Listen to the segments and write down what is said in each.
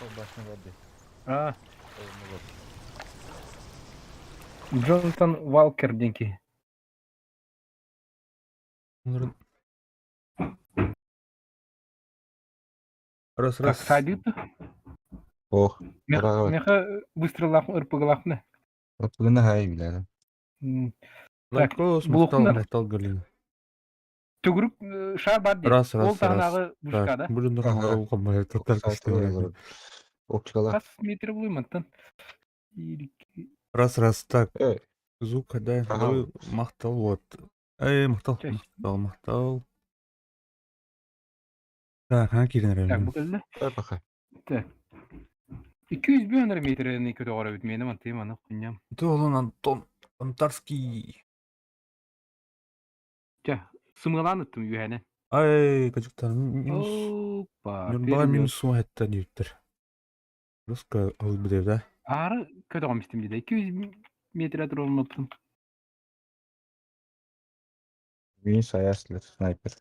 Башня барды. А, Джонатан Валкер диэн киһи. Раз, Так, раз. саадыыт Ох, ыраҕа Меха выстреллаах ырпыгылаахпына. Ыппыгына хай билэрим. Так, Лайкос, махтал, булуохпун махтал, Галина. Төгүрүк шар бар дии. Раз, Ол раз, раз. таһынааҕы вышка Так, да? блин, Ага. нахуй, татар кыстыгы. Оптикала. Хас метр булуй мантан? Раз, раз, так. Э, Звук, да, Ага. махтал, вот. Эй, махтал, Чэс. махтал, махтал. Так, ха киирэн Так, эрэр. бу кэллэ. э, пока. Так. 200 метрени көтөҕөр эбит миэнэ мантыым аны хунньам. Ты олон Антон Антарский. Чэ, сымыалаан ыттым үөһэнэн. Ай, качуктар минус. Опа, Нюрба перелет. минус суон хэтта диэбиттэр. Руска албыдыр да. Аары көтөҕөм истим дии. 200 метрэ туруоруммуппун. Мин саяслер снайпер.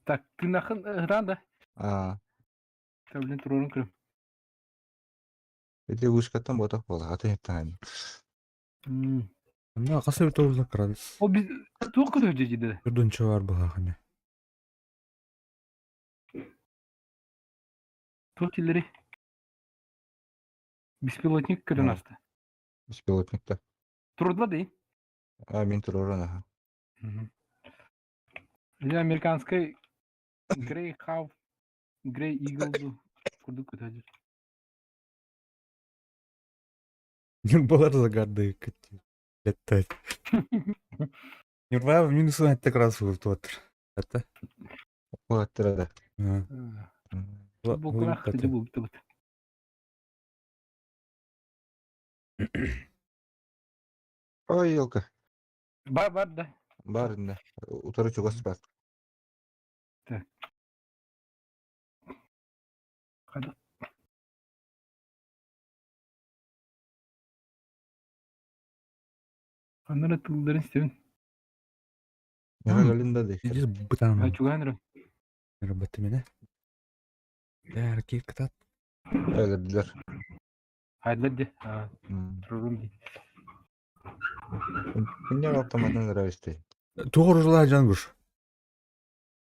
Так, тыынахын ыһытаан да. А, Тэблин туруорун көрүм. ити вышкаттан ботох буола, атын иттаан. Онно хас эбит уурла кырадыс. Ол биз туох көтөр дьиде? Үрдүнчө бар быһаахыны. Туох тиллери? Беспилотник көтөн аста. Беспилотникта. Турдла дей. А, мин туророн аха. Или американскай Grey Hawk, Grey Eagle курдук көтөдүр. Нюрбалар загарды летает. Нюрба минус это как раз вытватыр. Это? Уаттыра да. Буквах ты бу бит. Ой, елка. Бар бар да. Бар да. Утары чугас бар. Так. Хада. Аннары тылларын истебин. Меха галинда да. Иди бытан. Чугаан эрэ. Работа меня. Да, ракет катат. Өлөрдүлэр. Хайдылар де. Турурум ди. Күннер автоматын нравится. Туғыр жангуш.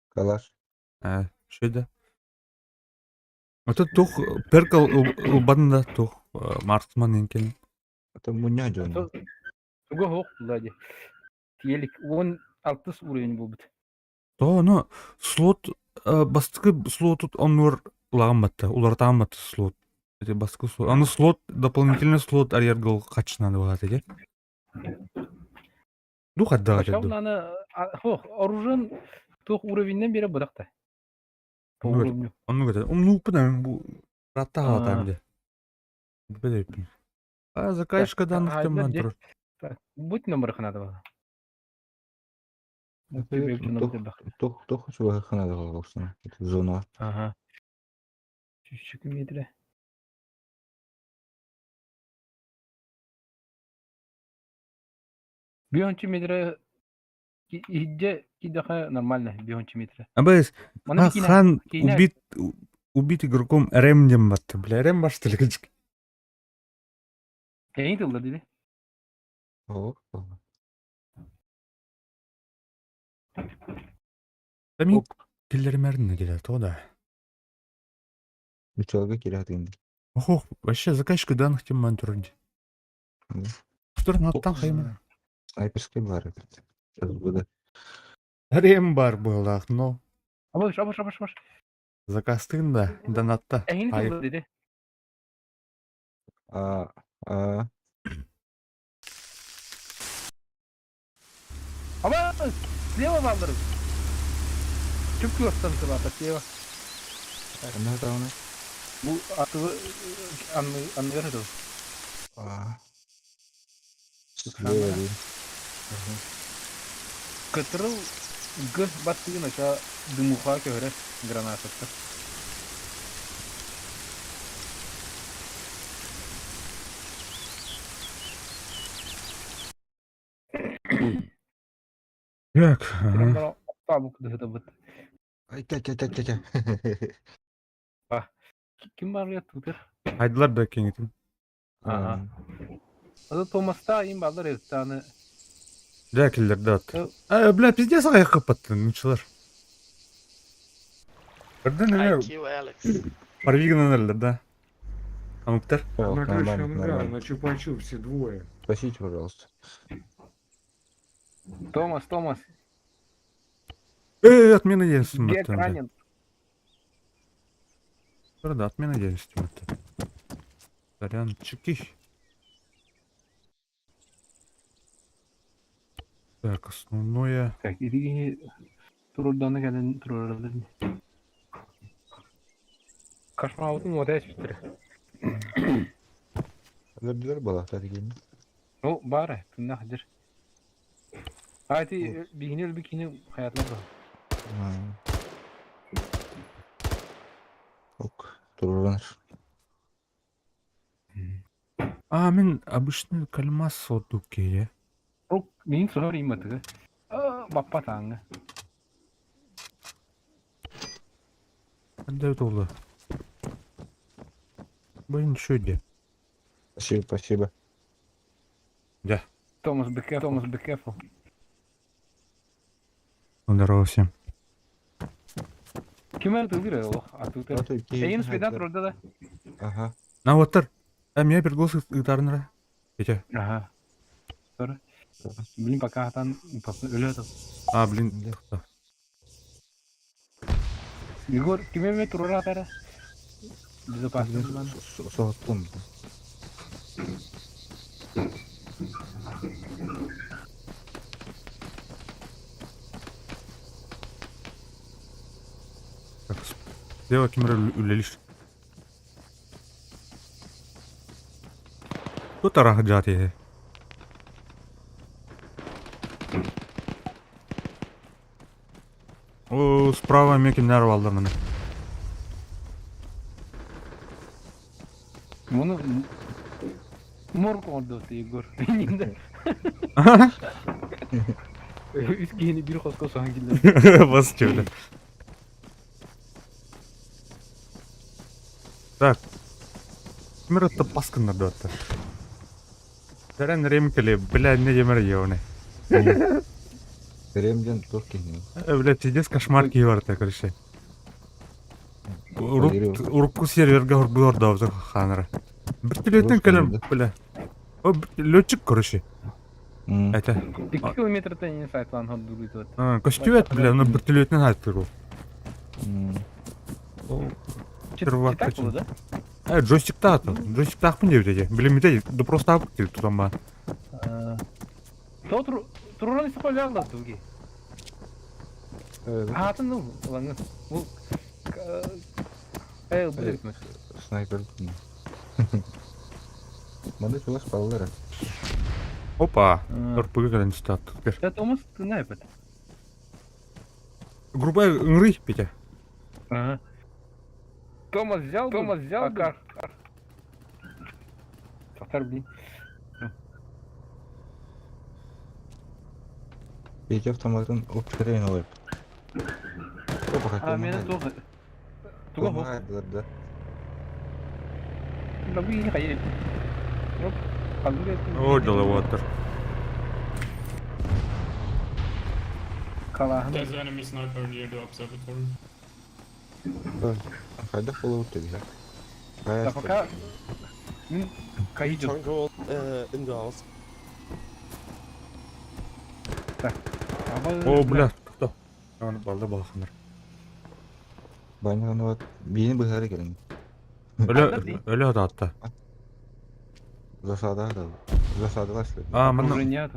Калаш. А, что Это тух перкал убанна тух марсман инкен. Это муня дьон. Туга хоқ була ди. Тиелик 16 уровень болбут. То, ну, слот бастыкы слот оннур лагамматта, улартаамматта слот. Это бастыкы слот. Аны слот, дополнительный слот арьергол качнаны болады де. Дух отдавать Пашау аны хох оружен тух уровеньнен бере будакта. По уровню. Онну гата. Умну пынан бу ратта халатам де. Бедеппин. А заказчика данных тем мантр. Будь номер ханада бала. Тух тух чуга ханада болсын. Зона. Ага. Чүчүк метре. Биончу метре иһдьэ кидэхэ нормально биончу метре. Абыс, хан убит убит игроком Рэм дем батты. Бля, Рэм башты легечки. Эйин тылда диди. О. Мин киллеримәрин килер то да. Бичалга кирәк инде. Ох, вообще заказчика данных тем мантурди. Тур наттан хаймын. Снайперский бар этот. Сейчас буду. Рем бар был, но. Абыш, абыш, абыш, абыш. Закастын да, донатта. Эйин тылда диди. А, а. Аба, слева балдырып. Чүп күрстен сыбата, слева. Она там. Бу атыбы анны анны берді. А. Слева. Кытырыл г баттыгын аша дымуха көһөрө гранататтар. Так, ага. Табук дыһытабыт. Ай, тя тя тя тя тя. Ким бар я тутыр? Хайдылар да киҥитин. Ага. Аны Томаста им баллар аны. Дьэ киллэрдэ от. Э, бля, пиздец аҕыйах кыппаттын нуччалар. Көрдөн эмэ IQ Alex. парвигынан эрэллэр да. Амыктар. На крыше Нормально, ангара, нормально. на чупа-чупсе двое. Спасите, пожалуйста. Томас, Томас. Э, отмена деятельности. Гек ранен. Да, отмена деятельности. Сорянчики. Так, основное... Так, или турурданы кэлэн турурданы. Кошмаутун вот эти Өлөрдүлэр буолаахтар киин. Ну, бары, тынна хадыр. А ти бигини өлбү кини хаятла ба. Ок, туруранар. А, мин обычный кальмас сотуке. Ок, мин сохор иматыгы. Баппа таңы. Қандай толы? Блин, что де? Спасибо, спасибо. Да. Томас, be careful, Томас, be careful. Здорово всем. Ким тылгыр олох, атыытыр. Эйин спедан турда да. Ага. На вот тар. А меня переглас гитарнера. Петя. Ага. Sorry. Блин, пока атан өлө А, блин. Да. Егор, ким эме турар атара? Безопасно. Соһоттум. Так, слева кимер үлелиш. Кто тарах жати? О, справа мекин алдар міне. Муну морг ордот Егор. Үс киһини бир хоско соһон киллер. Бас чөйле. Так. Кимер атты баскыннар да атты. Сәрән ремкеле, бля, не демер еуне. Ремден тур киин. Бля, пиздец кошмар кийбарта, короче. Урукку серверге horбулар да ханара. Бир телетен кэлем, бля. Летчик, короче. Это. 2 километртен не сайтлан ходдугуйт. Костювет, бля, но бир телетен айтты. Читак было, да? Э, джойстик та, джойстик тахпын деп деди. Билемите, да просто апык деп тутам ба. То туруран истепалягла туги. Атын ну, лаңы. Бул Э, будет. Снайпер. Маны чугас балалар. Опа, РПГ кэлэн стат. Да, Томас, ты на это. Грубая ыңрый, Петя. Ага. Томас взял, Томас взял, Акар. Тоқтар, блин. Петя автоматын оптерен олып. Опа, А, мені тоже. Туга да. Да вы не хотели. О, деловатор. Калахан. There's enemy sniper near the observatory. Хайда болуп теги. Да пока Каиджу. Jungle in the house. О, бля, кто? Аны балда балханар. Баня вот бини быһары келин. Өлө өлө ататта. Засада да. Засадалар силер. А, манна Окружение.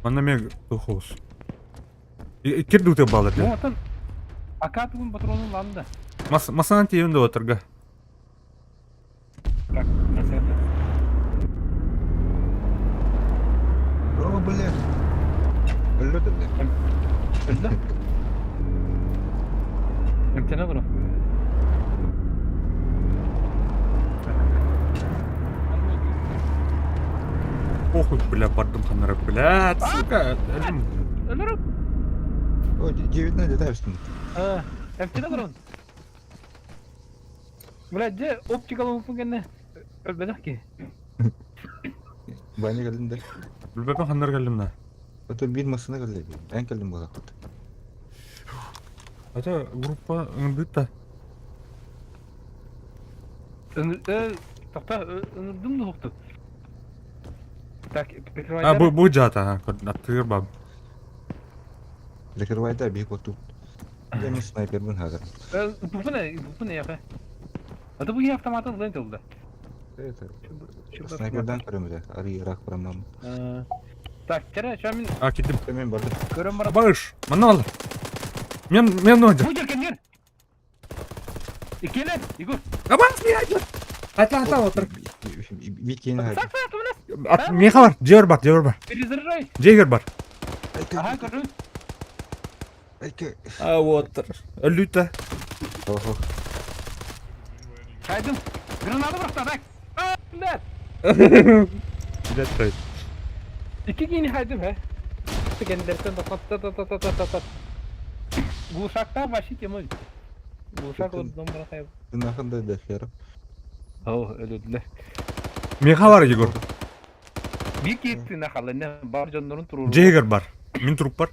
манна мен тухус. Кирди үтө балдар. Ну, атын Акатуын патронун ланды. Мас масанан тиюн да отырга. Так, насета. О, бля. Өллө да бля. Өлдө. Эмтене бро. Похуй, бля, бардым ханара, бля, сука. Өлүм. Өлөрөк. О, 19 детайсың. А, эмтене бро. Бля, дьэ, оптикалаабыппын кэннэ өлбөтөх киһи. Баня кэллим да. Билбэппин ханнар кэллим да. Это биир массыына кэллэ. Эн кэллим буолахпыт. Это группа ыҥырдыт да. Тохто, ыҥырдым да уһукту. Так, А, бу, бу дьаата, аттыгар баб. Закрывай да, биһик оту. Я мен снайпербын хазыр. Бупун эйэхэ. А то бу киһи автоматын ылан тылда. Это снайпердан көрөмүдэ. Ари ирак барамам. Так, кere, şu an А, кидим. Мен барды. көрөн баран. Барыш, манна ал. Мен, мен ноджа. Бу жеркен Иккиэлэр, Егор. Абас, мен Атла, атла, отыр. Бикени хазыр. Так, так, у нас. Меха бар, жер бар, жер бар. Перезаряжай. Жегер бар. Ага, көрүн. А, отыр. Өлүтэ. Охо. Хайдым. Граната бырахта, так. А, блядь. Билет Икки киини хайдым, хэ. Кендерден та та та та та та та. Глушакта вообще тема. Глушак вот дом брахай. Наханда да хер. О, өлөдүлэр. Меха бар, Егор. Бир киһи нахалына бар дьоннорун туруору. Жегер бар. Мин труп бар.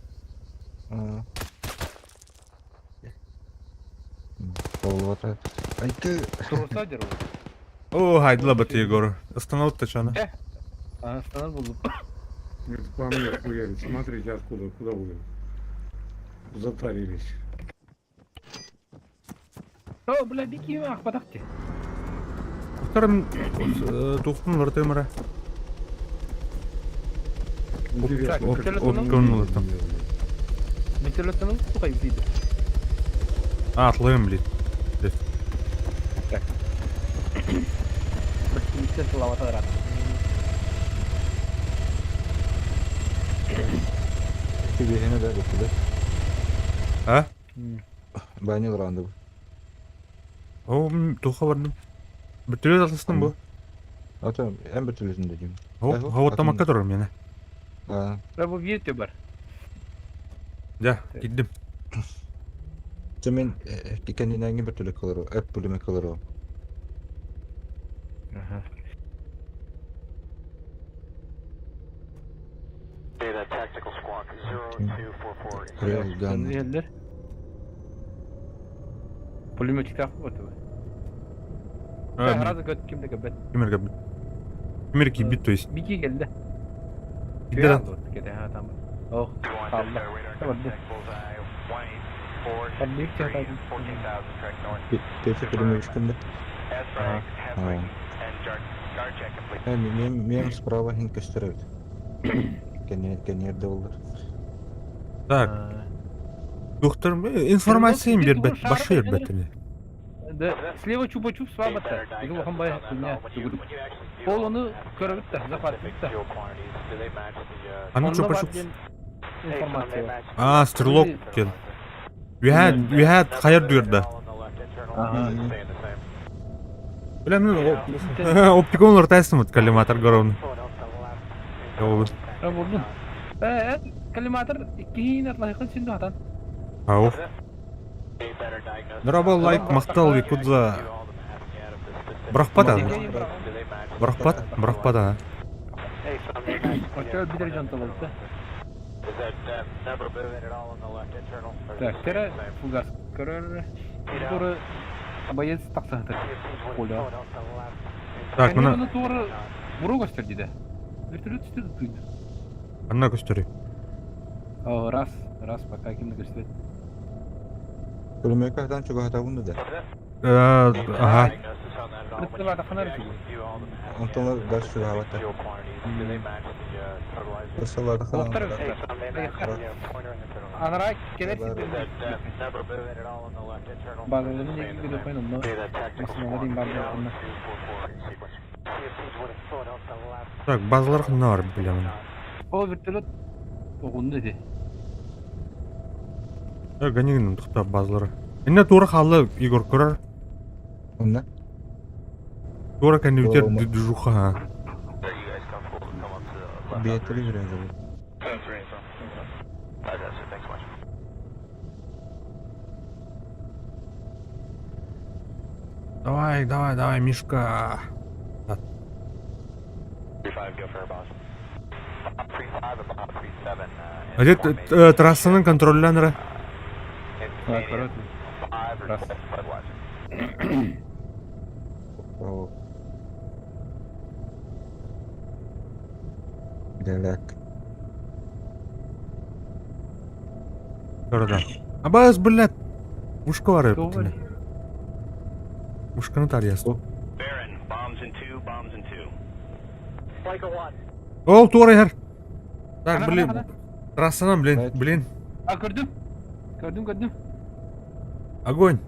Болуата. Айты. Туруорса дер О, хайдыла бат Егор. Остановил чана. ол. Останар булдум. Это по мне хуярит. Смотрите, откуда, куда вы затарились. О, бля, бир киһи ахпатах ти. Вторым тухтун лартымара. Интересно, Так, как телефон. Оптикон там. Вертолеттан тухай дейді. А, атлыым, блин. Так. Бір тылавата рад. Тебе да бутуда. А? Баня ранды. О, туха бардым. Бүтүрөт атластым бу. Ата, эн бутулесин дедим. О, хават тамакка турар мени. А, Бу бир бар. Жа, киддим. Мен кендинен бир түле кылыр, эп бүлүмө кылыр. Ага. Data tactical squawk 0244. Real gun. Yerler. Пулеметчик так вот. Сразу көт кимде көбет. Кимер кебит. Кимер кибит, то есть. Бики келди. Кидде Кете ха там. Ох, алла. Табарды. Табды чата. Тефе бүлүмө үчкүндө. Мен мен справа хин көстөрөт. Кене кенерде болор. Так, доктор, информация бербет, башы бербет. Да, слева чупа-чуп свабата. Иги улахан бай хуйня. Ол оны көрөбүт да, захватыт да. Аны Онно бар чупа-чуп. диэн информация бар. А, стрелок кен. We had, we had хайыр дүйерді. Ага. Бля, мен оптикон ортайсың вот коллиматор горовны. Ра бурдун. Э, коллиматор иккиһин атлайхын син хатан. Ау. Нұрабал лайк мақтал якудза. Брахпат а? Брахпат? Брахпат а? Очо битер жанталабыт да. Так, тера фугас көрөр. Туры боец тақсаһытыр. Коля. Так, мына Оны туры буру көстөр диде. Вертолет үстү түйдү. анна көстөрү. О, раз, раз, пока кимди көстөрөт. Бүлүмө кахтан чуга хатабын да. Ага. Кырттыба таханар үчүгү. Онтон дальше чуга хабата. Басалар Октар Анара келер сиздер. Базаларын неги күдө койн онно. Масыналар дейм бар онно. Так, базалар ханна бар билемин. О, вертолет оғунду деди. Ганигин тухта базалары. Инне тура халы Игор көрөр. Онна. Тура кәне Ома. движуха. Биетери жүрөм. Давай, давай, давай, Мишка. Ити трассанан контроллаан эрэ. Аккуратно. Раз. Дэлэк. Көрөдө. Абаас, блядь. Ушка бар эбит. Ушканы тарыйас. Ол туора иһэр. Так, блин. Трассанан, блин, блин. А, көрдүм. Көрдүм, көрдүм. Огонь.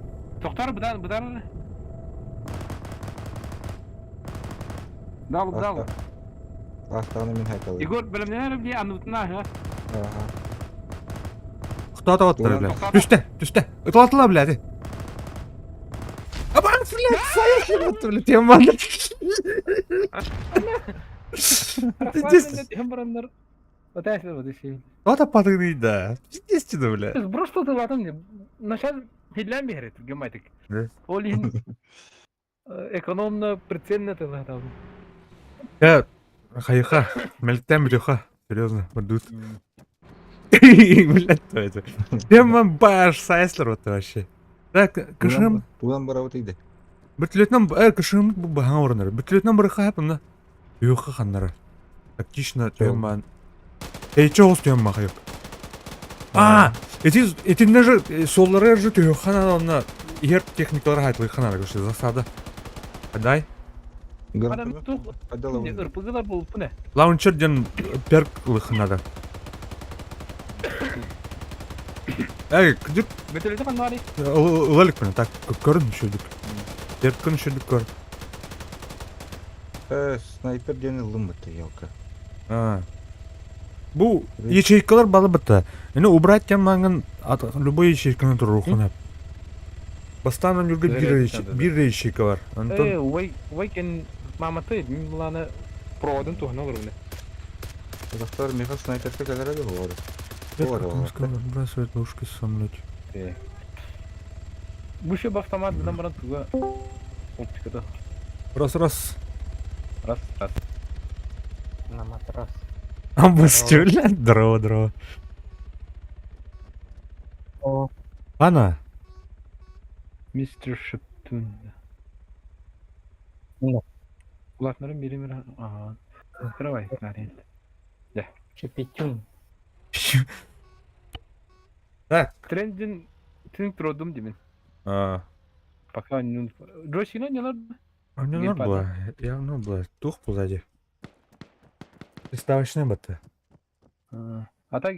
Тохтор, быдан, быдан. Дал, дал. Астаны мин хайталы. Егор, бэлэмнэнэр били анныбытына аһа. Аха. Хто оттар, бля. Түстэ, түстэ. Ытылатыла, блядь. Абан, блядь, сайахи, вот, блядь, тема. Здесь. Вот апатыгный, да. Естественно, бля. Сброс тылатым не. Начал хиллән биһэрит гематик. Ол иһин экономно прицельно тылатам. Я хайха, мелтем брюха. Серьезно, вот Блядь, что это? Тема баш сайслер вот вообще. Так, кышым. Туган барабыт иде. Бүтлетнен э кышым бу баһаң орыннары. Бүтлетнен бер хайп мына. Юха ханнары. Тактично тема. Эйче ос тема хайп. А, эти этинне же соллары же түйөхана онна ер техникалар хайтлы ханары көше засада. Дай. РПГлар булып не? Лаунчер ден перк лыхнада. Эй, күдүк. Бөтөлөтө канмары. Ылалык менен так көрүн шүдүк. Перкын шүдүк көр. Э, снайпер ден ылым бытты, елка. А. Бу ячейкалар балы бытты. Эни убрать тем маңын любой ячейканы турухуна. Бастан жүргө бир ячейка бар. Антон. Э, ой, ой кен маматы мин буланы проводын туһуна олорбуна. Казахтар меха снайперка кәләрәде булады. Выбрасывает ловушки с самолете. Бу шөп автомат бынан баран туга оптикада. Раз раз. Раз раз. На матрас. Амбастюля, здорово, здорово. О. Ана. Мистер Шептун. Да. Kulaklarım biri bir Ага. Открывай, Нарин. Да. Шепетюн. Так. Трендин трend тродум деймин. А. Пока не Джосина не надо. А мне надо было. Я ну было. Тух позади. Приставочный бата. А так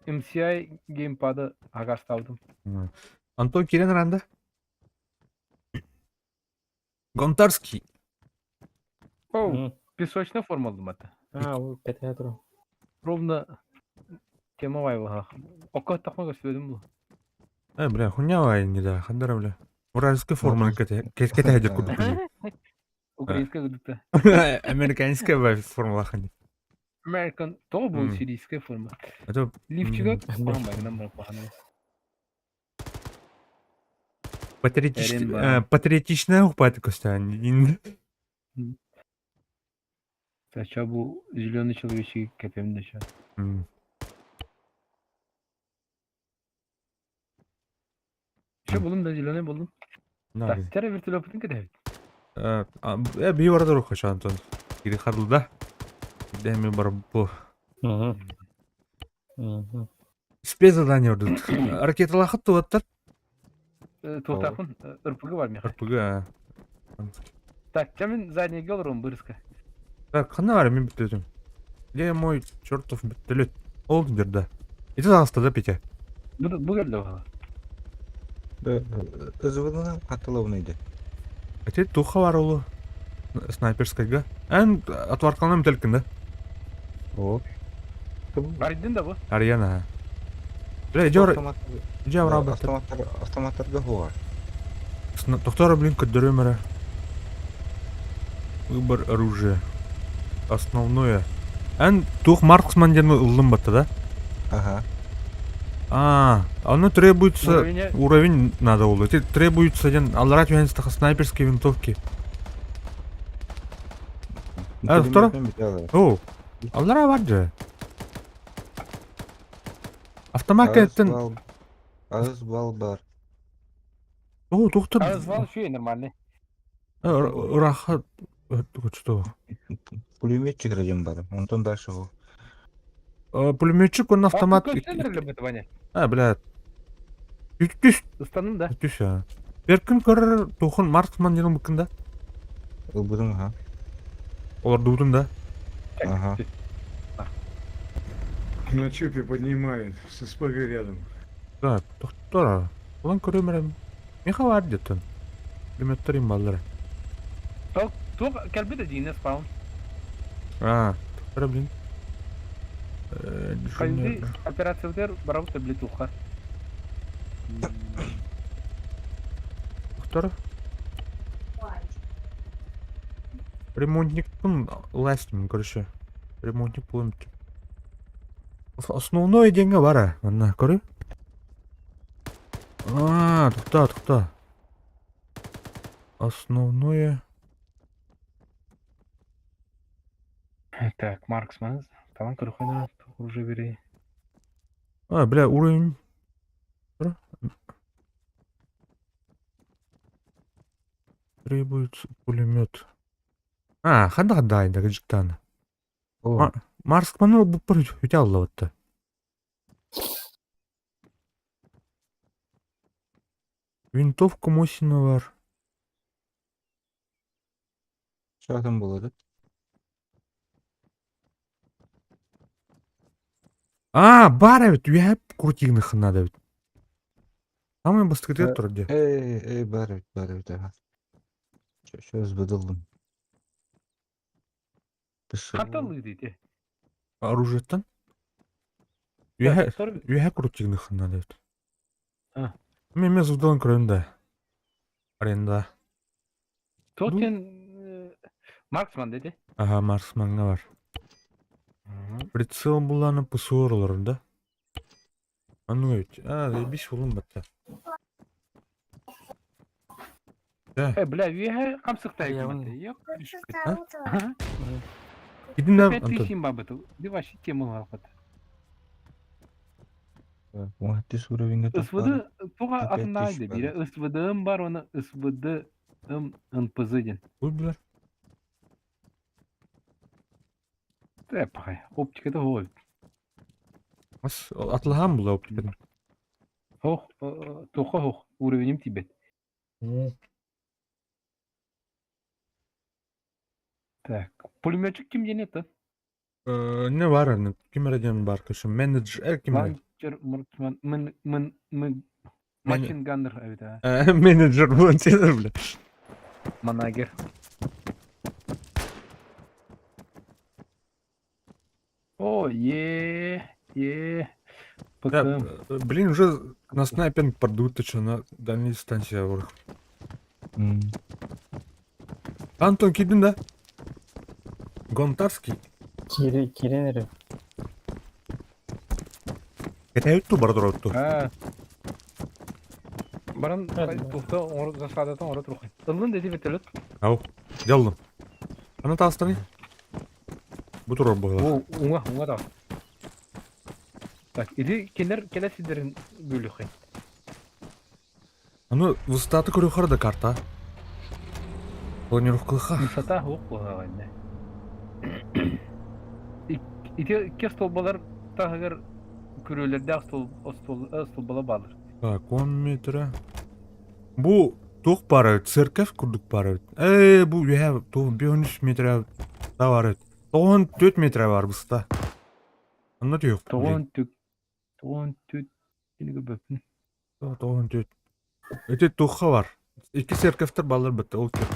MCI геймпады ағашталдым. Антон Кирен ранда. Гонтарский. Оу, песочная форма алдым ата. А, ол кәтә Ровно тема вайваға. Ока тақма көсбедім бұл. Э, бля, хуйня не да, хандара, бля. Уральская форма кете кете кудук. Украинская кудукта. Американская форма хани. American, то был сирийская форма. Это Лифчига кухамбайгынан бар куханы. Патриотичная ухпаты костян. Сача бу зеленый человечек кепемде сейчас. Что булдum да зеленый булдum. Так, тере вертолетын кете. Э, би барда руха Антон. Кири харлы Деме бар бу. Спецзадание ордут. Ракеталахыт туаттар. Туктакын РПГ бар меха. РПГ. Так, мен задний гел бырыска. Так, хана бар мен бүтөтүм. Где мой чертов вертолет? Ол да. Ити загаста да Петя? Бу келди бала. СВД-ны атылауын иде. Эти туха бар олу. Снайперскайга. Эн отваркална мүтелкин да. О. Аридин да бу? Арьяна. Бля, идёр... Иди авраба. Автоматтар, автоматтарга хуар. Доктора, блин, кадырымера. Выбор оружия. Основное. Эн тух марксман ден ыллым батты да? Ага. А, оно требуется... Уровень- Уровень надо было. Это требуется один аллара түһэн снайперские винтовки. А, второй? О, аллара бар же. Автомат кэттен... Аз бал бар. О, доктор. А звал еще и нормальный. Ыраха... Что? Пулеметчик родим бар. Онтон дальше ол. Пулеметчик, он автомат... А, блядь. Түс. Ыстаным да. Түс, а. Беркин көрөр тухун марксман диэн буккун да? Ылбытым аха. Олордубутун да? Ага. На чупе поднимает, с СПГ рядом. Так, тохтора. Улан көрөм эрэ. Миха бар диэтин. Пулеметтер им баллара. Туох кэлбит дьиҥнэ спаун. А, тохтора блин. Хайды операциятыгар барабыт били туохха. Тохтора. Ремонтникпын ластим, короче. Ремонтник буолуом Основной диэҥҥэ бара, манна көрү. Аа, тохтоо, тохтоо. Основное. Так, Маркс маныз. Талан көрөхөнө уже бери. А, бля, уровень. Требуется пулемет. А, ханда ханда айда жиктан. О, Марскманы буппар үтэ аллабытта. Винтовка Мосина бар. Шатын болады. А, бар эбит, үөһэ крутигных надо эбит. Самый бастакытыгар турар дии. Эй, эй, бар эбит, бар эбит, ага. Сейчас быдылдым. Хантан диде. Оружиеттан? Үөһэ үөһэ крутигных надо эбит. А. Мен мен зудалан көрөм да. Аренда. Тотен Марксман деди. Ага, Марсманга бар. Прицел буланы ПСО да? Аны ведь. А, заебись улым батта. Э, бля, үөһэ хамсыктай Я вон- Yok. Идин да, Пять Антон. тысяч бабы. Ди вообще тема алпат. Түс уровеньге СВД туга Опять атына тысяч айды. Бире СВД бар, оны СВД М НПЗ ден. Ой, бля. Тепай. Оптика да хой. Ас атлаһам була оптикадан. Хох, тоха хох. Уровенем тибет. Так. Пулеметчик ким ден это? Не бар, аны ким эрэ диэн бар кышы менеджер, эр ким эрэ? Ланчер, Марксман, мен, мен, мен, Мачин Ганнер, эбит, а. Менеджер буолан сенер, бля. Манагер. О, е, е, Да, ПКМ. Блин, уже на снайпинг продут, ты чё, на дальней дистанции вверх. Антон кидин, да? Гонтарский. Кири, кирен эрэ. Это ту бар ту. А. Баран Evet. тухта оңор засадатан оңор турхай. Ыллын деди вертолет. Ау, делдым. Ана таастаны. Бу турар буолар. О, уңа, уңа да. Так, иди келер келесидерин бөлүхай. Аны высотаты көрөхөр да карта. Планировкалыха. Высота хук булаганна. Ити ке столбалар тагыр күрөлөрдө стол стол столбала балыр. Так, 10 метра. Бу туох баар эбит, церковь курдук баар эбит. Ээ, бу үөһэ туох 13 метра да бар эбит. 94 метра бар быста. Онно түһүөх. Тогон түк тогон түт киниге бөпүн. 94. Эти туохха бар. Икки церковьтар баалар бытта ол кеп.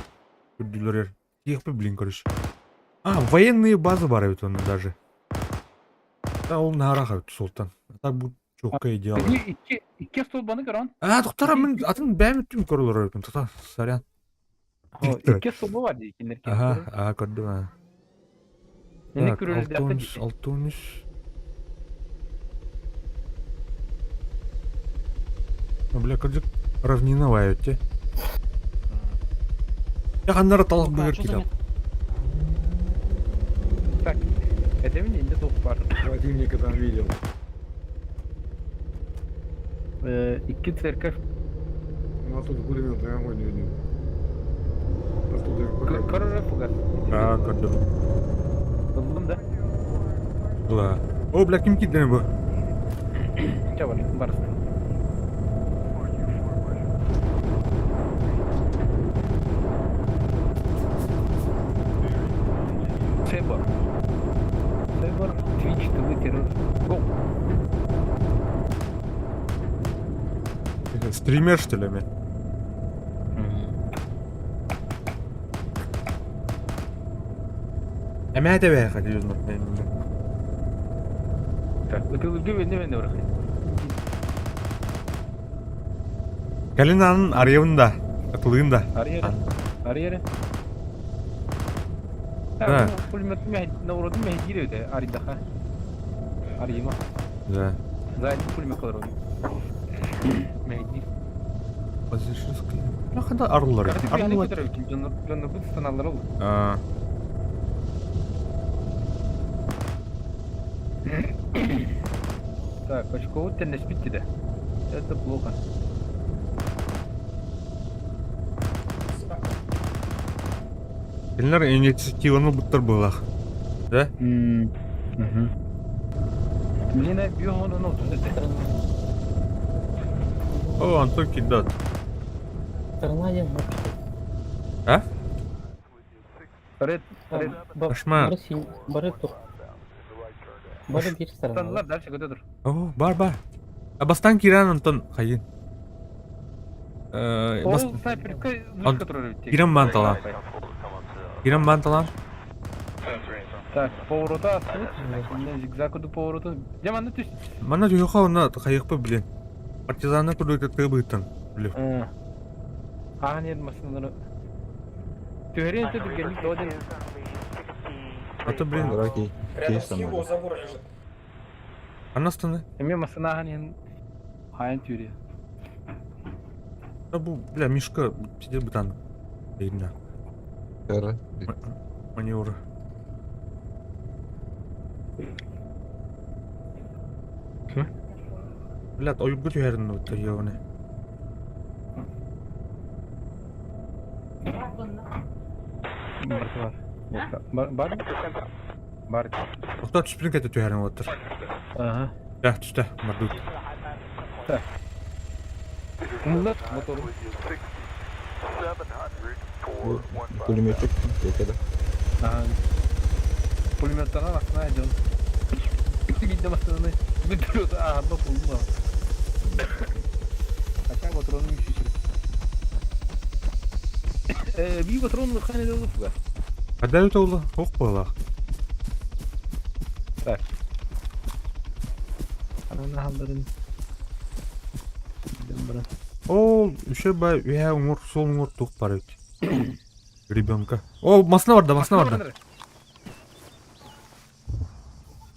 Үрдүлөрөр. Тиэхпи блин короче. А, военные базы бар эбит онно даже. Да, ол наара эбит Султан. Так бу чуокка идеал. Икки икки столбаны көрөн. А, доктора мин атын бэйэм түм көрөлөр эбиппин. Тута, сорян. Икки столба бар дейт кинилер. Ага, ага, көрдүм. а. Эни Так, күрөлөрдө 6 13. Бля, кырдьык равнина вайөтте. Я ханнара талах быгыр кидал. Так, это мне не тух бар. Противника там видел. Икки церковь. Ну а тут пулеметный огонь видел. Оттуда РПГ. Король фугас. А, көрдүм. Булдум да. Ла. О, бля, ким кидден бу? Ча бар, барысың. Себор. Себор, Twitch TV террор. Go. Стример, что ли, мен? Эмээ тэбэ хадиюз Так, ытылыргы бенде бенде барахай. Кэлин анын арыйабын да, атылыын да. Арыйары. Арыйары. Да. Пулемет наворотун мэһдиир эбит арыйдаха. Арыйма. Да. Задний пулемет кылар Мэһдиир. Ну, ханда арылар. Арылар. Дьоннорбут станаллар ол. А. Так, очкову теннеспит да. Это плохо. Кинилэр инициативаны буттар быһыылаах. Да? Блин, биоһон ону О, Антон кидат. Сторона один. А? Ред, ред. Кошмар. Бары син, бары тур. Бары бир сторона. Станлар дальше көтө тур. О, бар, бар. А бастан киран Антон хайын. Э, Ол бас... снайперка Он- вышка турар бит. Киран банталан. Киран банталан. Так, поворота астыбыт. Зигзаг уду повороту. Жаманды түс. Манна түйөха онна хайыкпы блин. Партизаны курдук тыгы быттан. Блин. Ахан ер машиналары. Түһәрен түргенлик доден. А то, блин, Драки. Рядом с его забора лежит. анастаны. Эме машина ахан ен хайын түре. А бу, бля, Мишка сидит бытан. Видно. Кара. Маневр. Блядь, ойугу түһәрин вот ёбаный. Бар бар. Бар бар. Бар. Охта түспүн кете түһәрин оттыр. Ага. Да, түстэ, мардут. Муллат мотор. Пулеметчик. Текеде. Ага. Пулеметтан астына жон. Видно машинаны. Бүтүрөт ага болду. Хотя патронун үчү. Э, би патрон ханы да луфга. Када өтө олы, ок болах. Так. Ананы халдарын. Бара. Ол үше бай үе уңур сол уңур тук бар өт. Ребенка. О, масына бар да, масына бар да.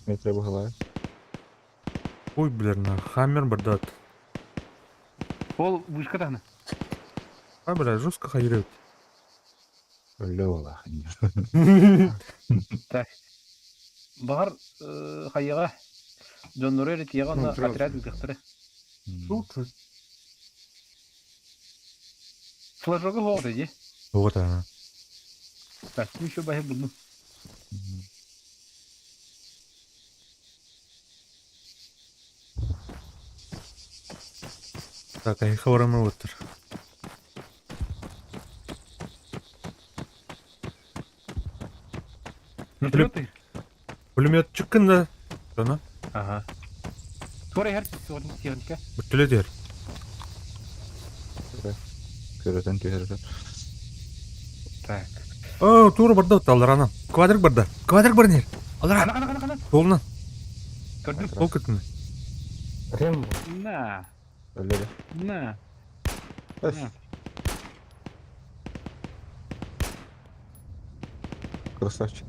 Метре быһылай. Ой, блин, на хаммер бар да. Ол вышка тахны. А, бля, жестко хайрет. Өлө ола. Бар хайыга. Дьоннору эретиэҕэ онно Ну, сразу. отряд ыытыахтара. Флажогы хоҕо дии. Вот она. Так, еще баһы булдум. Так, а их барамы оттыр. Вертолеты. Пулемет чыккын да. Ана, Ага. Скоро яр сегодня техника. бүттүле дер. Көрөтөн түһәрер. Так. О, тура барда алар ана. Квадрик барда. Квадрик бар нер. Алар. Ана ана ана ана. Толна. Көрдүм. Ол кеттин. Рэмбо. На. Өлө. На. Öf. Красавчик.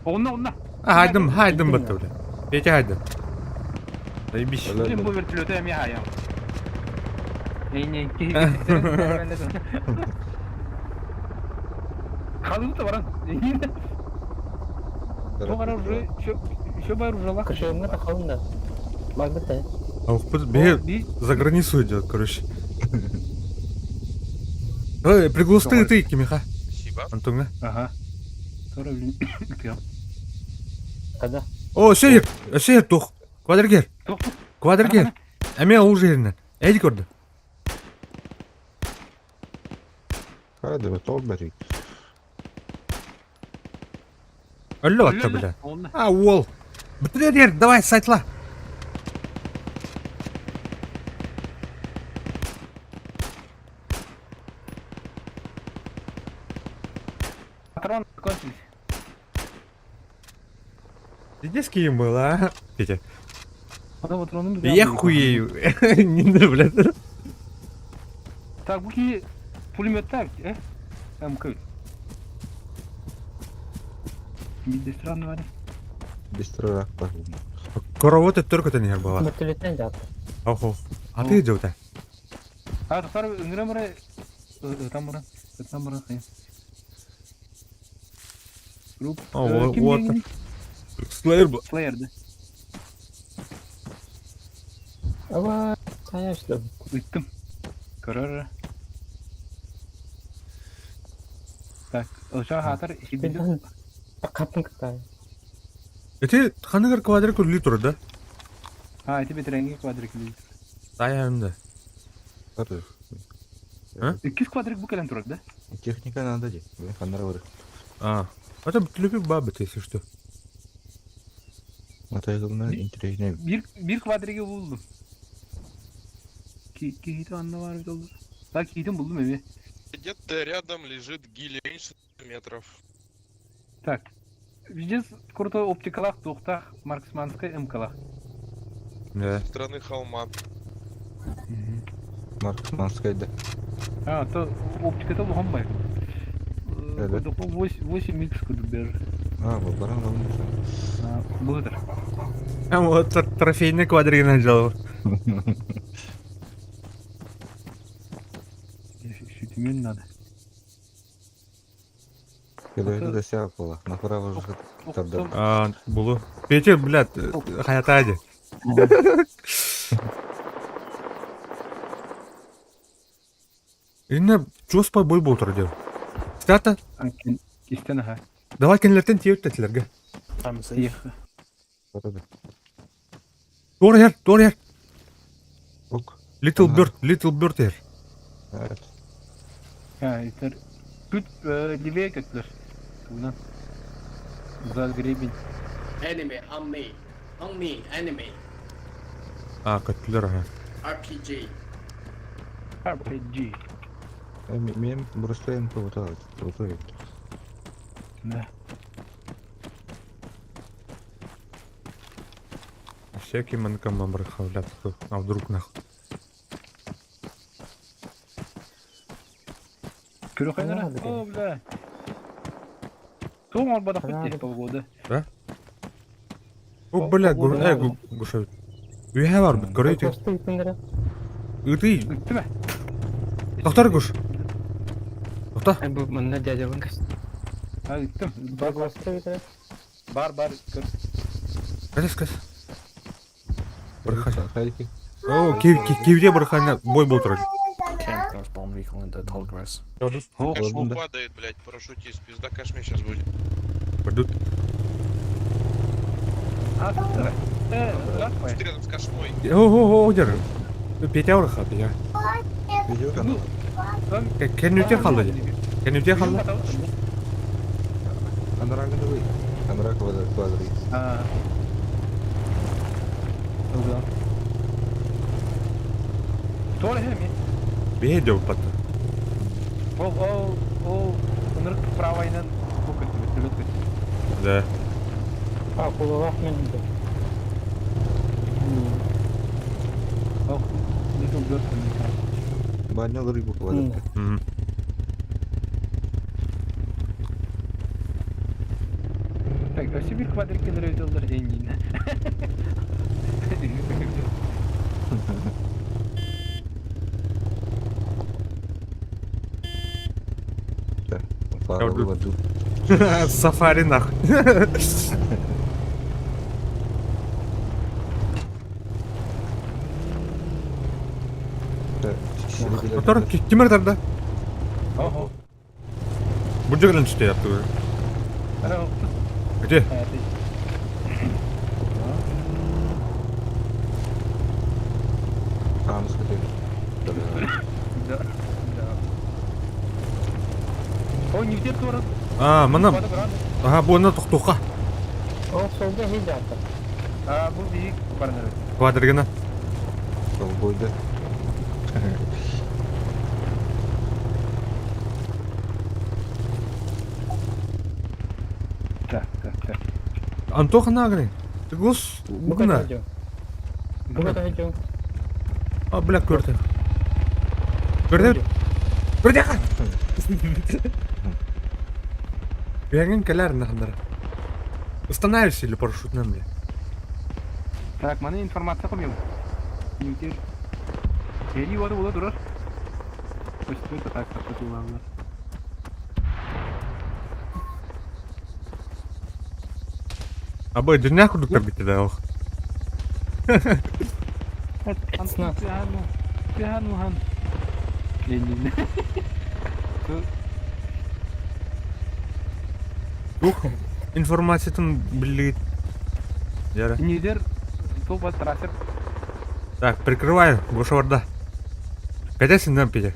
Онна онна. Хайдым, хайдым бітті, бля. Петя хайдым. Заебись. Өлө. Блин, бу вертолеты эми хайам. Не-не, Халыты баран. Тоғара уже еще бар уже лах. Кышымга да халын да. Барбыт да. А бе за границу идет, короче. Эй, пригласты ты, Кимиха. Спасибо. Антон, Ага. Тора, блин, Когда? О, сей, сей, тух. Квадригер. Тух. Квадригер. Эме уже еринен. Эди көрді. Хайда, тол бери. Өллі батта, бля. А, уол. Бітірер, давай, сайтла. Патрон кончились. Здесь кем был, а? Петя. Потом патроны. Я хуею. Не надо, блядь. Так, буки пулемет так, э? МК. Мидде странно вари. Быстро бар. Коровод только не была. Вертолеттен жатты. Охо. А ты идёт, а? А, тохтар үҥүрэ там там Групп. О, вот. Слэйр был. Слэйр, да. Ава, конечно. Ыттым. Көрөр. Так, ошо хатыр сибилди. Капын кытай. Эти ханыгар квадрик үлі тұр, да? А, эти бетеренги квадрик дейт. Таянды. Бары. А? 200 квадрик бу келен турар, да? Техника надо ди. Блин, ханнара бар. А. Это люби бабы, если что. Мотоциклна интереснее. Bir bir kvadrigi buldum. Ki ki anne var bir oldu. Bak yiğitim buldum evi. Где-то рядом лежит гиля меньше метров. Так. Везде крутой оптикалах, тухтах, марксманская мкалах. Да. Со стороны холма. Марксманская, да. А, то оптика то лухом байк. Да. 8 х куду А, вот баран волнуется. Благодар. А вот трофейный квадрик наделал. Шүтүмөн надо. Когда это досяпала, направо же тогда. А, булу. Петя, блядь, хаятади. Инна чуспай бой был тұр дев. Стата, Истен аха. давай кенлертен тиеп тәтілерге. Ех. Тор ер, тор ер. Ок. Little Bird, Little Bird ер. Ha, итер. Тут левее көттүлөр. Тугунан. За гребень. Enemy on me. On me, enemy. А, көттүлөр, ага. RPG. RPG. Мен просто МП вот вот. Да. Всякий манкам брахавлят, а вдруг нахуй. Көрө О, бля. Туң албада хоть полгода. Да? О, бля, гуша. Үйе бар бит, көрөйт. Ыты. Үттүмө. Доктор гуш. Токта. Бу манна дядя ванкас. А, үттүм. Бар, бар, көр. Кәс, кәс. Барха. О, кивде бархана бой был тұр. Camp northbound vehicle in the tall grass. Кашму падает, блядь, парашютист, пизда кашме сейчас будет. Пойдут. А, тут Рядом с кашмой. О, о, о, держи. Петя барха, Петя. Кеннүтер қалды. Кеннүтер қалды. Анрагы вы. Анраг квадрик. А. Ылган. Тор хеми. Бе деп батты. Ол, ол, ол, ынырык правайынан көкөттү, вертолет көттү. Да. А, кулалах мен де. Ол, Little Bird Банял рыбу квадрик. Так, өсө бир квадрик келер өтөлдөр эңгин. Сафари в аду. Сафари нахуй. Мотор кимер тарда? Ого. Бу дьөгүлэн түстэ яптыгы. Где? Да. Да. О, не где турат. А, мана. Ага, бу онно тохтуохха. Ол солга иһин дьаата. А, бу биһик барнары. Квадригана. Долбойда. Так, так, так. Антоха нагры. Ты гос Бу гына. кэтэ Бу кэтэ А, бля, көрді. Көрді. Көрді. Бәңін кәләр нахандара. Остановишься или парашютным, бля. Так, маны информация комьем. Ньютер. Эри уота була турар. Көстүбэт так таппатылаллар. Абы дьиҥнээх курдуктар бүттэ да ох. Сна. Пиану, пиану, Туох информациятын биллигит. Дьэ. Нидер тупо трассер. Так, прикрываю, Гоша барда. Кэтэ Петя.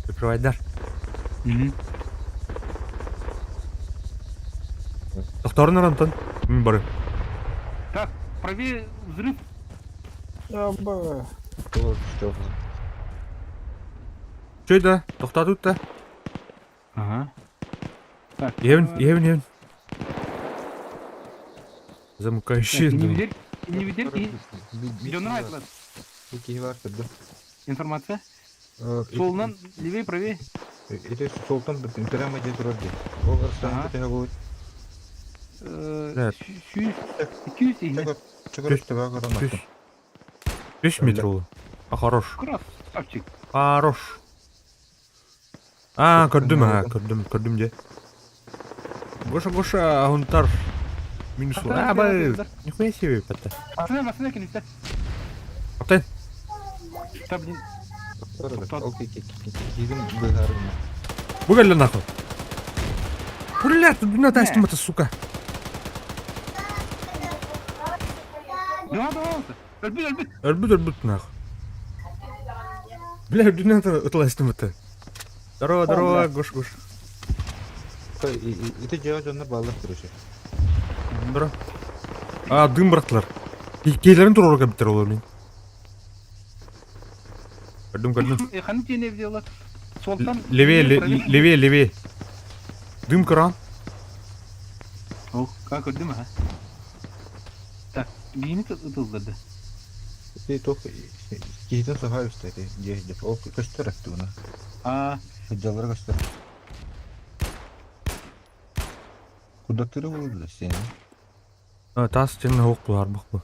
Прикрывайдар. Тохторун Антон. Мин бары. Так, правее взрыв. Аба. Чөй да, тохтатут да. Ага. Так. Евин, евин, евин. Замыкающий. Не видел, не видел. Информация. Солнан левее, правее. Ити солтан прямо где турар дии. Ол арсаан тэһэ буолут. Сүүс, 200 иһинэ. Чөкөр төбө көрөн Үс метр ол. А хорош. Красавчик. Хорош. А, көрдүм, а, көрдүм, көрдүм дьэ. Гоша, Гоша, Гунтар. Минус. А, бай, нихуя себе, пата. Машина, машина киниттэ. Аптан. Та, блин. Бу кэллэ нахуй. Блядь, тут на тастим это, сука. Да, да, өлбүт, өлбүт. Өлбүт, өлбүт нахуй. Бля, үрдүнэн ытыластым это. Здорово, здорово, Гош, Гош. Ити дьиэҕэ дьоннор бааллар короче. Здорово. А, дым бырахтылар. Кейлерин туруору кэбиттэр олор мин. Көрдүм, көрдүм. Ханнык дьиэни эбдиэллэр? Суолтан... Левее, левее, левее. Дым кран. Ох, как көрдүм, а? Так, биини ытылларды. Ити туох киһитин саха үстэ ити дьиэ дьиэ. Ол көстөр өттүгүнэ. А, Сылдьаллара көстөр. Кудаттыыры буолла сен. Таас тенне хоқ булар бу.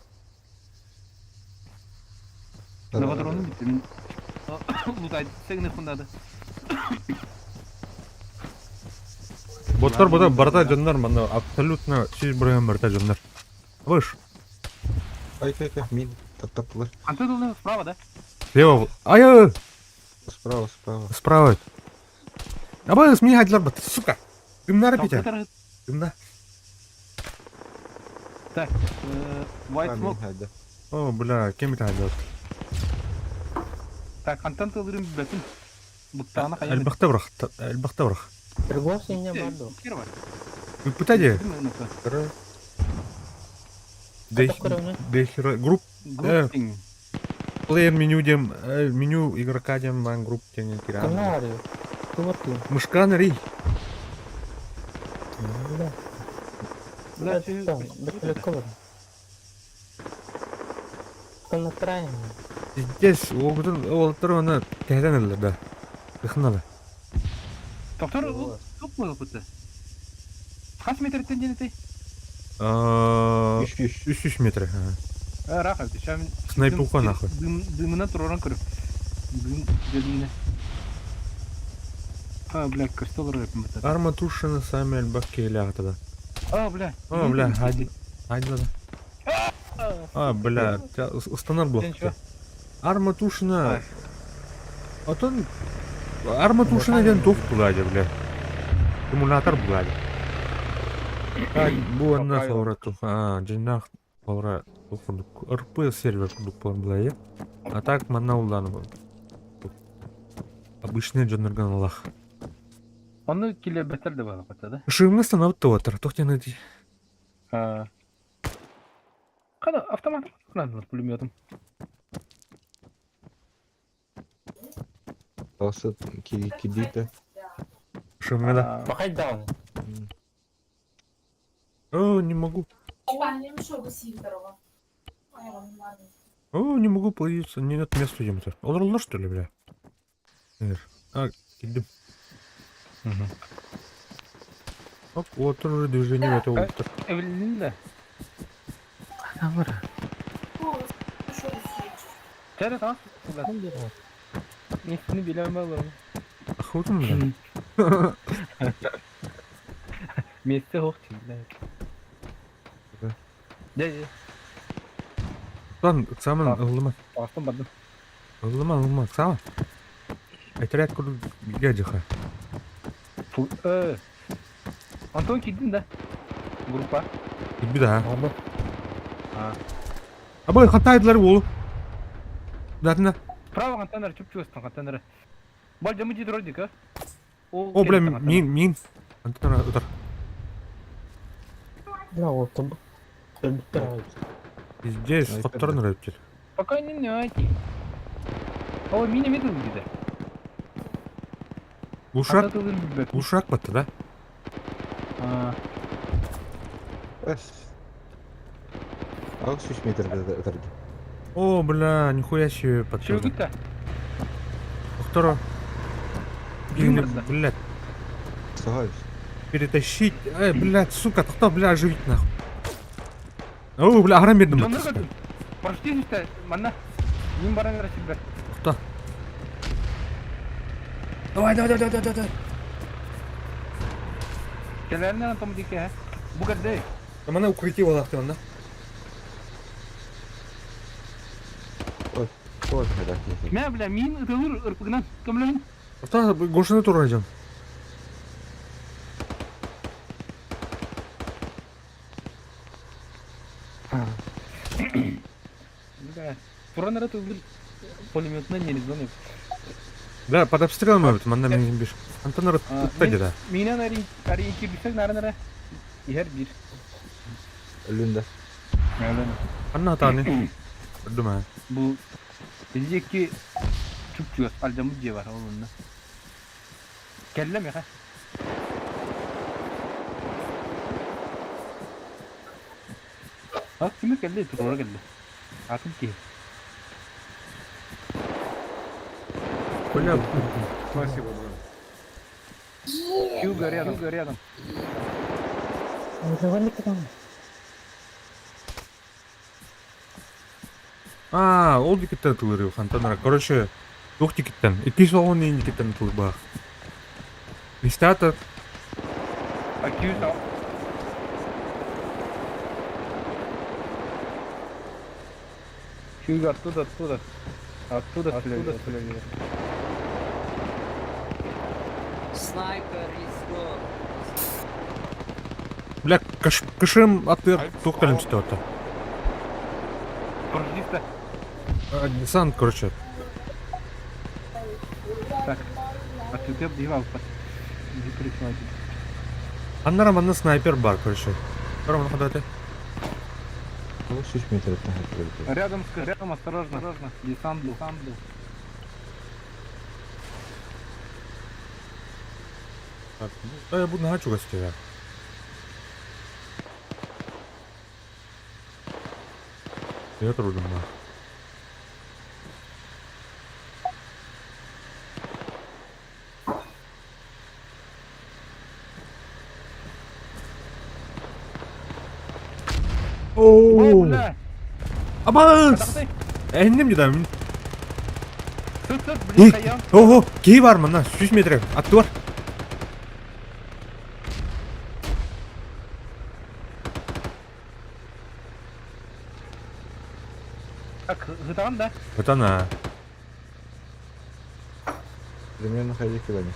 Лабораторияны бүттү. Мин лутай сэгне хундады. Боттар бота барта дьоннор манна абсолютно сис бырыган барта дьоннор. Выш. Ай, ай, ай, мин таптаптылар. Антон должен справа, да? Слева. Ай, ай, Справа, справа. справа. Абы смени хадлар бат, сука. Дымнары Петя. Дымна. Так, White Smoke. О, бля, кем это хадлар? Так, Антон тылырым бөтүн. Буттаана хайа. Элбэхтэ бырах, элбэхтэ бырах. Торговцы не барду. Пытаде. Дехера групп. Плеер меню дем, меню игрока дем ман групп тен киран. Канари. Туваты. Мышкан ри. Да. Здесь огутун олтор оны кәһәдән эллер да. Ыхнада. Доктор, тук му бутты. Хас метртен денете? 300 метр. Рахат, шам. Снайпука нахуй. Дым дымына туроран көрүп. Дым дедине. А, бля, көстө олорор эппин Арма тушина сами элбэх киһилээх да. А, бля. О, бля, хайди. Хайди да. А, бля, устанар буолуохта. Арма тушина. Отон арма тушина диэн туох булаадьа, бля. Аккумулятор булаадьа. Бу анна холора тух, а, дьиннах холора тух курдук РП сервер курдук буолан булаайа. А так манна улааны обычный дьонноргон алах. Ону килэрбэттэр да буолбата да. Шымҥа станабыт да уотар, туох диэн этий? Хана автомат кунан пулеметом. Осы кидиті. Шымҥа да. Пахай даун. О, не могу. О, не могу появиться, нет места ем-то. Олороллор, что ли, бля? А, кидим. Оп, вот уже движение это утро. Эвелинда. Чара там? Несini bilemem oğlum. Охота бля. Месте hoch değil. Дэ, дэ. Lan самын ыллыма. Бастым бардым. Ыллыма, ыллыма, сама. Отряд курдук дядиха. Антон кидин да. Группа. Беда. Абы хатайдылар ол. Датына. Право контейнер чүп чүстен контейнер. Бал жамы жидр родик, а? О, бля, мин, мин. Антон удар. Бля, вот там. Здесь хотторун өрөптүр. Пока не нати. О, мини метр где-то. Ушак, ушак батты, да? Ах, 3 метр өтөрдү. О, бля, нихуя себе подтвердил. Чего Второ. Блядь. Перетащить. Эй, блядь, сука, кто, бля, оживить нахуй. О, бля, аграм бердим. Прошли что манна. Ним баран расибер. Кто? Давай, давай, давай, давай, давай. Келерне там дике, Бу гаде. Мана укрытие волахты, да? Ой, ой, Мә, бля, мин ытылыр ырпыгынан көмлөһүн. Авто Гошины тур идем. Да. Туранара тылыр пулеметна не резоны. Да, под обстрелом может, манна мен биш. Антон рыт да. Минен ари ари iki бисек нарынара. Ихер бир. Өлүндө. Анна таны. Думаю. Бу биздеки чүп-чүгөс алдамы же бар олунна. Келлем яха. Bak kimi geldi? Doğru geldi. Akın ki. Бля, Спасибо, брат. Юга рядом, юга рядом. А, ол дикеттен тылыры Антонара. Короче, двух тикеттен. Икки соғын ең дикеттен тылыр бақ. Листата. Акью Юга оттуда, оттуда. Оттуда, оттуда стреляли. Sniper is gone. Бля, кыш, кышым аты тоқталым ситуация. Парашютиста. Десант, короче. Так. А ты ты обдевал под. Аннара манна снайпер бар, короче. Роман, куда ты? 3 метр Рядом, рядом, осторожно, осторожно. Десант был, десант был. Так, ну, я буду на гостей. Я трудно. О, Абас! Эннем не дам. Тут, тут, блин, Ого, кей бар мына, 100 метр. Атты бар. Так, ытаҕын да? Ытан аа. Примерно хайа километр.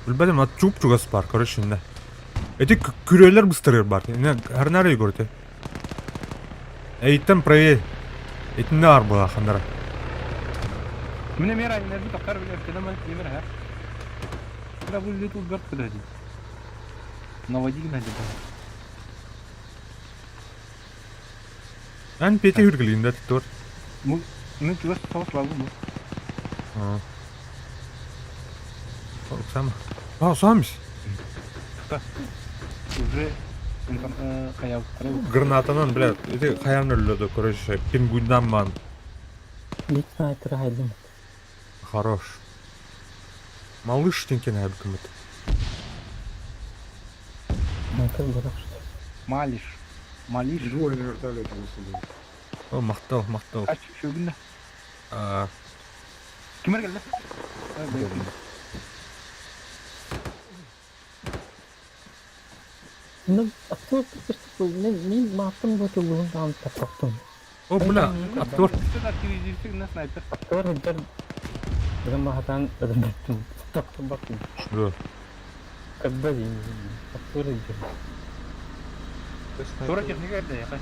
Билбэтим, ат чуп-чугас бар, короче, инне. Эти күрүөлэр быстарыр бар. Инне харнары көрдө. Эйттен правее. Итинне ар була ханнара. Мин эмиэ раннербит тохтор билэр кыдама тимир ха. Бля, бу Little Bird куда дии. Наводи гына дии. Эн Петя үргілгінде тур. Мин чугас соҕус баалбын бу. Сам. А, сам Уже Гранатанан, бля, ити хайан өллөдө, короче, пингуиндан ман. Бит снайпер хайдым. Хорош. Малыш тенкен әбікіміт. Снайпер барах что. Малиш. Малиш. Двое на вертолете высадили. О, мақтал, мақтал. Ач, шөгүндө. Кимер келди? Ну, а кто мен мен маттым бу тулуун там таптым. О, бля, актер. Снайпер. Актер бер Гамахатан öldürdüm. Таптым бактым. Да. Когда день? Актер идет. Тура техника эрдэ яка.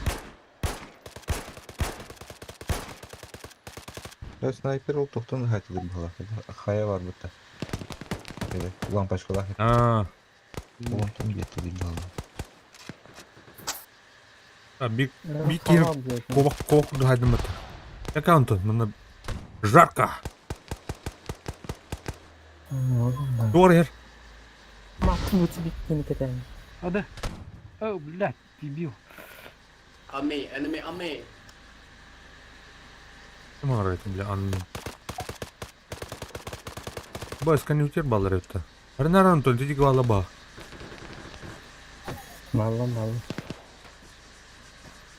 Снайпер ол тоқтон хатыды була. Хая бар бутта. Лампочкалар. А. Онтон кетти дип була. А, бик бик кобак кобак хайдым бит. Яка Антон, мына жарко. Туар ер. Маттым бу тебе кетен. Ада. О, блядь, дебил. On me, enemy on me. Ким арайтын, бля, анны. Бас конъюнктер баллар өттө. Арнар Антон, тидик бала ба. Мало, мало.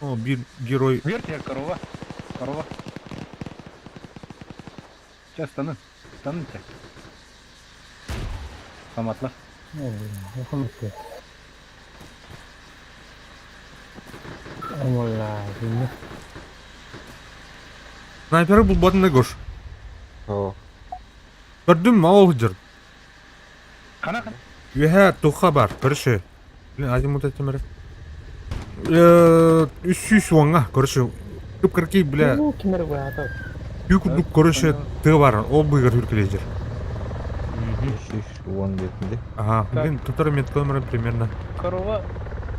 О, бир герой. Вертия корова. Корова. Сейчас стану. Стану тебя. Саматла. Ола, вино. Снайпер бул бодны гош. О. Көрдүм, ол жыр. Кана кана. Үһә туха бар, көрүшү. Блин, азимут этимер. Үс уаңа, көрүшү. Күп кырки, бля. Ну, кимер буята. Күп көрүшү тыы бар, ол быгыр хүркележер. Үш уон бетинде. Ага, блин, тутар меткомер примерно. Корова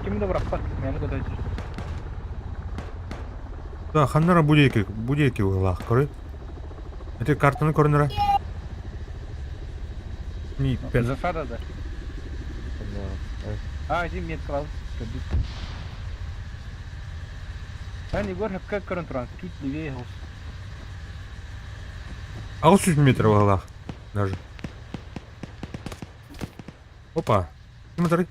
кимди быракпат. Мени көтөчү. Да, ханнара будейки, будейки углах, көрү. Эти картаны көрүнөрө. Не, Засада да. А, один метр ал. Ан Егор хапка көрөн туран, чуть левее хос. А 8 метров углах даже. Опа. Смотри.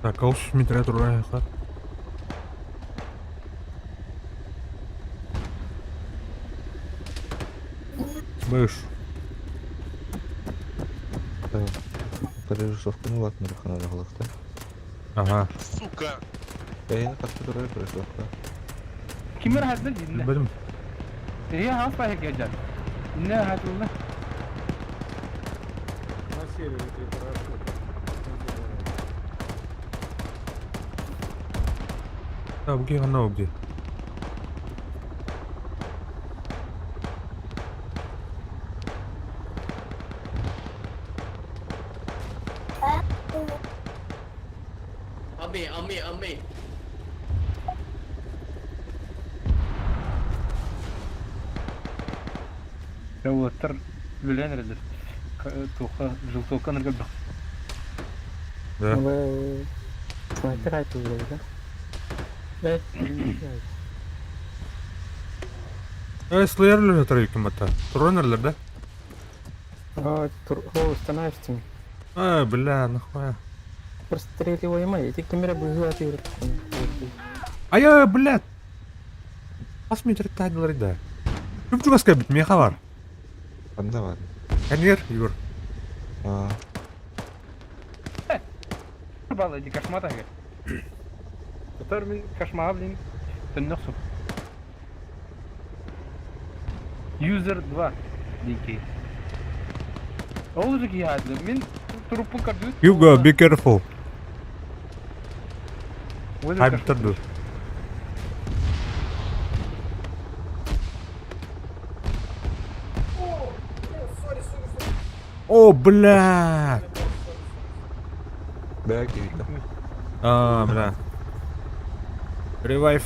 Так, а 8 метров турай хат. Быш. Перерисовканы латны ханара халыкта. Ага. Сука! Бәйне катты турай перерисовка. Кимер хазды динне? Билбедим. Ия хас па хекежат. Не хатылны. На севере три парашюта. Да, буги ханна убди. On me, on me, on me. Роботтар билен эрдер. Туха желтока ныргаб. Да. Снайпер айтыл да? Э, Э, слэйерлер өтөр бата. Туронерлер, да? А, тур, о, становишься. А, бля, нахуя. Простреливаемый. Эти ким эрэ быһыы атыыр. Айа, блядь! Хас метр таайдылар да. Күп чугас кэлбит, миэхэ бар. Ханна бар? Кэннигэр, Егор. Аа. Балла ди кошмар аҕа. Отор мин кошмар блин. Төннөх суп. User 2 дикий. Ол же киһи Мин туруппун көрдүбүт. Hugo, be careful. Возле Хайбыттар кошмар. дуо? О, бля! Бээ киһитэ. А, бля. Ревайв.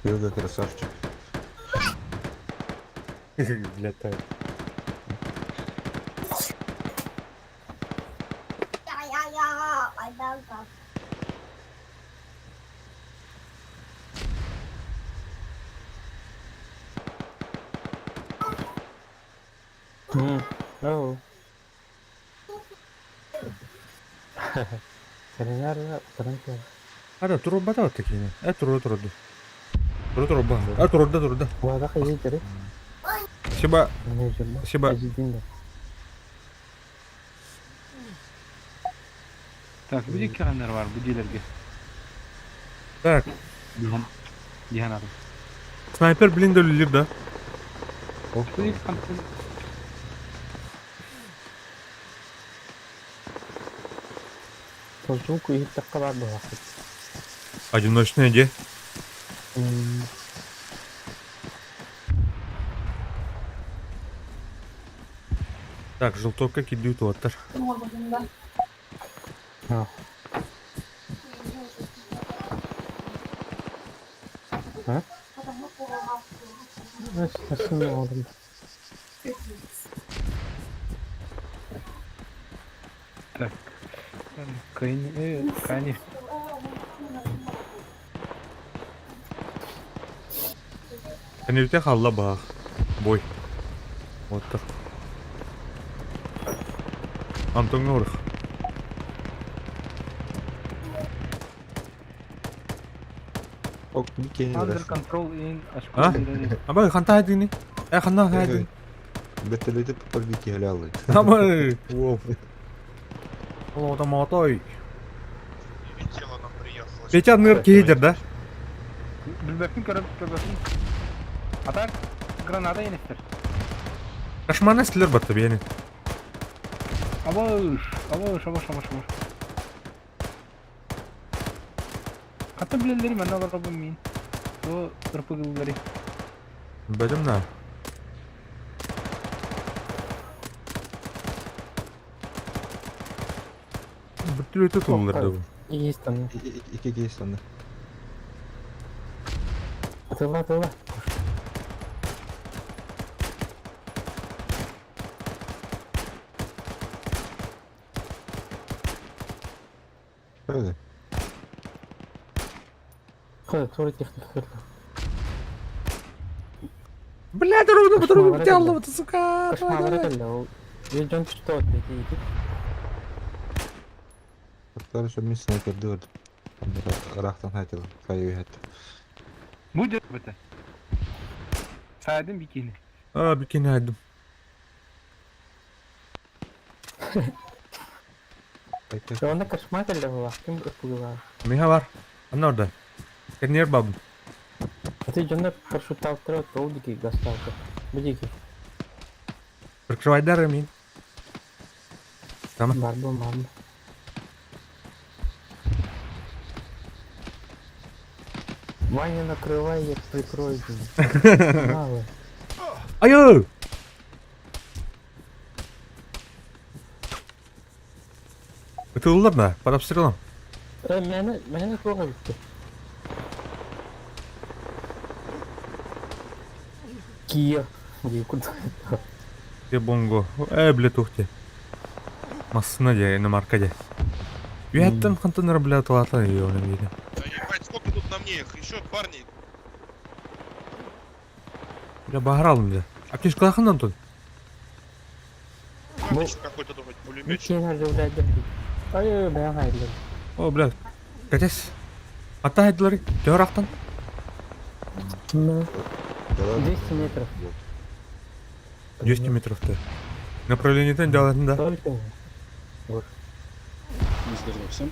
Юга красавчик. Бля, так. Oh. Сэрэнэр утаран кэлэр. Ара, турбата такие. Э, турур турду. Турур турба. А, турда турда. Уада хайы Спасибо. Спасибо. Спасибо. Так, бу диэки ханнар бар, бу дьиэлэргэ. Так, Диһан. Диһан атын. снайпер блин да үлэлиир да. Бу диэки хантан По звуку иһиттэххэ баар буолаахпыт. Одиночная где? Так, желтовка кидают оттар. А. А? Nasıl oğlum? Так. Кайни, кайни. Кэннибитэ хаалла баах. Бой. Оттор. Антоҥҥа урах. Ок, бикини Under бересин. control in А? Аба ханта хайдыгыный? Э ханна хайдыгын? Бертолети попал бики халялы. Аба. Воу. Ол мотой. Тело нам приехало. Петя ныр кейдер, да? Билбэппин көрөп көрбөппүн. А так граната енестер. Кошмарный стилер батты бени. Абыш, абыш, абыш, абыш, абыш. Хата билэллэри манна олоробун мин. О, ырпыгыллары. Бөдүм на. Бүтүрүтү туллар да бу. Есть там. Ики кейс онно. Тыла, тыла. Öyle. Хой, тура техника кырда. Бля, дорогу, дорогу, Кошмар, где это Алла, сука? Кошмар это ол. Ведь что ответить? Хорошо, мин снайперди көрдүм. Ыраахтан хайтыл, хайы хат. Будет это. Сайдым бикини. А, бикини айдым. Онно кошмар эле була. Ким ырпыгыла? Миха бар. Анна орда. Кенер бабым. А ты дьоннор парашюттаабыттара ол дики гастаабыта. Бу дики. Прикрывайдар мин. Там. Бар бу мам. Ваня, накрывай, я прикрою. Мало. Айо! Ытыллар да, под обстрелом. Э, мени, мени туох эбитти. Кия. Дии курдук. Те бонго. Э, бля, тухте. Массына де, иномарка де. Үһэттэн хантан бля туата ее видно. Да ебать, сколько тут на мне их? Еще парни. Бля, багралым бля. А кишкалахын Антон? Там еще какой-то должен быть пулеметчик. Иккиэн оживляйдер. Ай, бэйэҥ хайдылар. О, блядь. Кэтес. Ата хайдылары. Төһө Ну, 200 метров. 200 метров ты. Направлениетен делатын да. Только. Здорово всем.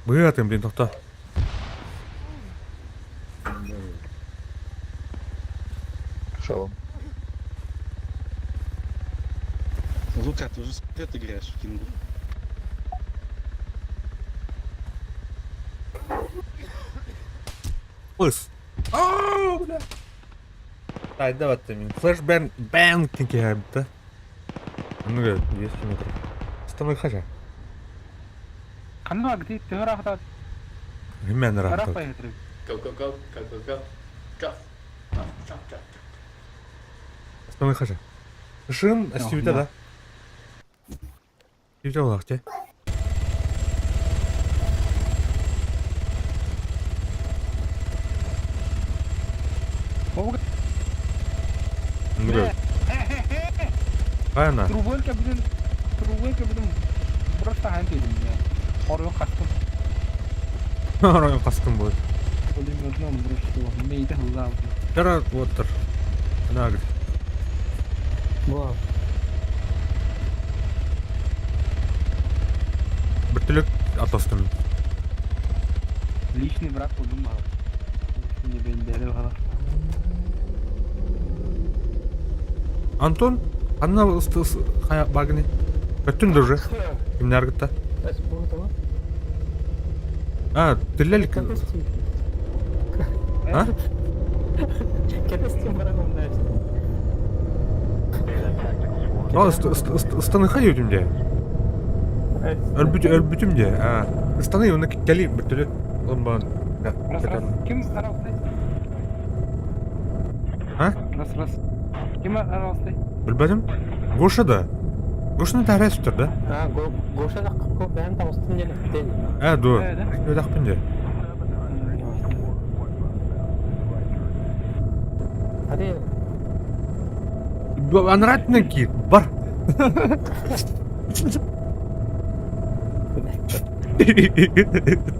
Быатын, блин, тохто. Шалом. Лука, ты уже сколько играешь в Кингу? Пыс. Ааа, бля. Тайда батты мин. Флэш бэн бэн киһи да. Ну, 200 метров. Станок хажа. Ханна где төһө ыраахта Мен ыраах ыраахта. байытыр. Go, go, go, go, go, go. Drop. Drop, drop, drop. Станок хажа. Шым, астивита да. Стивита олақ те. Ну, Айна. Трубойка бүтүн трубойка бүтүн просто хан дедим я. Оройун кастым. Оройун кастым будет. Пулеметном бросил. Мейді хыллаабы. Кара вот Нагр. Вау. Бөртөлөк атастым. Личный враг болдум мага. Не бендери бала. Антон, анна хая багны. Көттүн дұржы. Кимнер гытта? А, тиллелик. А? Кепестим барагом дальше. О, ыстаны хай өтүмде. Өлбүт өлбүтүмде. А, ыстаны оны кели бөртөлөк. Олбан. Раз раз. Ким араласты? А? Раз раз. Ким араласты? Билбедим. Гоша да. Гошаны тәрәз түр да. А, Гоша да бәйән тауыстын деле. Ә, ду. Өдәкпин де. Hadi. Анратны ки, бар.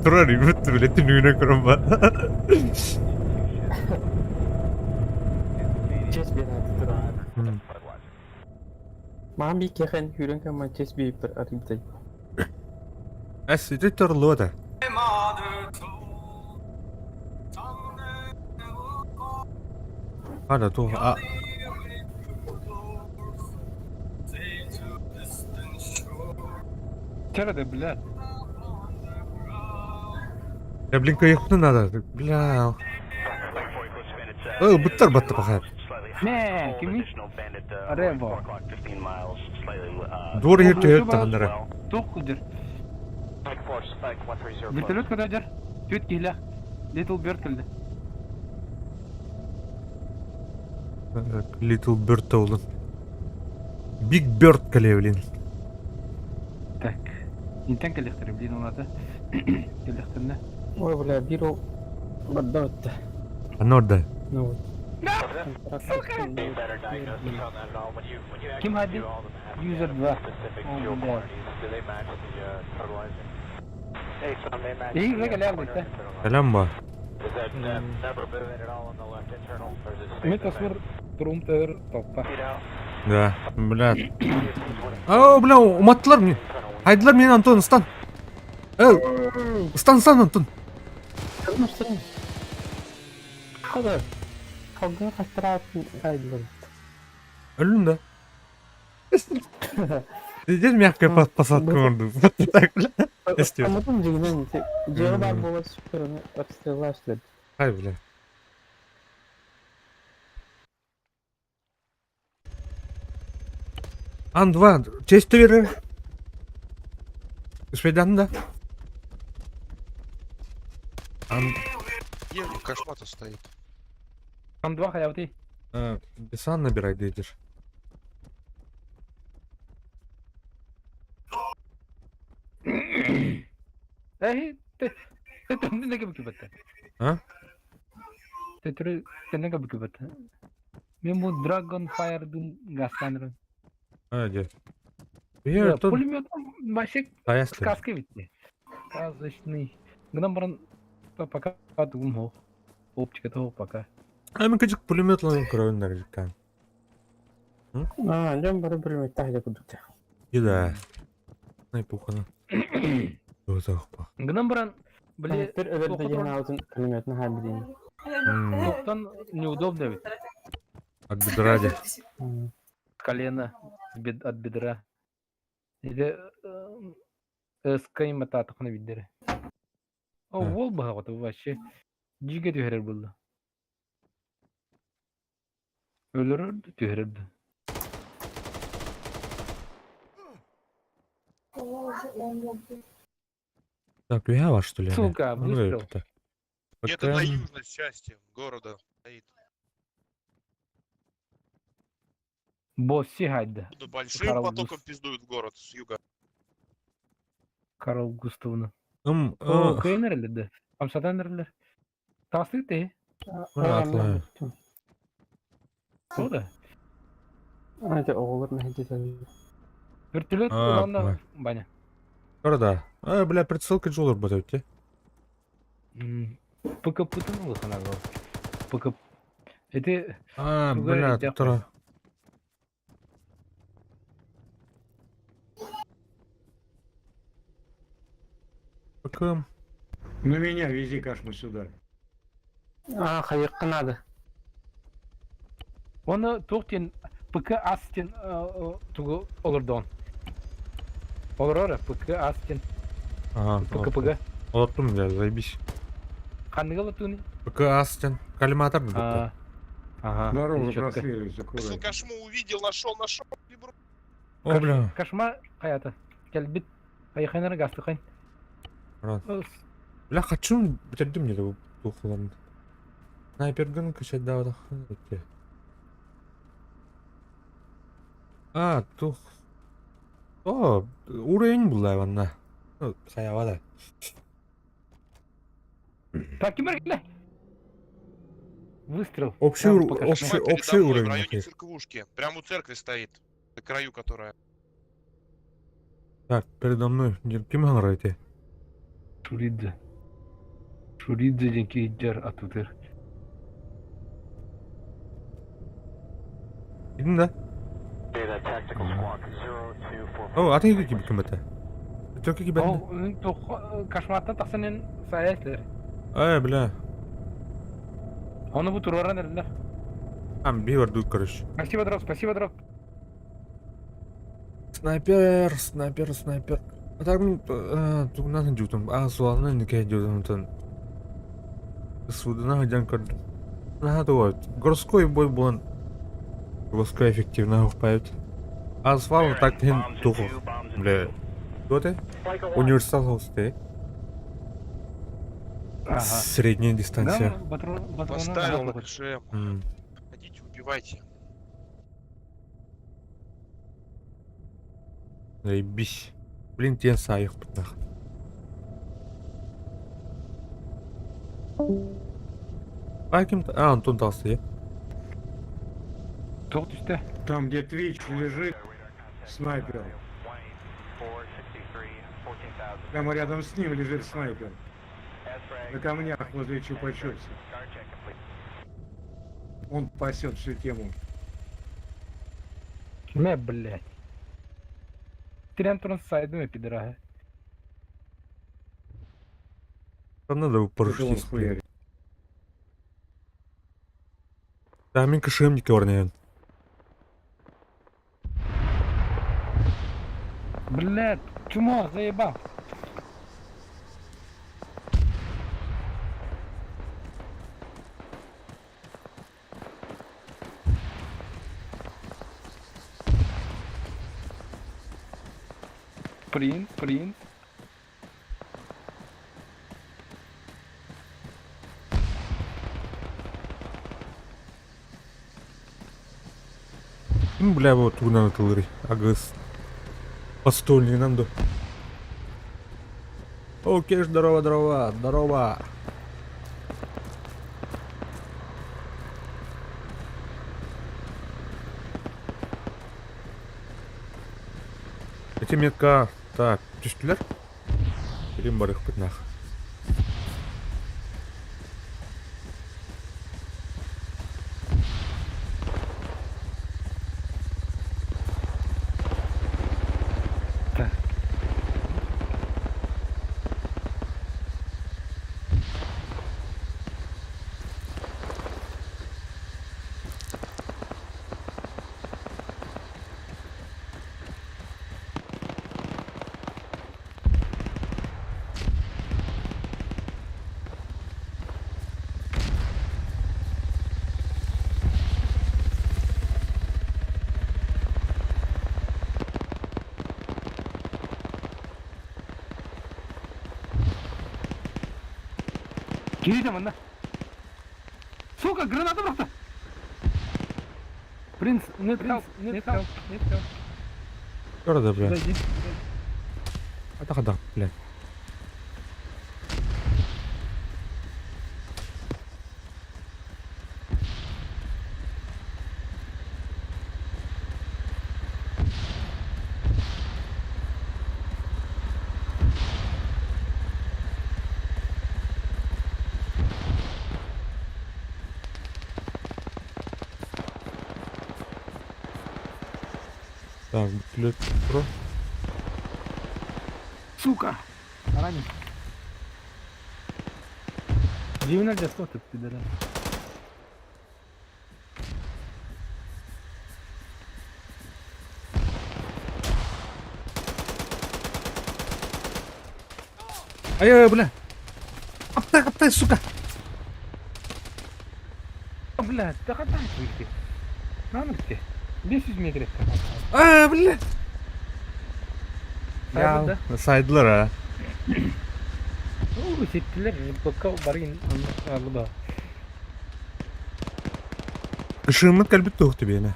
Турар үміт біле түнігіне көрім ба. Чес берadi турар. Маған би кехен хүрен кама чес бейіп бір арыбдай. Әс, ити тұрлы да. Ада, ту, а. Чарады, блядь. Я, блин, кайыпны надо. Бля. Ой, буттар батты пахат. Не, кими? Рево. Двор ерте ерте тағандары. Тоқ күдір. Вертолет көдер. Төт килә. Little Bird килде. Little Bird та. Big Bird кале, блин. Так. Интен келехтер, блин, онаты. Келехтерне. Ой, бля, бир ол барда өтті. Анорда. Ну вот. Ким хади? User 2. О, бля. Эй, вы келе алды. Сәлем ба. Мен тасвир турум төр топпа. Да, бля. О, бля, уматтылар мне. Хайдылар мені, Антон, ыстан. Эй, ыстан, ыстан, Антон. Kadar. Kalgın kastırат kaydılar. Өлүн да. Здесь мягкая посадка орду. Вот так, бля. Эстер. Амытын жигинен жері бар болар сүпіріні обстреллашлар. Ай, бля. Ан-2, честь берер. Успейдан да? Ан... Где кошмата стоит? Ан-2 хаявты. Бесан набирай, дейдер. Эй, ты ты төннеге бүкүбөттө. А? Ты түрү төннеге бүкүбөттө. Мен бу Dragon Fire'дын гастанырым. А, де. Бэйэ оттон Пулемет вообще таяс сказка ведь. Сказочный. Гынан баран пока тугум суох. Оптика того пока. А мен кыжык пулеметларын көрөбүн иккан. Аа, дьон бары пулеметтаах дьэ курдук. Да. Най пухана. Туох Гынан баран били Снайпер өлөрдө диэн аутун пулеметин хаалбытын. Тоқтан неудобно ведь. От бедра де. Колено от бедра. Или СК матаатахына билдere. О, уол баһаҕыта вообще дьигэ түһэрэр буолла. Өлөрөр да түһэрэр да. Так, я ваш, что ли? Сука, выстрел. Где-то на южной части города стоит. Босси хайда. Большим Карл потоком пиздуют в город с юга. Карл Густавовна. Ым, О, кыйын да. Амсатан эрэллэр. Таастык те. О да. Это оҕолор мэһэйдэтэллэр. Вертолет уонна Баня. Да. А, бля, прицелка жолор бата өтте. ПКП-тын улахан агал. ПК. Эти А, бля, тура. ПК. Ну меня вези, Кашма, сюда. А, хайыкка надо. Оны туох диэн ПК ас диэн тугу олордоон. Олорор ПК ас диэн. Ага. ПКПГ. Олоттум, бля, заебись. Ханныга олотууну? ПК ас диэн. Коллиматор бу. Ага. Дорогу простреливается, аккуратно. Кашму увидел, нашел, нашел. О, бля. Кашма хаята. Кэлбит. Хайхайнар гастыхайн. Бля, хочу бүтэрдим мне тухулан. Снайпергын качать да А, тух. О, уровень була ванна. Ну, саява да. Так, ким кэллэ? Выстрел. Общий, общий, общий уровень. В районе церквушки. Прямо у церкви стоит. На краю которая. Так, передо мной. Ким говорите? Шуридзе. Шуридзе диэн киһи атытыр. Идин да? О, аты ким ким это? Только ким О, кошмартан тахсанын саяслер. Ай, бля. Оны бу тураран эрэллэр. Там бивер дук, короче. Спасибо, друг, спасибо, друг. Снайпер, снайпер, снайпер. А так, тугунан дьутум, а суалны нике дьутум Судына дьан көрдүм. Наһаа туга городской бой буолан городской эффективно ухпайт. Асфальт так хин туху. Бля. Что Универсал хосте. Ага. Средняя дистанция. Да, Поставил на КШМ. Ходите, убивайте. Заебись. Блин, тен сайых пытнах. А кем-то... А, Антон дался, я. Там, где Твич лежит, снайпер. Прямо рядом с ним лежит снайпер. На камнях возле Чупа-Чупса. Он пасет всю тему. Мэ, блядь. Тирен туран сайдым пидорага. Там надо парашютист. Да, мен КШМники орнайын. Блядь, чмо, заебал. Принт, принт. Ну, бля, вот тугунан ытылырый. Агыс. Постольный нам Окей, здорово, здорово, здорово. Ити метка так түстүлэр. Билин барыахпыт нах. Киирдэ манна. Сука, граната бырахта! Принц, нет help, нет help, нет help. Көрө бля. Зайди. Атах бля. Так, бүтлет про. Сука! Ранен. Дивно для ты пидорас. Ай-ай, бля. Аптай, аптай, сука. Бля, да катай выйти. На ты. 500 метров. А, бля. Сайдылар Я сайдылар а. Ну, сеттилер, блокка баргин алыба. Ышыгыммыт кэлбит туох түбүөнэ.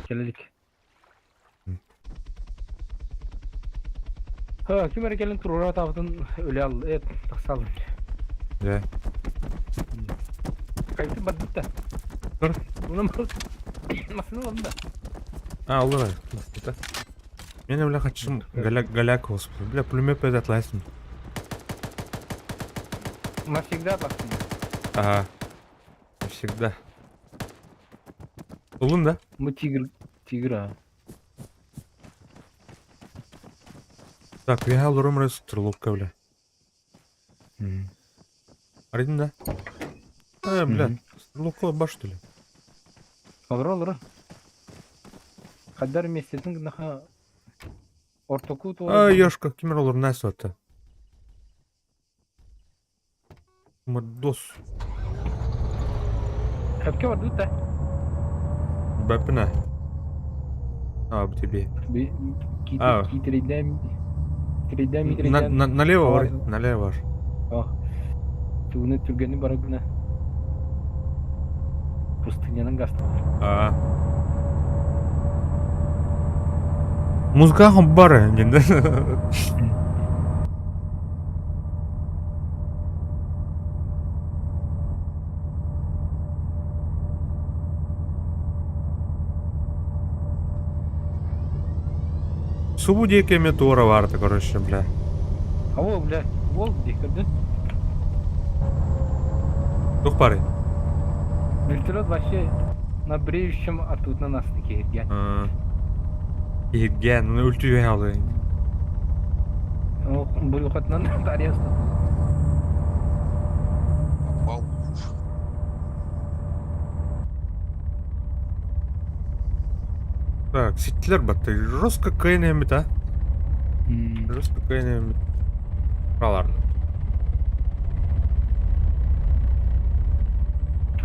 Кэлэлик. Ха, ким эрэ кэлэн туруора таабытын өлө ал, эт, тахсалын. Дьэ. Кайты бардыт да. Тур. Уна масына ылым да. А, олор это. Мен бля хочу голяк голяк господи. Бля, пулемет пойдет отлазим. Навсегда отлазим. Ага. Всегда. Улун, да? Мы тигр, тигра. Так, я лорум раз стрелок, бля. Аридин, да? Бля, стрелок баш, что ли? Олор, олор. Хаддар месяцин гнаха ортоку то. А, ёшка, кимер олор нас это. Мордос. Хапке бардыт да. Бапина. А, б тебе. А. Китридем. Тридем, На, налево, вар, налево. вар. Ах. Туны түргени барагына. Пустынянын гасты. А. Музыка бар, енді. Субу диэки туора барта, короче, бля. А во, бля, вол дии көрдүн. Тух бары. Вертолет вообще на бреющем оттуда нас таки А. Иһиргээн, ну үлтүйэн алый. Булухатынан тарьясты. Попал. Так, ситтилер батты. Жестко кыйын а? Жестко кыйын Праларны.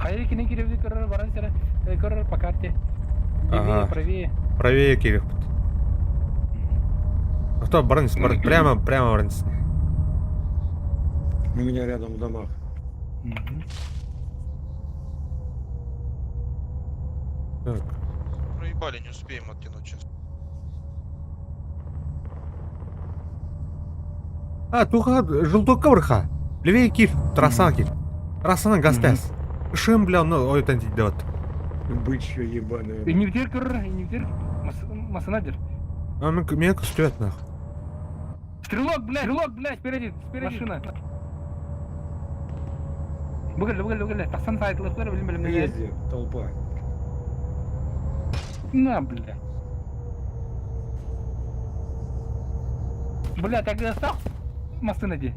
Хайыр кини киребди көрөр баран сера көрөр по карте. Левее, Ага. правее. Правее кирехпит. А кто баран, бар, прямо, прямо баран. У меня рядом в домах. Так. Проебали, не успеем оттянуть сейчас. А, туха, желтокка барха. Левее кир, трасса кир. Трассаны гастес. Шым, бля, ну, ой, тан вот. Бычье ебаное. Инвитер көрөр, инвитер. Масына дир. А, меня көстүбэт нах. Стрелок, блядь, стрелок, блядь, спереди, спереди. Машина. Бүгүл, бүгүл, бүгүл. Тахсан сайтлыклар билим билим. Ездит толпа. На, бля. Бля, так и остал? Машина ди.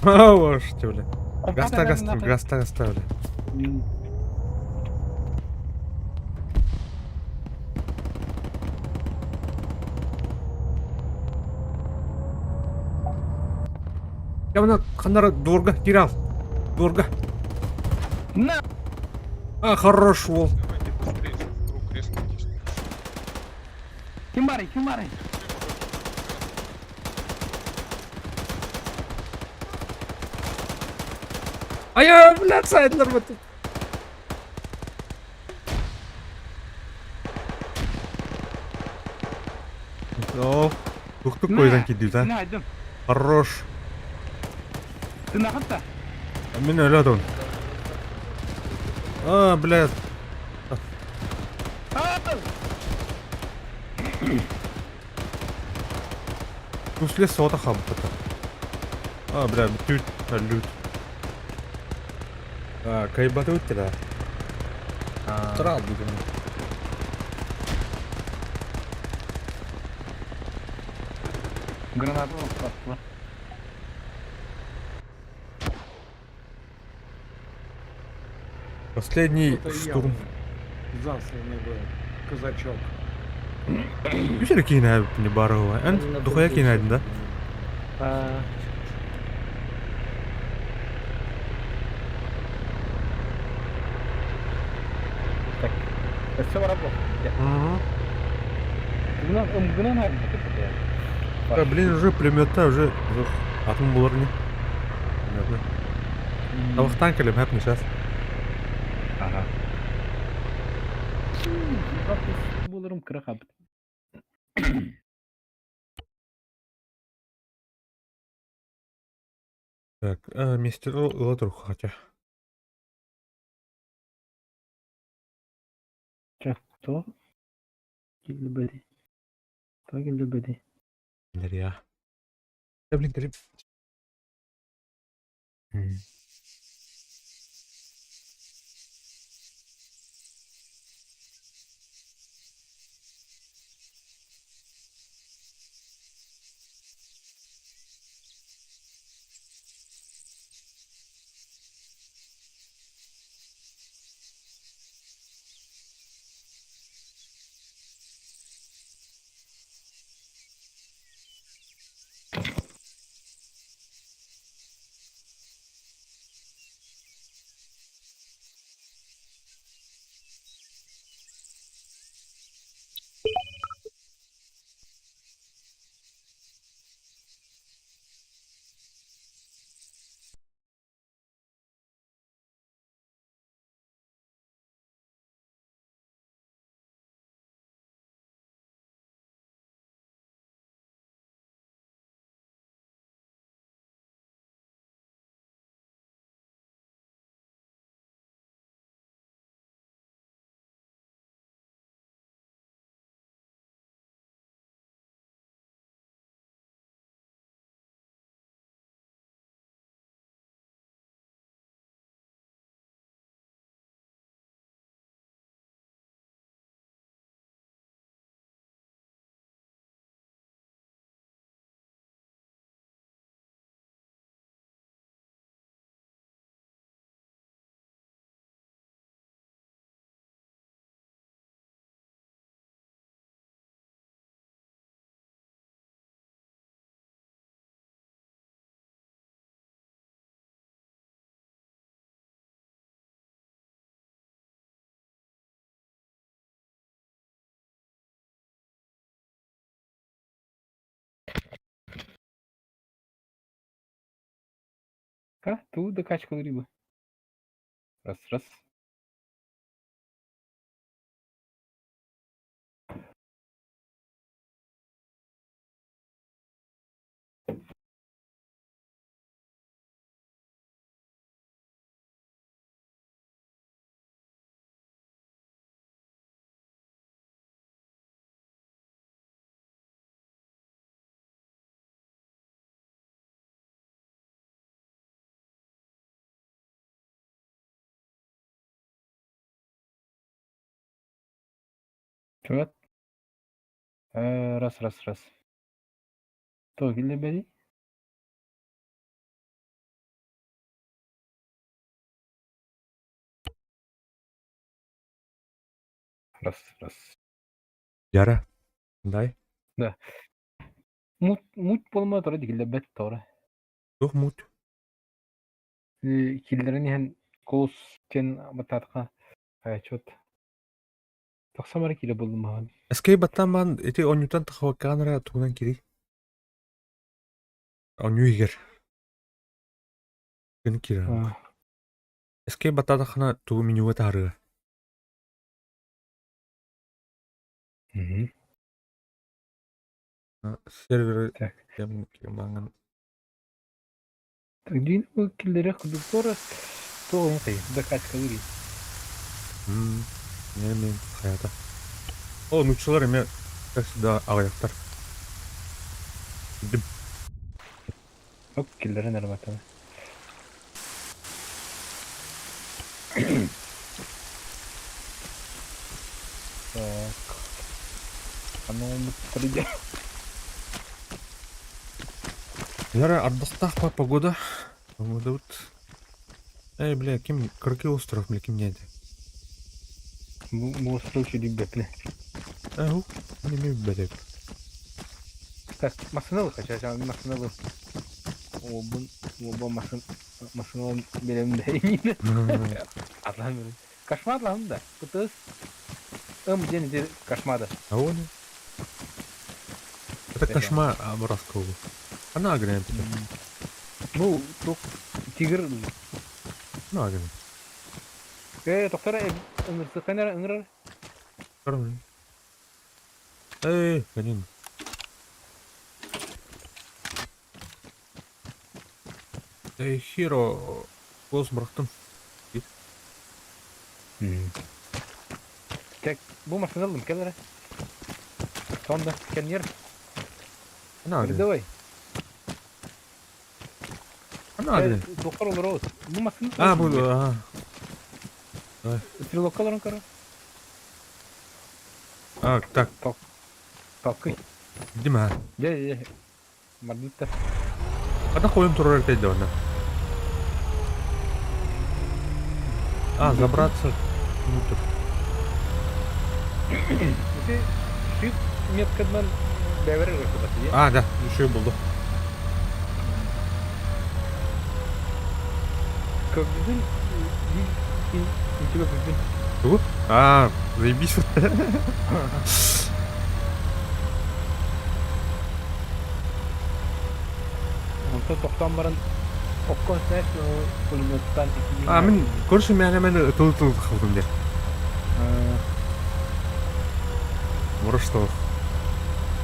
А, можете, бля. Гаста, гаста, гаста, гаста, бля. Я мына ханнара дурга кирал. Дурга. На! А, хорош уол. Давайте быстрее в круг резко. Ким бары, ким бары? А я, блядь, сайдлер вот. О, тук-тук койдан кидил, да? На, идем. Хорош. Ты нахуй-то? Мин өлө отон. А, блядь. Тусле сота хабыта. А, бля, түт, лют. А, кайбаты өтті да. Тұра бүгін. Гранату атты. Последний Кто-то штурм. явно Засланный был. Казачок. Үсері кейін әбіп не барығы. Ән, дұқая кейін әдін да? Так, все работает. Мгновенно. Да, блин, уже пулеметта уже атын болар не. Понятно. Табақтан келем, хэпни сейчас. Ага. Булырым кырык абыт. Так, мистер Латрух хотя. То? Килбеди. То килбеди. Я. Да, блин, келем. Ха, ту докачка рыбы. Раз, раз. Чугат. Раз, раз, раз. То киллэрбэтий? Раз, раз. Яра. Дай. Да. Мут, мут буолма тура дигиллэрбэт туора. Туох мут? Киллэрэн иһэн кулус диэн баттаатахха чуот тахсам эрэ киирэ буоллум ахан. Эскей баттаан баан ити онньутан тахабаккаан эрэ тугунан киирий? Онньу иһигэр. Күн киирэр. Эскей баттаатаххына тугу менюга таһаарыа? Сервер Так. маҥан Дин киллэрэх курдук туора туох хайы докачкалыыр. Мен хайата. О, нууччалар эмиэ как всегда аҕыйахтар. Дим. Оп киллэрэн эрэ батана. Так. Оно придет. Яра ардахтаах па погода. Погода вот. Эй, бля, ким Кыркый остров, бля, ким неді? Бу остров чүдүбэпнэ. Э, ху, не ми бэдек. Так, массыналык хача, массыналык. Обун, оба масын, массыналын берем да. Атлан берем. Кошмар лам да. Кутыз. Ым ден де кошмада. А он? Это кошмар Амуравского. Она агрен. Ну, тук тигр. Ну, агрен. Э, доктор, ыңырсыканар ыңырар. Эй, канин. Эй, Хиро, голос бырахтым. Так, бу машина алым, кел эрэ. Сонда, кенер. Она агрен. Передавай. Она агрен. Доктор олорор. Бу машина. А, буду, ага. Стрелокка олорон көрө. А, так, Такый. Дима. Дьэ, дьэ. Мардытта. Ата қойым тұрар дейді оны. А, забраться внутрь. Ити шип меткадан бэвэр кыбаты. А, да, еще болды. Көбүн интиге көбүн. Тугу? А, заебись. Онтон тохтоон баран окко знаешь пулеметтан А, мен көрші мен мен тыл тыл қалдым де. Мұрыштық.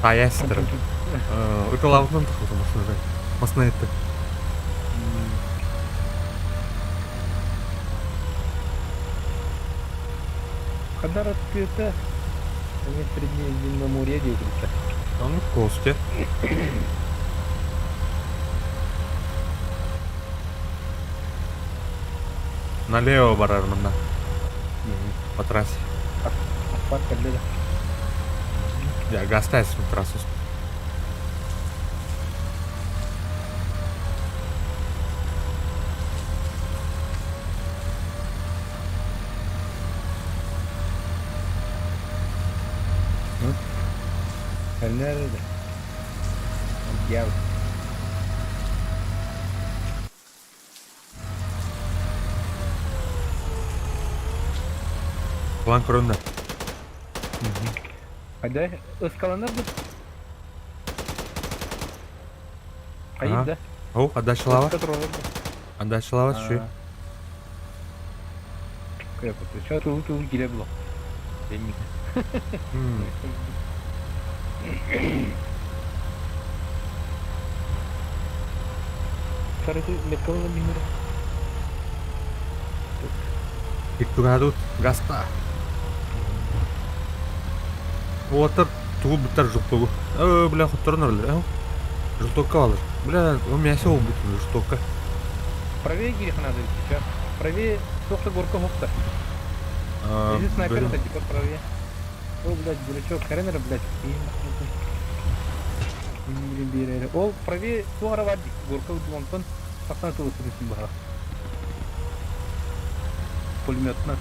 Таястыр. Ытылауынан тақылдым машинадан. Машина етті. Хадар открыто. Они Среднеземноморье делаются. Аны косте. Налево барар мында. По трассе. Асфальт кэллэ. Я гастайсың трассу. Nerede? Gel. План көрөндө. Hadi ıskalanır mı? Hayır да. О, отдачалава. Отдачалава шүй. Крепко. Тулу тулу кире було. Короче, меткалы минер. Иктугадут гаста. Уотар тугу буттар жуктугу. Э, бля, хотторон орлар. Жестокка алыр. Бля, у меня все убыт жестокка. Правее гирих надо идти, Правее, только горка хопта. Иди снайпер, это типа правее. О, блядь, дурачок, хрен эрэ, блядь. Биэрээри. Ол правее туох эрэ баар дии, горка онтон тахсан ытылысытын быһа. Пулеметно.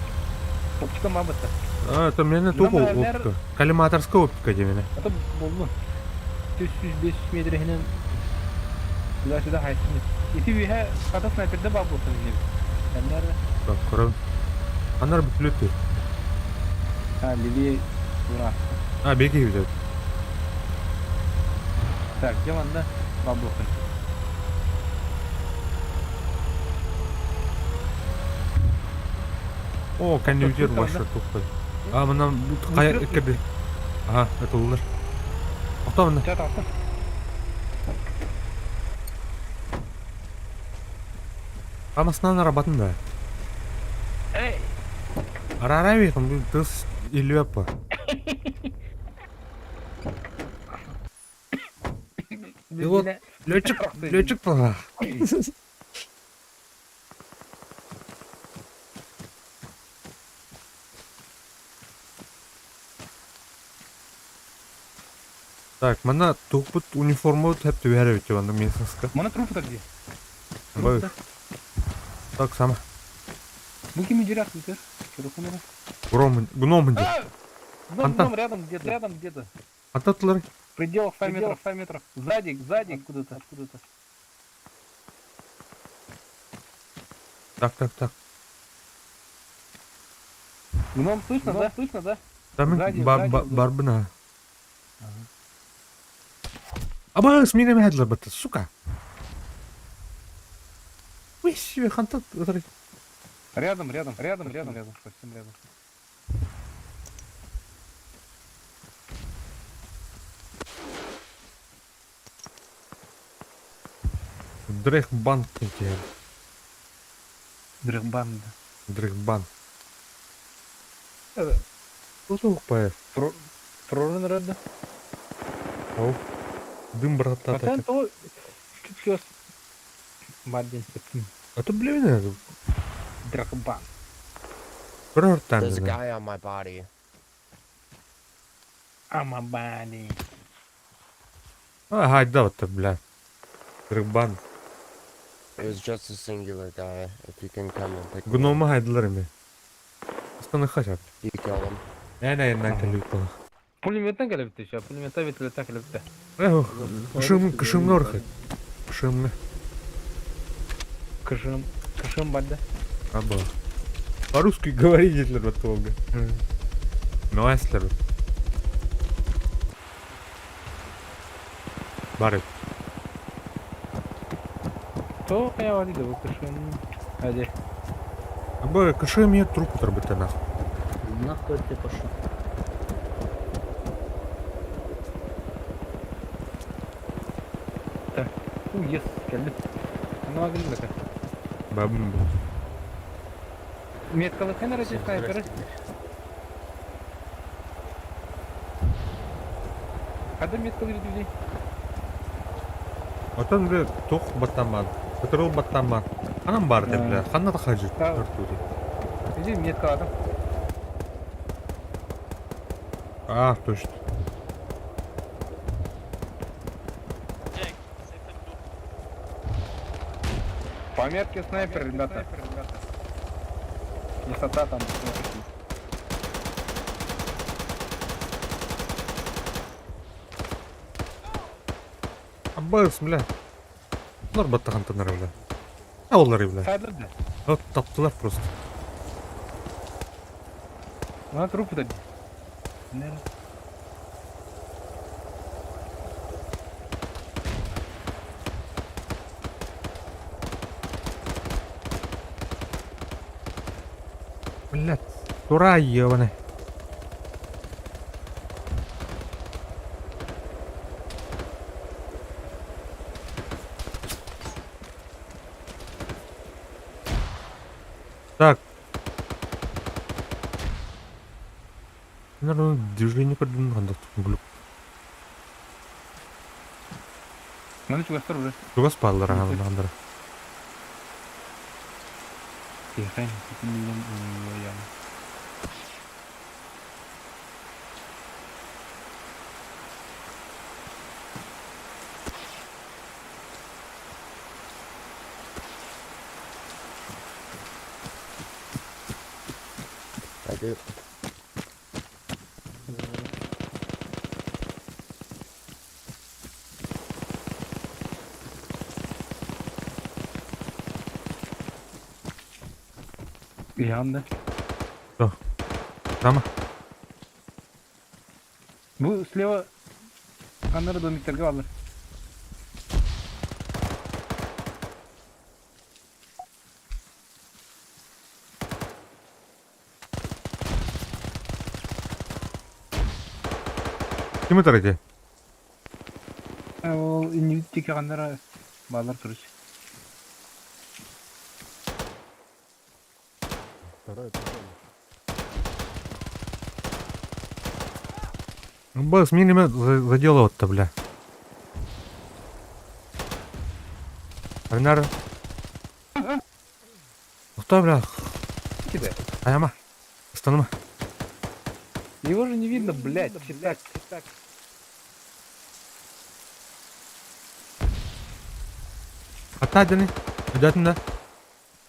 Оптика мабыта. А, это мене туох оптика. Коллиматорская оптика диэбинэ. Это боллун. 305 метр иһинэн туда-сюда хайсын. Ити үөһэ хата снайперда баар буолсан иһин. Эннер. Так, көрөм. Анар бүтлүттү. А, левее ура. А, беги взять. Так, где манна баар буолсан. О, кэннибитигэр ваша тухпай. А, манна хайа иккеби. Ага, ытыллар. Охто манна. Чат алсын. Амасынан арабатын да. Эй! Арарай тыс илүөппа. Пилот, летчик, летчик пора. Так, манна тухпут униформа тэп түбэһэр эбит манна местностка. Мана трупы где? Бай. Так сама. Бу кими дирак бүтер? Чурухунара. Гром, гном где? Гном, гном рядом где-то, рядом где-то. Аттатлар. В пределах 100 метров, 100 метров. Сзади, сзади откуда-то, откуда-то. Так, так, так. Гном слышно, да? Слышно, да? Там Сзади, бар, сзади, бар, сзади. барбына. Аба, смена мехадлар бата, сука. Уй, ханта, Рядом, рядом, рядом, рядом, рядом, совсем рядом. Дрехбан кентиэр. Дрехбан, да. Дрехбан. Тусух пае. Проран рада. Ол. Дым братата. Потом то чуть Мардин септим. А то блин. Дрехбан. There's a guy on my body. On my body. Ага, да, вот бля. Дрехбан. It was just a singular guy. If you can come and pick me up. Гнома хайдылар эми. Астаны хасят. You killed him. Нэ нэ кэлбит Пулеметтан кэлбит еще, пулеметтан вертолеттан кэлбит. Эх, кышым кышымны орхат. Кышымны. Кышым, кышым барды. Аба. По-русски говори, дитлер вот долго. Ну, аслер. Бары. То я вали да кышым. Hadi. Аба, кышым я труп торбыта нахуй. Нахуй ты пошел. Так. У, yes, келдим. Ана келдим Бабым. Меткалы кенер эти снайперы. Хада меткалы людей. Отон бе тух баттаман. Петрол баттаман. Анам бар деп бля. Ханна да хаджи. Иди метка адам. А, точно. По метке снайпер, ребята. Высота там. Аббас, бля. Олар баттахан тынар, бля. А олар, бля. Сайдыр, бля. Вот таптылар просто. На трупы то Блядь, тура ебаный. Так. Наверное, движение придумал, глюк. Маны чугастар уже. Чугас паллар, ага, андыр. Тихо, миллион яму. I do. Yandı. Тама. Бу слева ханнары домиктарга бааллар. Ким ытар ити? Ол иннибит ханнары бааллар короче. Бас, минимет заделывать-то, бля. Арнар. Кто, бля? Кидай. Аяма. Останума. Его же не видно, блядь, читать. Ата дени. Өдәтін да.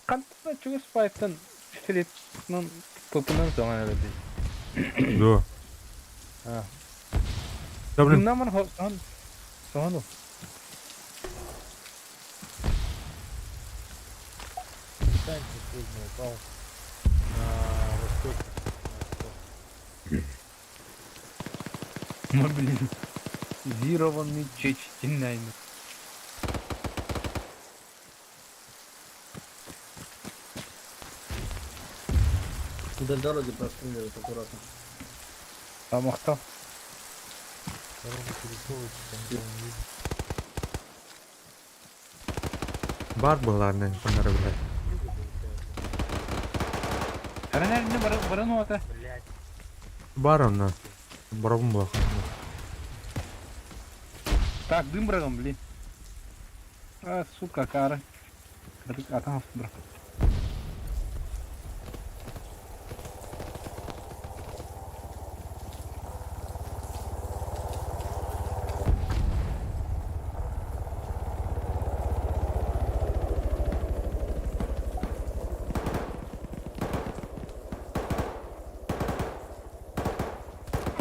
Хантан чугас пайптан пистолетынан топунан заман эбит. Да. А. Да, блин. Наман хон сону. Танк последний упал на востоке. На восток. Мобилизированный чечтинайны. Вдоль дороги простреливают аккуратно. Там охта. Дорога пересовывается, там никого не видно. Бар была, не, панара, бля. Юга, получается. Арана бар баран ота. Блять. Бар онна. Барабын була. Так, дым брагам, блин. А, сука, кара. Атам бра.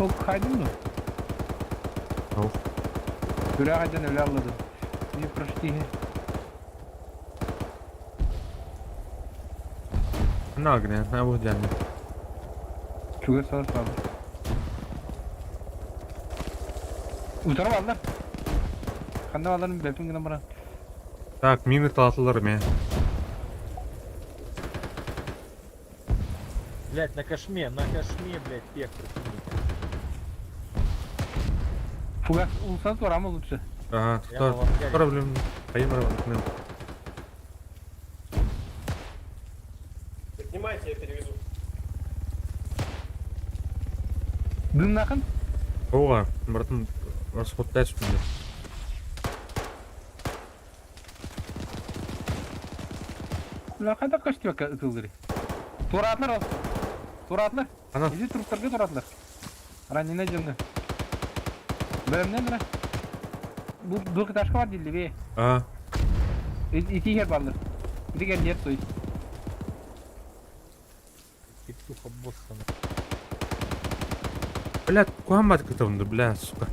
Ол хайдың ну? Ох. Күрә хайдан өлә алды. Не прошти. На огне, на вот дяне. Чуга сар сал. Утырып алды. Ханда аларын бәпин генә бара. Так, мины талатылар ме. Блять, на кошме, блять, пех противника. Фугас улсан торамы лучше. Ага, Прямо кто? в ангаре. Проблем. Поим Поднимайте, я перевезу. Дым нахын? Ога, братан, расход 5 мне. Ла кайда качты бака ытылдыры. Туратлар ал. Туратлар. Ана. Иди труптарга туратлар. Ранена жынды. Бөлімнен мына. Бу двухэтажка бар дейли бе. А, Ити хер барлар. Ити хер нет, то есть. Петух обоссанный. блядь, куда мать кытымды, бля, сука.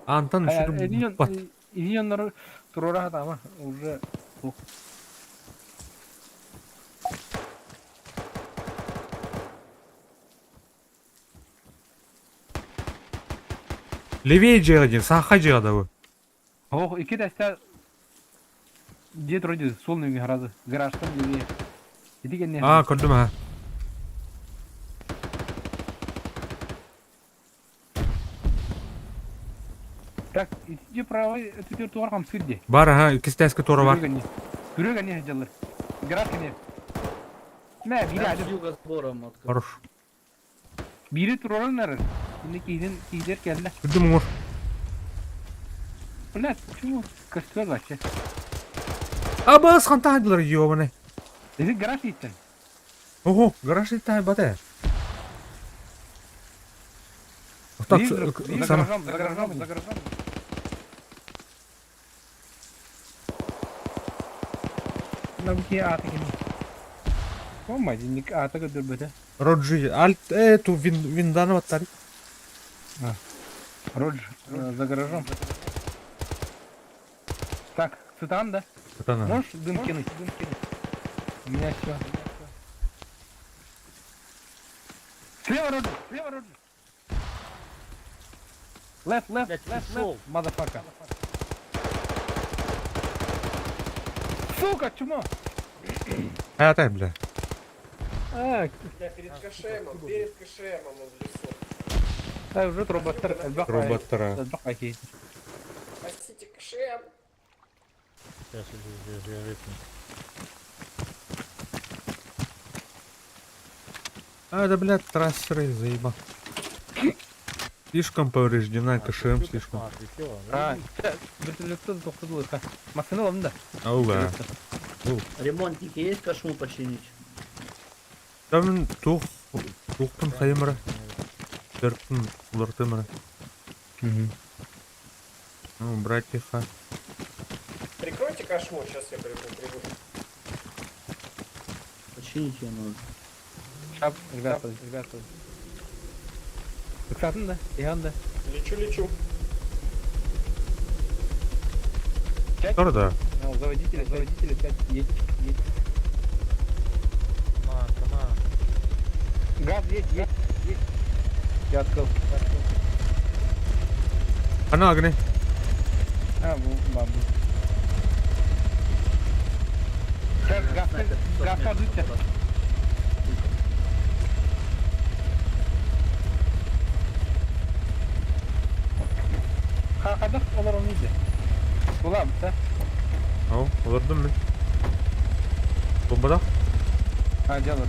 Антон, еще бат. Иди оннор турора хатама уже. Левее жега саха жега да bu. Ох, ики дәстә дед вроде солный гораздо. Гаражтан левее. Иди не. А, көрдүм ha. Так, иди правый, это теперь туар хам сырди. Бар, ага, кистәске тура бар. Күрәгә не җылыр. Гараж не. Мә, бире Там один. с юга сбором открыт. Хорош. Бире тураран нарыр. Инде киһен киһдер кэллэ. Көрдүм уңур. Блядь, почему костер вообще? Абас хантадылар ёбаный. Иди гараж иттен. Ого, гараж иттай бата. Так, За сама. гаражом, за гаражом, за гаражом. Нам ки аты кини. О, мадинник аты көдөр бөтө. Роджи, альт, эту вин, винданы баттар. Родж, за гаражом. Так, Цитан, да? Сатана. Можешь дым кинуть? Дым кинуть. У меня все. Слева, Роджер! Слева, Роджер! Left, left, Блядь, left, ушел. left, motherfucker. Сука, чмо! А, тай, бля. А, Бля, перед КШМом, перед КШМом он в лесу. а уже роботтар, Роботтара. Спасите КШМ! Сейчас, сейчас, сейчас, я рыпну. А, да, бля, трассеры заебал. Слишком повреждена КШМ, слишком. А, вертолетты тоқтадылы, Машина алым да. Ау, да. Ремонтники есть кошму починить? Там тух, тухтын хаймара. Төртін улартымара. Ну, братиха. Прикройте кошму, сейчас я приду, приду. Починить ее надо. Шап, ребята, ребята. Ыксатын да, Ихан да. Лечу, лечу. Тор, да. А, Заводителя, заводителя, пять, едь, едь. На, на. Газ, едь, едь, едь. Я открыл. Я открыл. Ана, огни. А, бу, бабу. Сейчас газ, газ кладут. Хадах олар оны иде. Булам, да? Ау, олардым мен. Бомбада? А, делаю,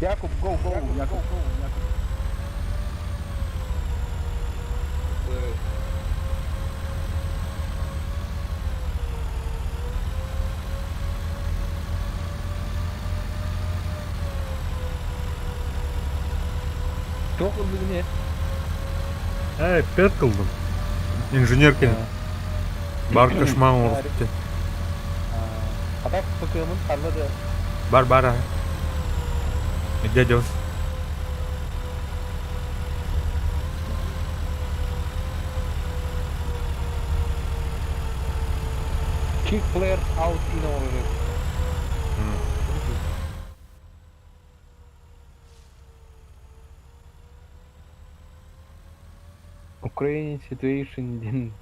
Якуб, go, go, Якуб, go, Якуб. Çok hızlı ne? Эй, пет кылдым. Инженер келин. Бар кошман орупты. А так ПКМ'ın tarla da Бар, бар, а. Дядя. kick players out in order. Ukraine situation din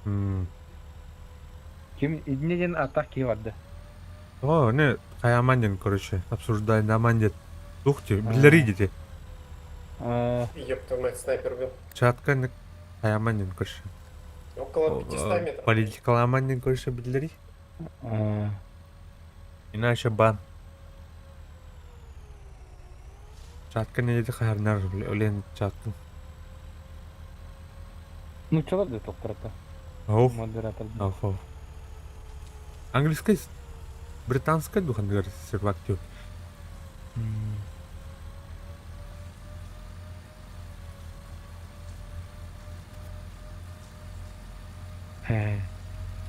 kim idneden атаки vardı. О, не, Хаямандин, короче, обсуждали на Аманде. Тухти, билеридите. А, Ёб твою мать, снайпер убил. Чатка не Хаямандин, короче. Около 500 метров. Политика Амандин, короче, билери. а, Иначе бан. Чатка не деди хайарнар, олен чаткын. ну çalar da doktorata. Ох, Модератор. ох, ох. Английская, британская духан, говорит, сервак тю.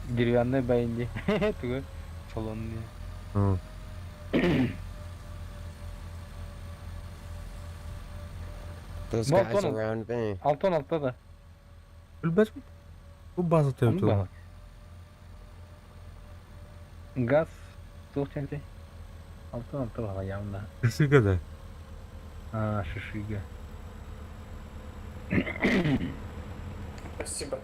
Деревянный байынди. Тугу. Салон. Those Well, guys Donald. around me. Алтон altta da. Bilmez Bu bazı Onu tövbe. da. Gaz. Soğuk çekti. Altın altı valla yanında. Şişiga da. А, шишига. Спасибо.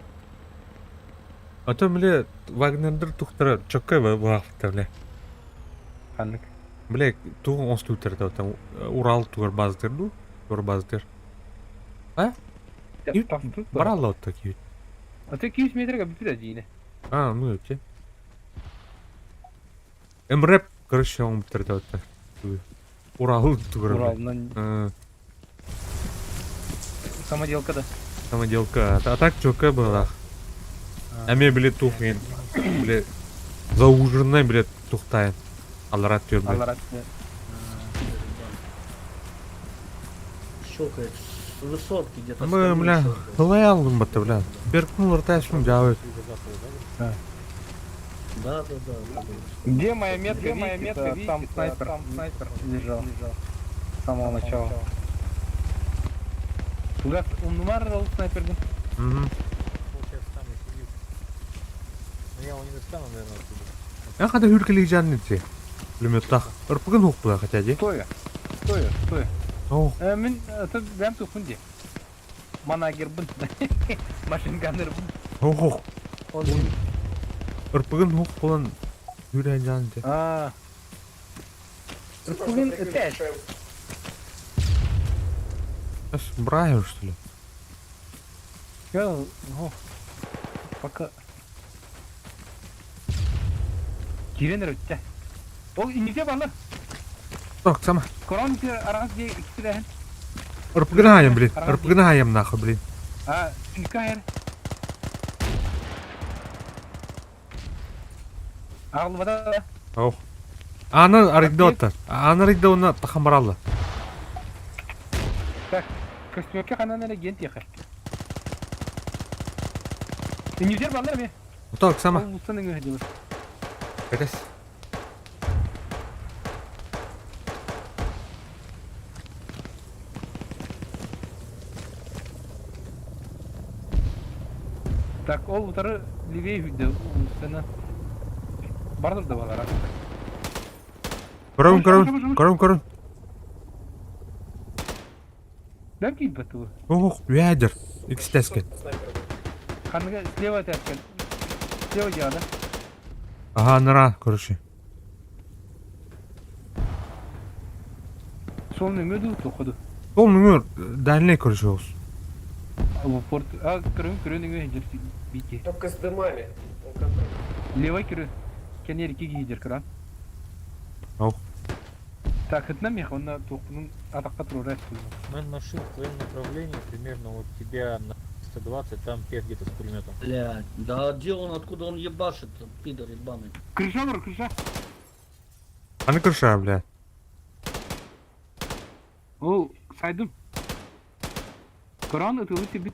А то бля Вагнердер тухтара чокка вахта бля. Ханнык. Бля тугун остутер да там Урал тугар баздыр ду. Тугар баздыр. А? Баралла такие. А ты 200 метрге бүтүр дейін. А, ну окей. МРЭП, короче, он бүтүр да Урал тугар. Уралынан самоделка да. Самоделка. А так чокка была. А мне, бля, тухнет. Бля, зауженная, бля, тухтайын. Аларат төр, бля. Аларат. Щелкает. С высотки где-то. Мы, бля, хылай алдым бата, бля. Беркін ыртайсың жабы. Да, да, да. Где моя метка? Где моя метка? Там снайпер. Там снайпер лежал. С самого начала. Тугас умнумар ол снайпердин. Угу. Получается, там и сидит. Но я его не достану, наверное, оттуда. Я хада хүркелейжан нити. Пулеметтах. Ырпыгын хуқпула хотя ди. Стоя. Стоя, стоя. Ох. Мин бэм тухун ди. Манагербын. Машинганербын. Ох. Он Ырпыгын хуқпулан хүрәжан ди. А. Ырпыгын этеш. Эс брайер что ли? Я, о, пока. Кирен өттө. Ол инде бала. Так, сама. Корон арас ди иккилэһин. Ырпыгын хаям, блин. Ырпыгын хаям нахуй, блин. А, түнкэ Ағылбада. Ох. Аны арыйда Аны арыйда оны тахамаралла. Так, костюмке ханан эле ген тиэхэ. Инженер баллар ме? Так, сама. Ол устаның өһө Кәтес. Так, ол утары левее хүдде устана. Бардыр да балар. Көрөн, көрөн, көрөн, көрөн. Бәм кейт батты. Ох, ядер. Икстескен. Ханга слева тәскен. Слева яда. Ага, нара, короче. Сол нөңө тоқыды. Сол нөңө дальний, короче, олс. Бу порт, а көрөн көрөн нөңө жер бите. Только с дымами. Левой көрө. Кенер ики гидер кран. Ох. Так, хытна мех, онна тоқының атаққа турар. Мэн машин в твоем направлении, примерно вот тебя на 120, там пех где-то с пулеметом. Блядь, да где он, откуда он ебашит, пидор ебаный. Крыша бар, крыша. Аны крыша, бля. Ол, сайдым. Коран ытылы тебе.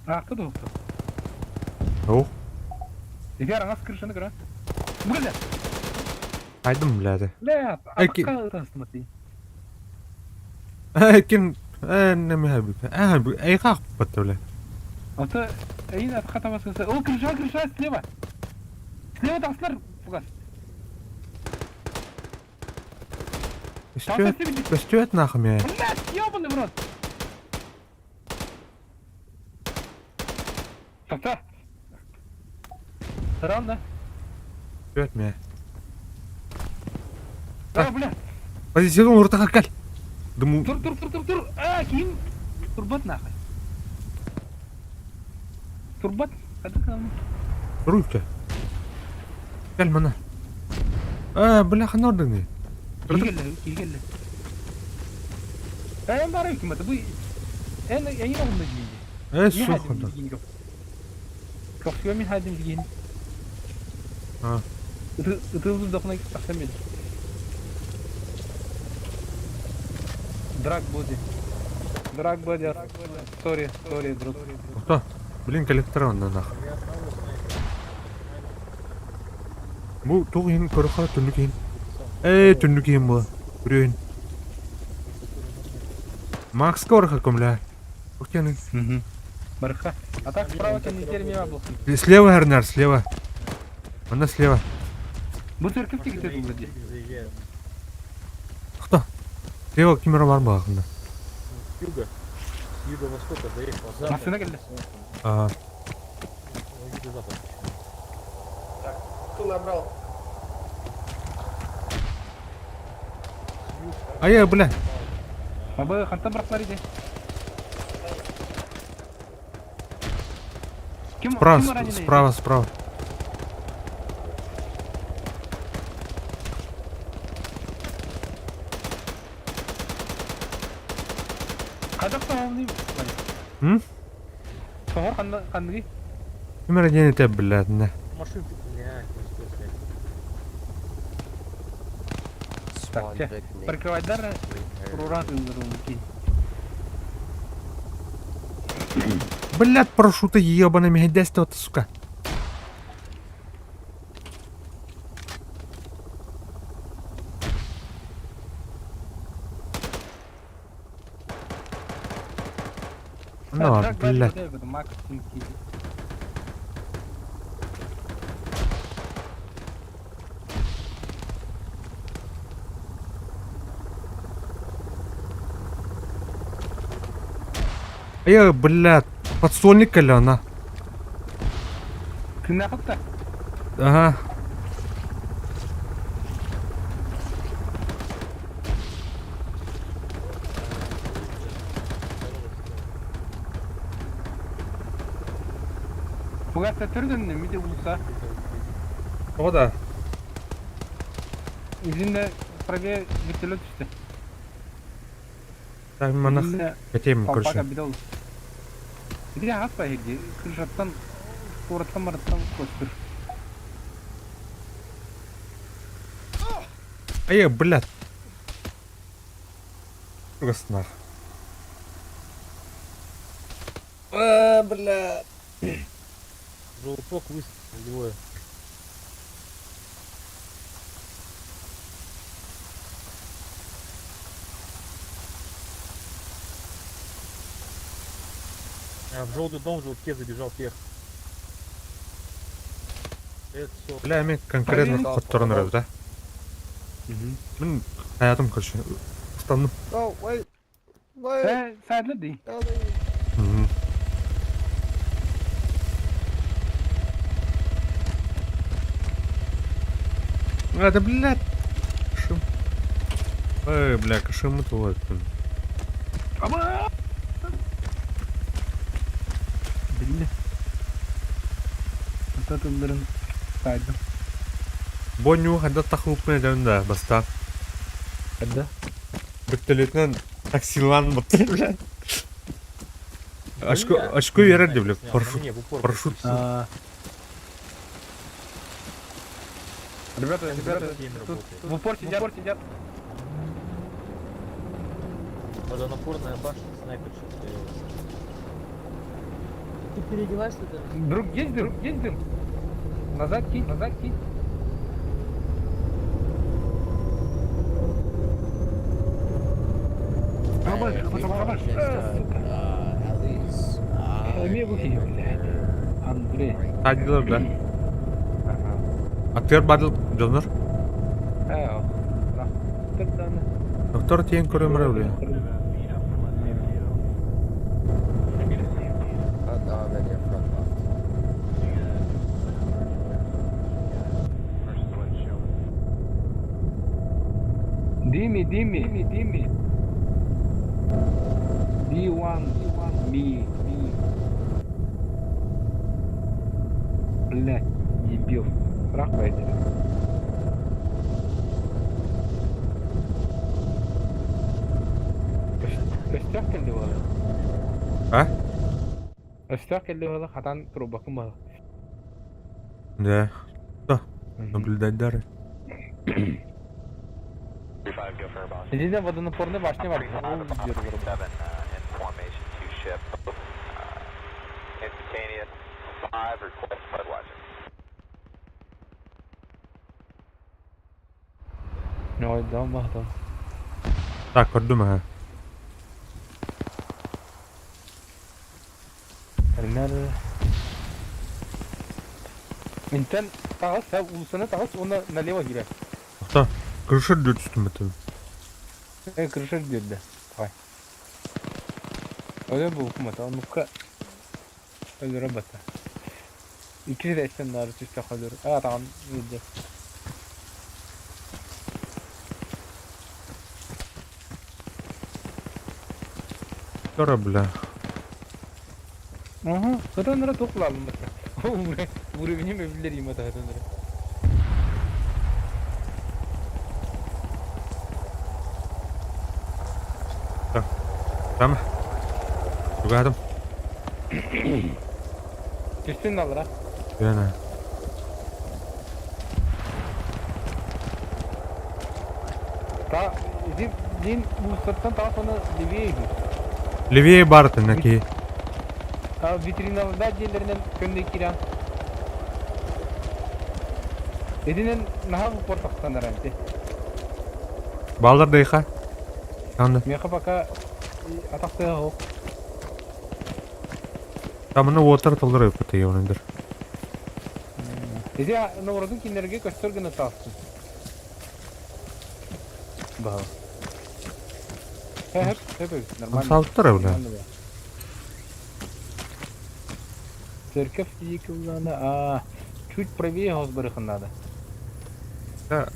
Ахта да ухта. Ох. Эфир аңас крышаны кыра. Бля! Айдым, бля, да. Бля, Әки- атаққа ытасты Э, ким, э, неме хабы. Э, бу, эй, как батты, бля. Ата, эйин атаққа табасы. Ол крыша, крыша, слева. Слева таслар, фугас. Көстүөт, көстүөт нахуй меня. Блядь, ёбаный в рот. Тоқта. Сыран да. Көстүөт меня. А, бля. Позицион уртаха кал. Дыму. Тур, тур, тур, тур, тур. А, ким? Турбат нахуй. Турбат. Руки. Кал мана. Э, бля, ханордыны. Килгелле, килгелле. Э, бары ким это? Бу эн эйин оғында дейінде. Э, суха. Кохсуя мин хадим деген. А. Ытылды дохна тахсам еді. Драг боди. Драг боди. Сори, сори, друг. Кто? Блин, коллектор он нахуй. Бу туг хин көрөхө түннүк хин. Э, түннүк хин бу. Үрөйн. Макс көрөхө көмлә. Уктяны. Барха. А так справа кеннетер мева болсын. Слева, Эрнар, слева. Она слева. Бу церковь тигите вроде. Заезжаем. Кто? Слева кимера бар багында. С юга. С юго-востока заехал. Запад. Машина келді. А, Юго-запад. Кто набрал? а я, бля. Абы ханта браклар иде. Ким Справа, ким раненый? справа, справа. Казак соғын М? Соғыр қанды Кимера не те, бля, на. Машин, блядь, не успел снять. Так, Swan те, Vic Nate Прикрывайдар three Руран ылдырыл кейін. Блядь, парашюта ебаный меһэйдээстэ сука. Ну, блядь. Э, блядь, подсольник или она? Ты нахуй-то? Ага. Бугатта түрдүн миде улса. О, да. Изинде правее вертолет түстэ. Так, манах. Изинде Хотим, колпака короче. биде улус. Иди хатпа хеди. Крышаттан, кураттан мараттан көстүр. Ай, блядь. Гостнах. А, бля. Желток выстрелил двое. А, в желтый дом в желтке забежал пех. Это все. Бля, мен конкретно хотторон ырабыт, да? Мин хаятым, короче, устанным. Oh, wait. Wait. Э, сайдлы ди. Мгм. А, да, блядь. Шим. Эй, бля, кашим это вот. Аба! Билли. Ататылдырын сайдым. Боню хада тахылып да, баста. Хада? Вертолетнен таксилан бутты, блядь. Очко, очко верер бля, парашют. Парашют. Ребята, ребята, тут в упор сидят, в упор сидят. Водонапорная башня, снайпер сейчас появился. Ты переодеваешься даже? Друг, есть дым, есть дым. Назад кинь, назад кинь. Андрей. Тадилар, да. Актер бадыл, донор. Доктор тиен көрөмөр, бля. I'm in your front left. Дими, Дими, Дими, Дими. D1, D1, me, me. Блять, дебил. Рахмет. Костяк келди бала. А? Костяк келди бала, хатан трубакын бала. Да. Да. Наблюдать дары. Здесь водонапорная башня бар. Instantaneous 5, request Budweiser. Ой, да, да. Так, көрдүм, ага. Пример. Интен тағыс, улусына тағыс, оны налево кире. Охта, крыша дүртүстүм это. Э, крыша деді. Давай. Öyle bu hükümet. Ну-ка. Öyle работа. İki resim var üstte kalıyor. Ha tamam. İyiydi. Тора, бля. Aha. Zaten onlara toplayalım mesela. Buraya öbürleri yiyeyim zaten onlara. Tamam. Тугадым. Üstün alır ha. Яна. Ta din din bu sırttan daha sonra левее иди. Левее барты, наки. Витриналарда дьиэлэринэн көннөй киирэн. Итинэн наһаа упор тахсан эрэн ти. Баллар дайха. Анда. Миэхэ пока атахтыа суох. Тамына уотар толор өппүт ыйонындыр. Ити новородун кинилэргэ көстөр гына таастын. Баһа. Хэп, хэп, нормально. Салттар бля. Церковь диэки а чуть правее Госбарыхын надо. Да,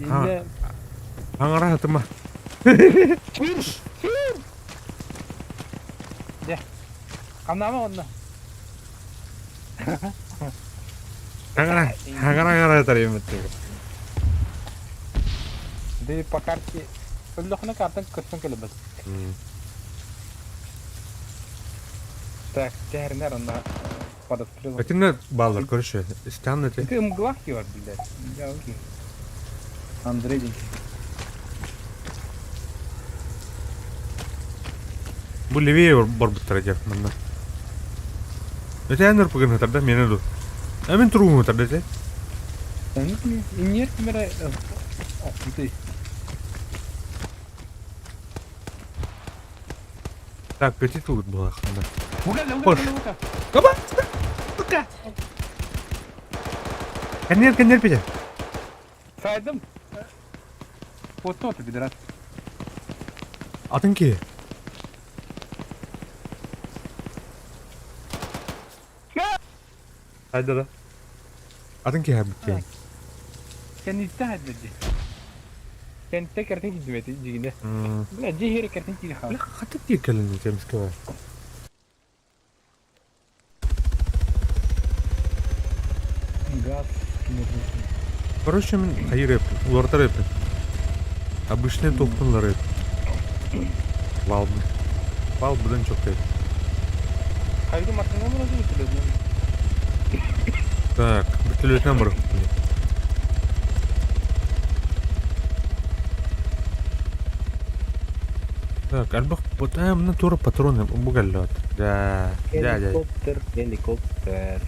Аңара хатыма. Чир! Чир! Дьэ. Хамнаама онно. Аңара, аңара аңара тарыйым Ди по карте өллөхүнэ картан көстөн кэлэбит. Так, тэһэринэр онно под обстрелом. Этинне баллар көрүшө. Истан эти. Ты мгла хиор, блядь. Я окей. Андрей день. Бу левее барбыттара дьэ манна. Этэ эн РПГ тарда мені ду. А мен туругу тарда те. Иннер кимере ты. Так, эти тут была хана. Кош. Каба! Сука! Коннер, коннер, Петя. Сайдым. Вот тот, пидорас. Атын ки. Хайда да. Атын ки хабитте. Кэнниттэн хайдады. Кэнниттэн кэртин киирбэти дьигинэ. Бля, дьиэ иһэр кэртин киири хаал. Бля, хатык дии кэлин темского. Газ Короче, мин хайыр эппин, уларытар эппин. Обычный туохпун ылар эппин. Валбы. Валбыдан чоктай. Хайгы машина вроде вертолетный. Так, вертолетынан бар. Так, альбах вот мына тура патроны бугаллот. Да, да, да. Helikopter, helikopter.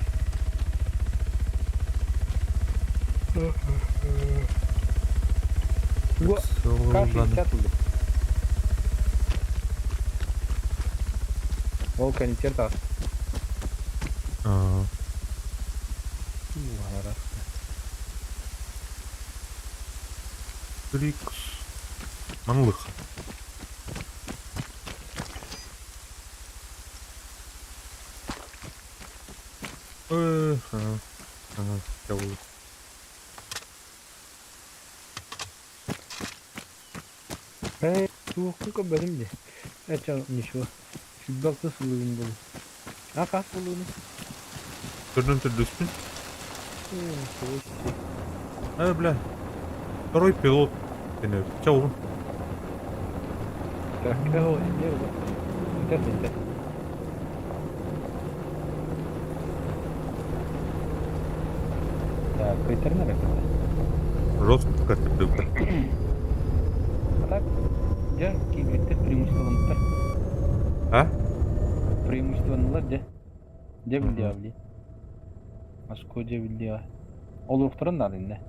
К-60 ылдым. Ол канитер таас. Аа. Трикс. Манлых. Ага. Ага, я буду. Эй, туохпун көрбөтүм дии. Это ничего. Сүүрбэ сылыгын буолу. А хас буолуну? Төрдөн төрдөспүн. Э, бля. Второй пилот. Чау. Так, не Это, это. Так, кыйтарына это. Жестко как-то. А так, дьэ, киирбиттэр преимуществоланнар. А? Преимуществоланнар дьэ. Дьэ билдиэ били. Москва дьэ билдиэ. Олуохтарын наада иннэ.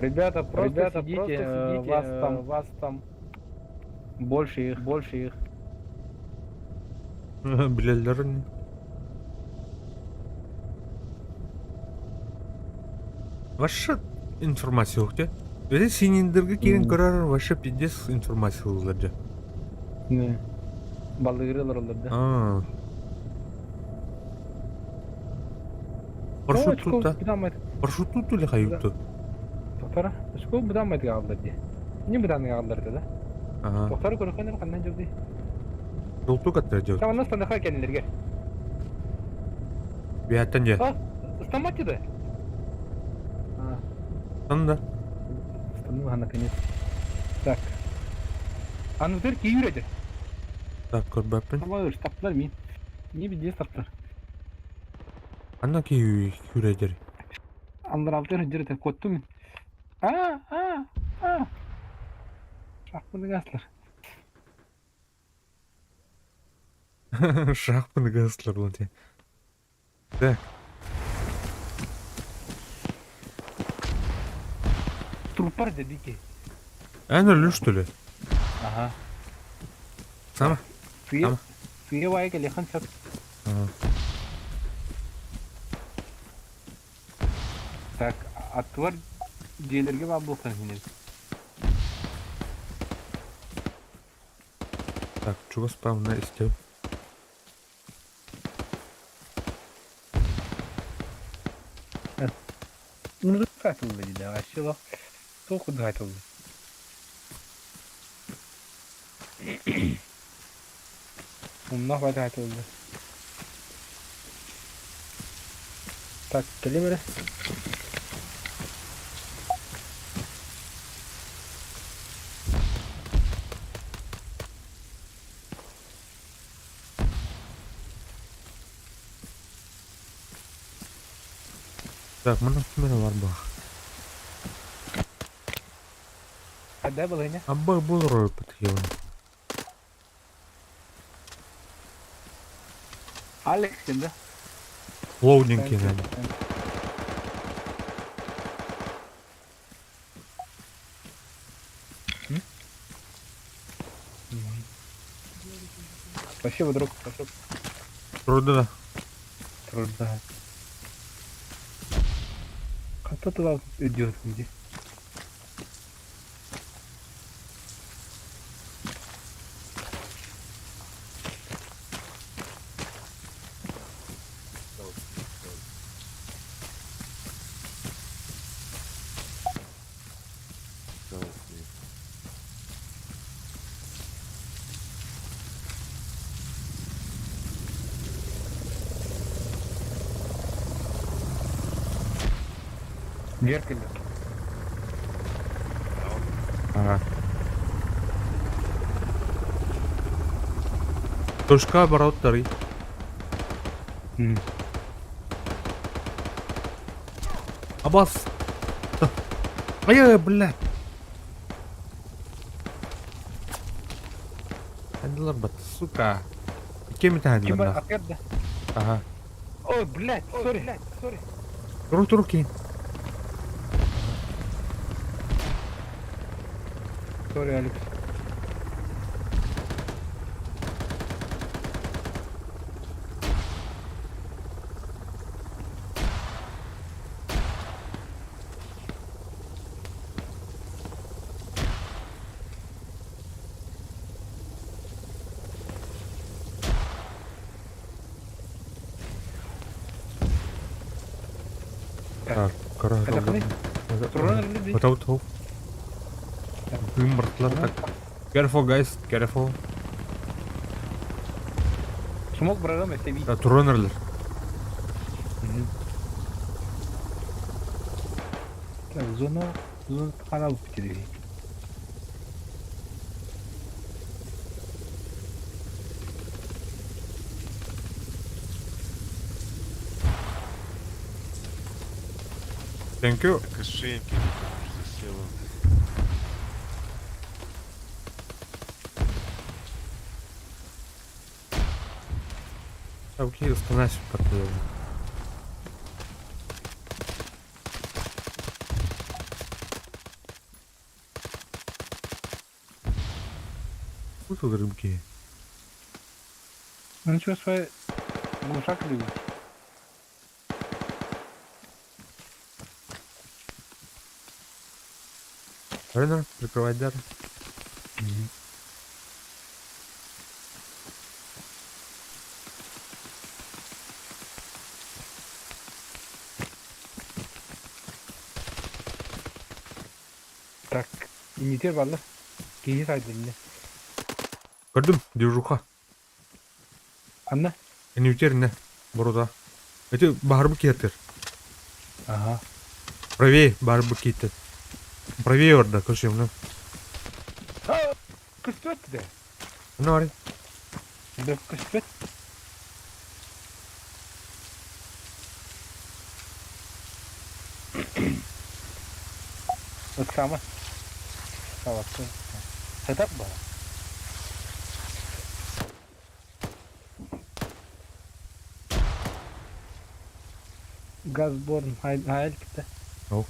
Ребята, просто Ребята, сидите, просто сидите, вас там, вас там больше их, больше их. Билэллэр. Ваша информация ухте. Өте сининдерге киирэн көрөр вообще пиздец информация ыллар дьэ. Не. Балыгырылар олар да. Аа. Парашют тут, да? Парашют тут или хаютту? Тоқтара, очко бұдан майтыга алдар ди. Не бұдан алдар да? Ага. Тоқтара көрөхөнөр ханнан жолди. Жолту каттар жол. Таманна стандаха кенилерге. Биаттан же. А, стамати да. А, Анда. стану наконец. Так. Анутер кийүрөдө. Так, көрбөппүн. Алар таптылар мин. Не бидес таптылар. Анна киһи күрэдер. Андралтыр дирте коттум. А, а, а. Шахманы гаслар. Шахманы гаслар буолан те. Так. Трупар дедики. Эн өлүү что ли? Ага. Сама. Сыйа, сыйа вайы кэлиэххин сөп. Так, аттыбар дьиэлэргэ баар буолсан иһинэн. Так, чугас павна истэбин. Музыка айтылды дейді, вообще Туох курдук айтылды. Умнах бата айтылды. Так, кэлим эрэ. Так, манна ким эрэ бар бах. Хадда балыня. Абба буолар подхилын. Алекс ким да? Лоудинг киһи. Спасибо, друг. Спасибо. Труда. Труда. Как туда идет, где? Геркелер. Ага. Точка обороттары. Абас. Ай, бля. Хандылар бат, сука. Кем это Ким хандылар? опять да? Ага. Ой, блядь, сори, сори. Руки, руки. Сори, Алекс. Так, короче. Это Without hope. Так. Careful, guys, careful. Смог братом, если видеть. Да, туронерлер. Так, зона, зона канал потеряли. Thank you. Кошельки засела. Так, окей, останавливайся, пока я. Тут рыбки. Ну что, свои глушак любит? Ренер, прикрывай дар. Так, инитер барды. Киһи сайдылны. Көрдүм, движуха. Анна? Инвитер не, борода. Эти барбы кетер. Ага. Правее барбы кетер. Правее орда, короче, ну. Көстөт да. Ну, ари. Да көстөт. Ыксаама. Ыксаабакка. Сетап баар. Газборн айл китте. Ол.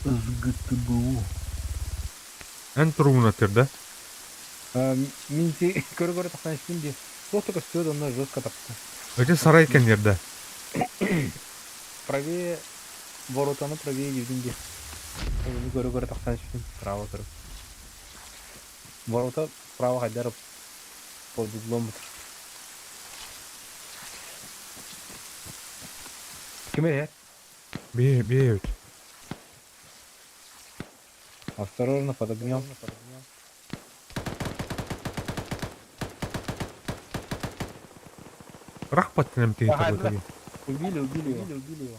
СГТБУ. Эн туругун атыр да? Мин си көрө-көрө тахсан истим дии. Туох да көстүбэт онно жестко тахса. Эти сарай кэннир да? Правее воротаны правее диибин дии. Оны көрө-көрө тахсан истим. Право көрө. Ворота право хайдар под углом. Ким эрэ? Бие, бие эбит. Осторожно, под огнем. Рахпаттан эмтиги Ага, тобой. Убили, убили его. Убили его.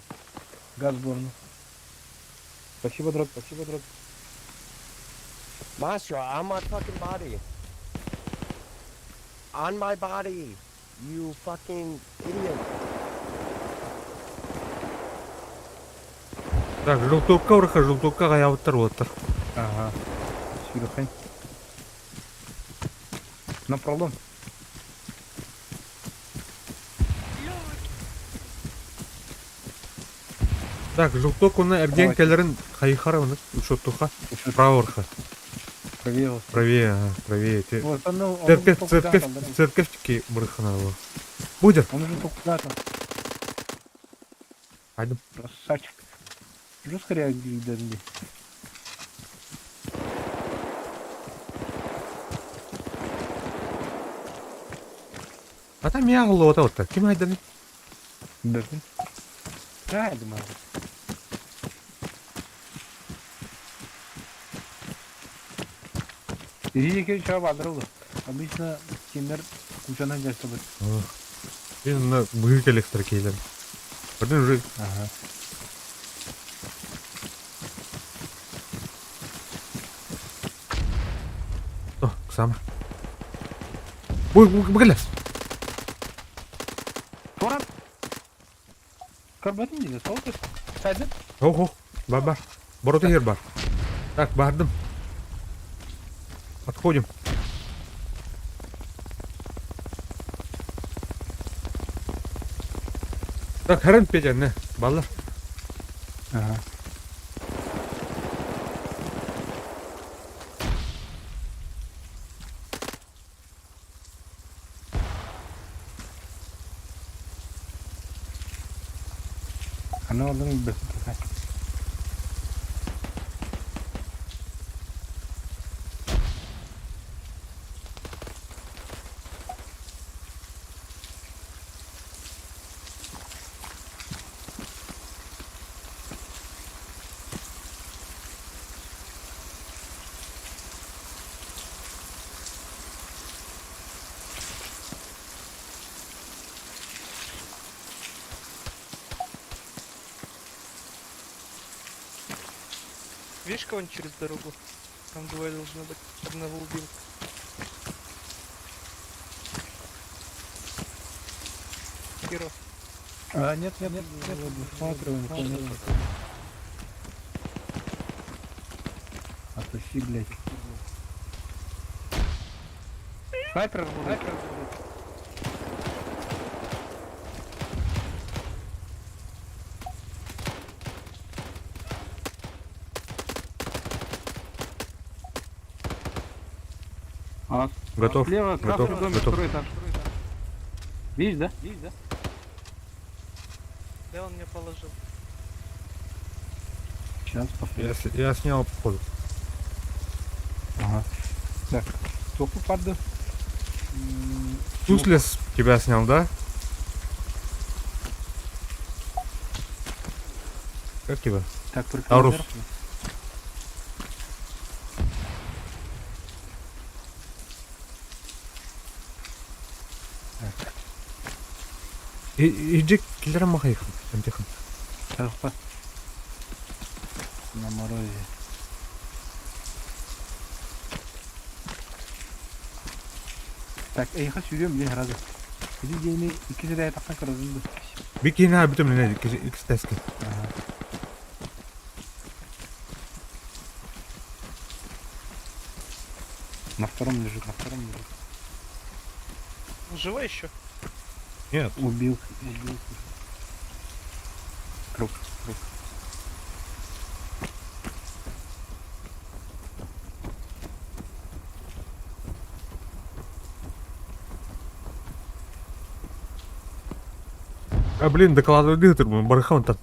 Газборн. Спасибо, друг, спасибо, друг. Maestro, on my fucking body. On my body. You fucking idiot. Так, желтокка ураха, желтокка хаябыттар уоттар. Ага. Сюрхай. На пролом. Так, желток оны эрген Давайте. кэлэрин хайхара оны учоттуха. Право урха. Правее. Правее, ага, правее. Те- Вот, он, он уже Церковь, только церковь, куда-то, да. церковь таки бырханала. Будет. Он уже только куда-то. Пойдем. Красавчик. Жестко реагирует даже. А там я вот вот так. Ким айданы? Да. Да, я думаю. Иди чаба бадрылы. Обычно Тимир кучанан жастыбыт. Мен мына быгы келектер кейлер. Бірден уже Ага. О, сама. Бу, бу, бу, Тура. Көрбөтүм диде, сол көз. Сайдын. Ох, ох, бар, бар. Бороты хер бар. Так, бардым. Подходим. Так, харан Петя, не, баллар. Ага. Аны алдың бөтүн. Видишь кого-нибудь через дорогу? Там двое должно быть. Одного убил. Киров. А, нет, нет, нет, нет, высматриваю, никого нет. Отпусти, блядь. Снайпер, снайпер. А, Готов. Слева, готов, красный домик, готов. второй этаж. Видишь, да? Видишь, да? Да, он меня положил. Сейчас повторю. Я, с- я снял походу. Ага. Так, сколько падаю? Туслес тебя снял, да? Как тебя? Так, только Таурус. наверх. Иди киллером махайхам. Тихо. Так, На морозе. Так, эй, хочу сюрем, блин, сразу. Иди дени, икки сирэ тахсан көрөдүн. Бикина бүтүм не икстески. На втором лежит, на втором лежит. Живой еще? Нет. Убил, убил. Труп, труп. А блин, докладывай дыхтер, барыха он там.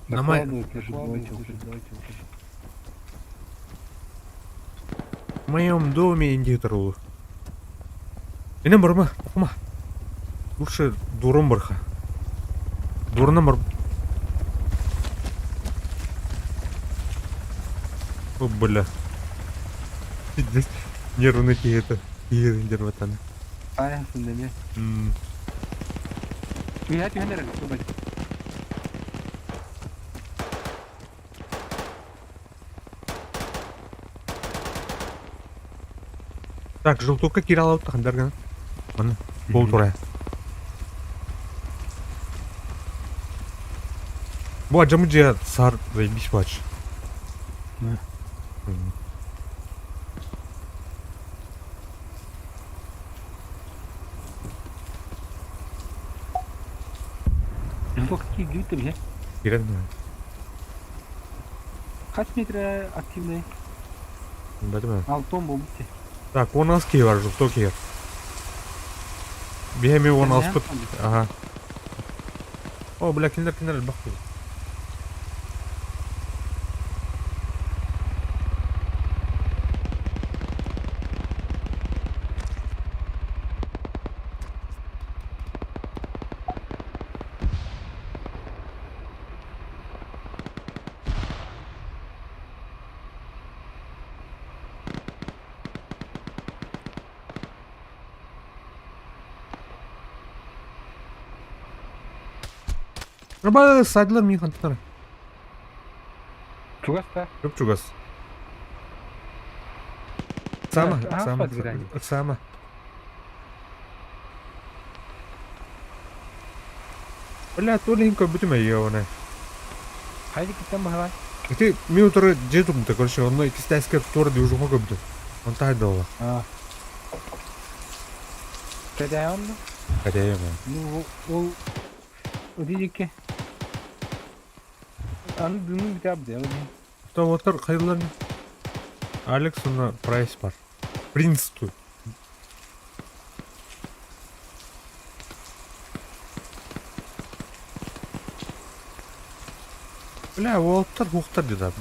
Докладывает, лежит, давайте уже, давайте уже. В моем доме индитору. Ине барма, окума. Лучше дуром барха. Дурна бар. О, бля. Пиздец. Нервный это. Нервы там. Аясын деме. Үйә түһәнер әле, тубай. Так, желтука киралап тахандарган. Маны, бол тура. Бу аджамы же сар заебись бач. Да. Желток какие гриты, бе? Кирен. Kaç metre активный? Бәдеме. Алтон болбут. Так, он аз кей бар, желток кей. Бихеми он аз пыт. Ага. О, бля, киндер киндер бак. Аба сайдылар мин хантар. Чугас та. Көп чугас. Сама, сама, сама. Бля, толенько бүтүмэ йоне. Хайди киттен бахалай. Ты минутары жетумта, короче, онно икистәскә тур движуха көбдү. Он тай дала. А. Кәдәйонды? Кәдәйме. Ну, ул Одижеке. Аны дүнү бите абды, аны. Там оттар кайдылар. Алекс уна прайс бар. Принц тут. Бля, оттар хуктар деди.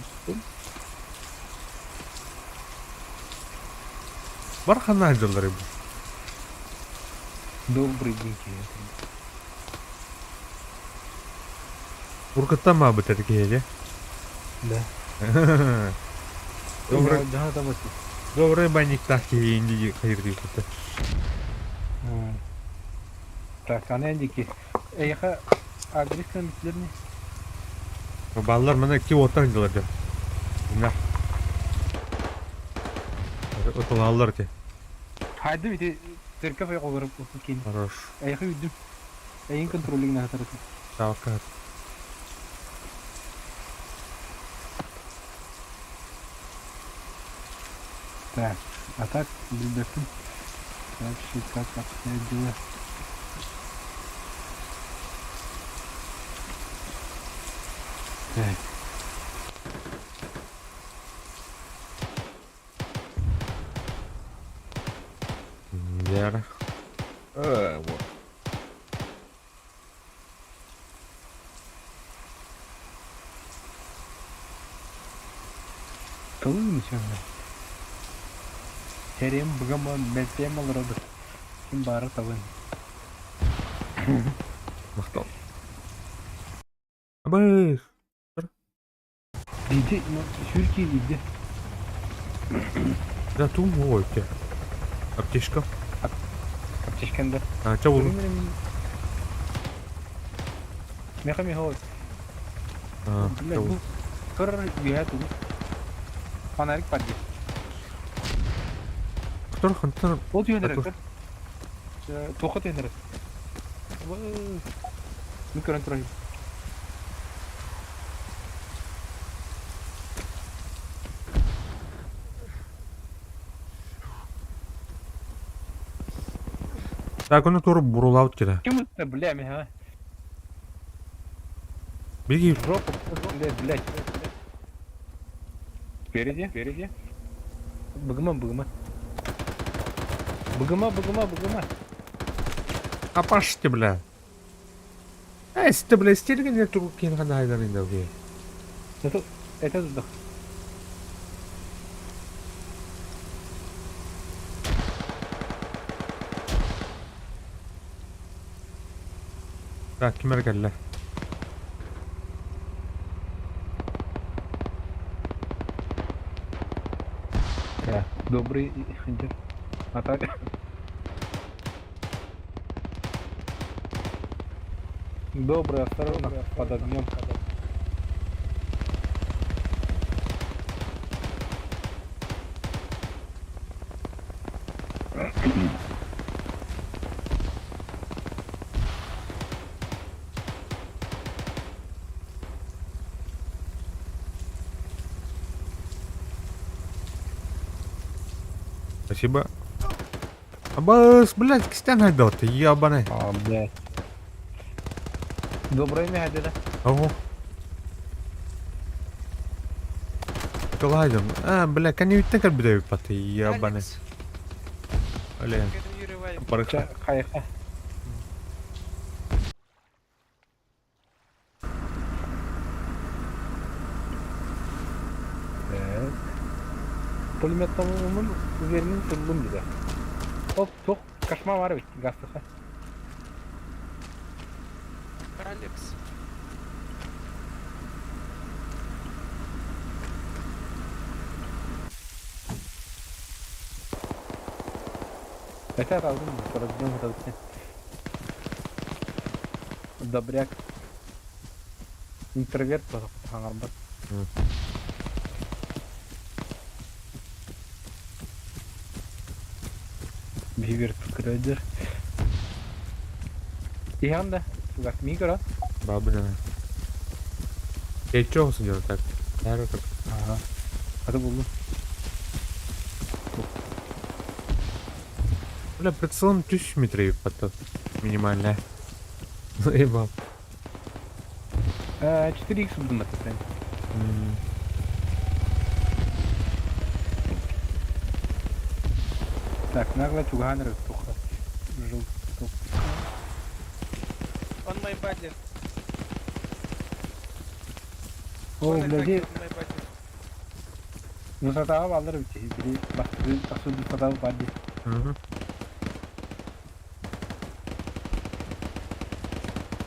Бар хана жылдары бу. Добрый день, Уркытта ма битер кеге? Да. Добрый. Да, да, вот. Добрый банник так инди хайыр дип китте. Так, аны эндики. Эйха агресsion битлерни. Балалар мына ки оттар дилер деп. Мына. Оталалар те. Хайды бите церковь айга барып кин. Хорош. Эйха үдүм. Эйин контролигне хатырды. Тавакка. Так, а так, билбеппин. Вообще, как обстоят дела? Так. Яра. Вот. Тылын ничего. Терем бгама мелтем алрады. Ким бары талын. Мактал. Абы. Диди, ну, сүрки диди. Да тум ой те. Аптечка. Аптечканда. А, ча бул? Меха меха. А, Блядь, бу кыр үйә тугыз. Фонарик бар ди. Кто хантар? Ол түйенер. Тоқы түйенер. Мин көрөн турайым. Так, оны тура бурулаут кире. Ким это, бля, меня? Беги. В жопу, бля, блядь. Спереди, спереди. Быгыма, быгыма. Быгыма, быгыма, быгыма. Апашты, бля. Эй, ты, бля, стилген тугу кин гана айдан инде. Это, это сдох. Так, кимер кэллэ? Да, добрый идет. А так. Добрый, осторожно, под огнем. Спасибо. Абас, блядь, кистян айдал ты, ебаный. А, блядь. Доброе имя, деда. Ого. Кладем. А, бля, коней так обидаю, ты, ебаный. Блин. Барыха. Хайха. Так. Пулеметтан уверен, тыллым диде. Оп, тоқ, кошма бар бит, гастыха. Алекс. Это разумно, разумно, разумно. Добряк. Интроверт хаңарбат. Бивер крöder. Ihan да. Тугас микро. Бабина. Я чё делать так? Ага. Это булду. Бля, прицелом 1000 метров потом. Минимально. Заебал. 4х буду на прям. Так, нагло чуганер туха. Желток. On my body. О, блядь. On my body. Высота алыр бит. Бiri бастыры тасу высота бади. Угу.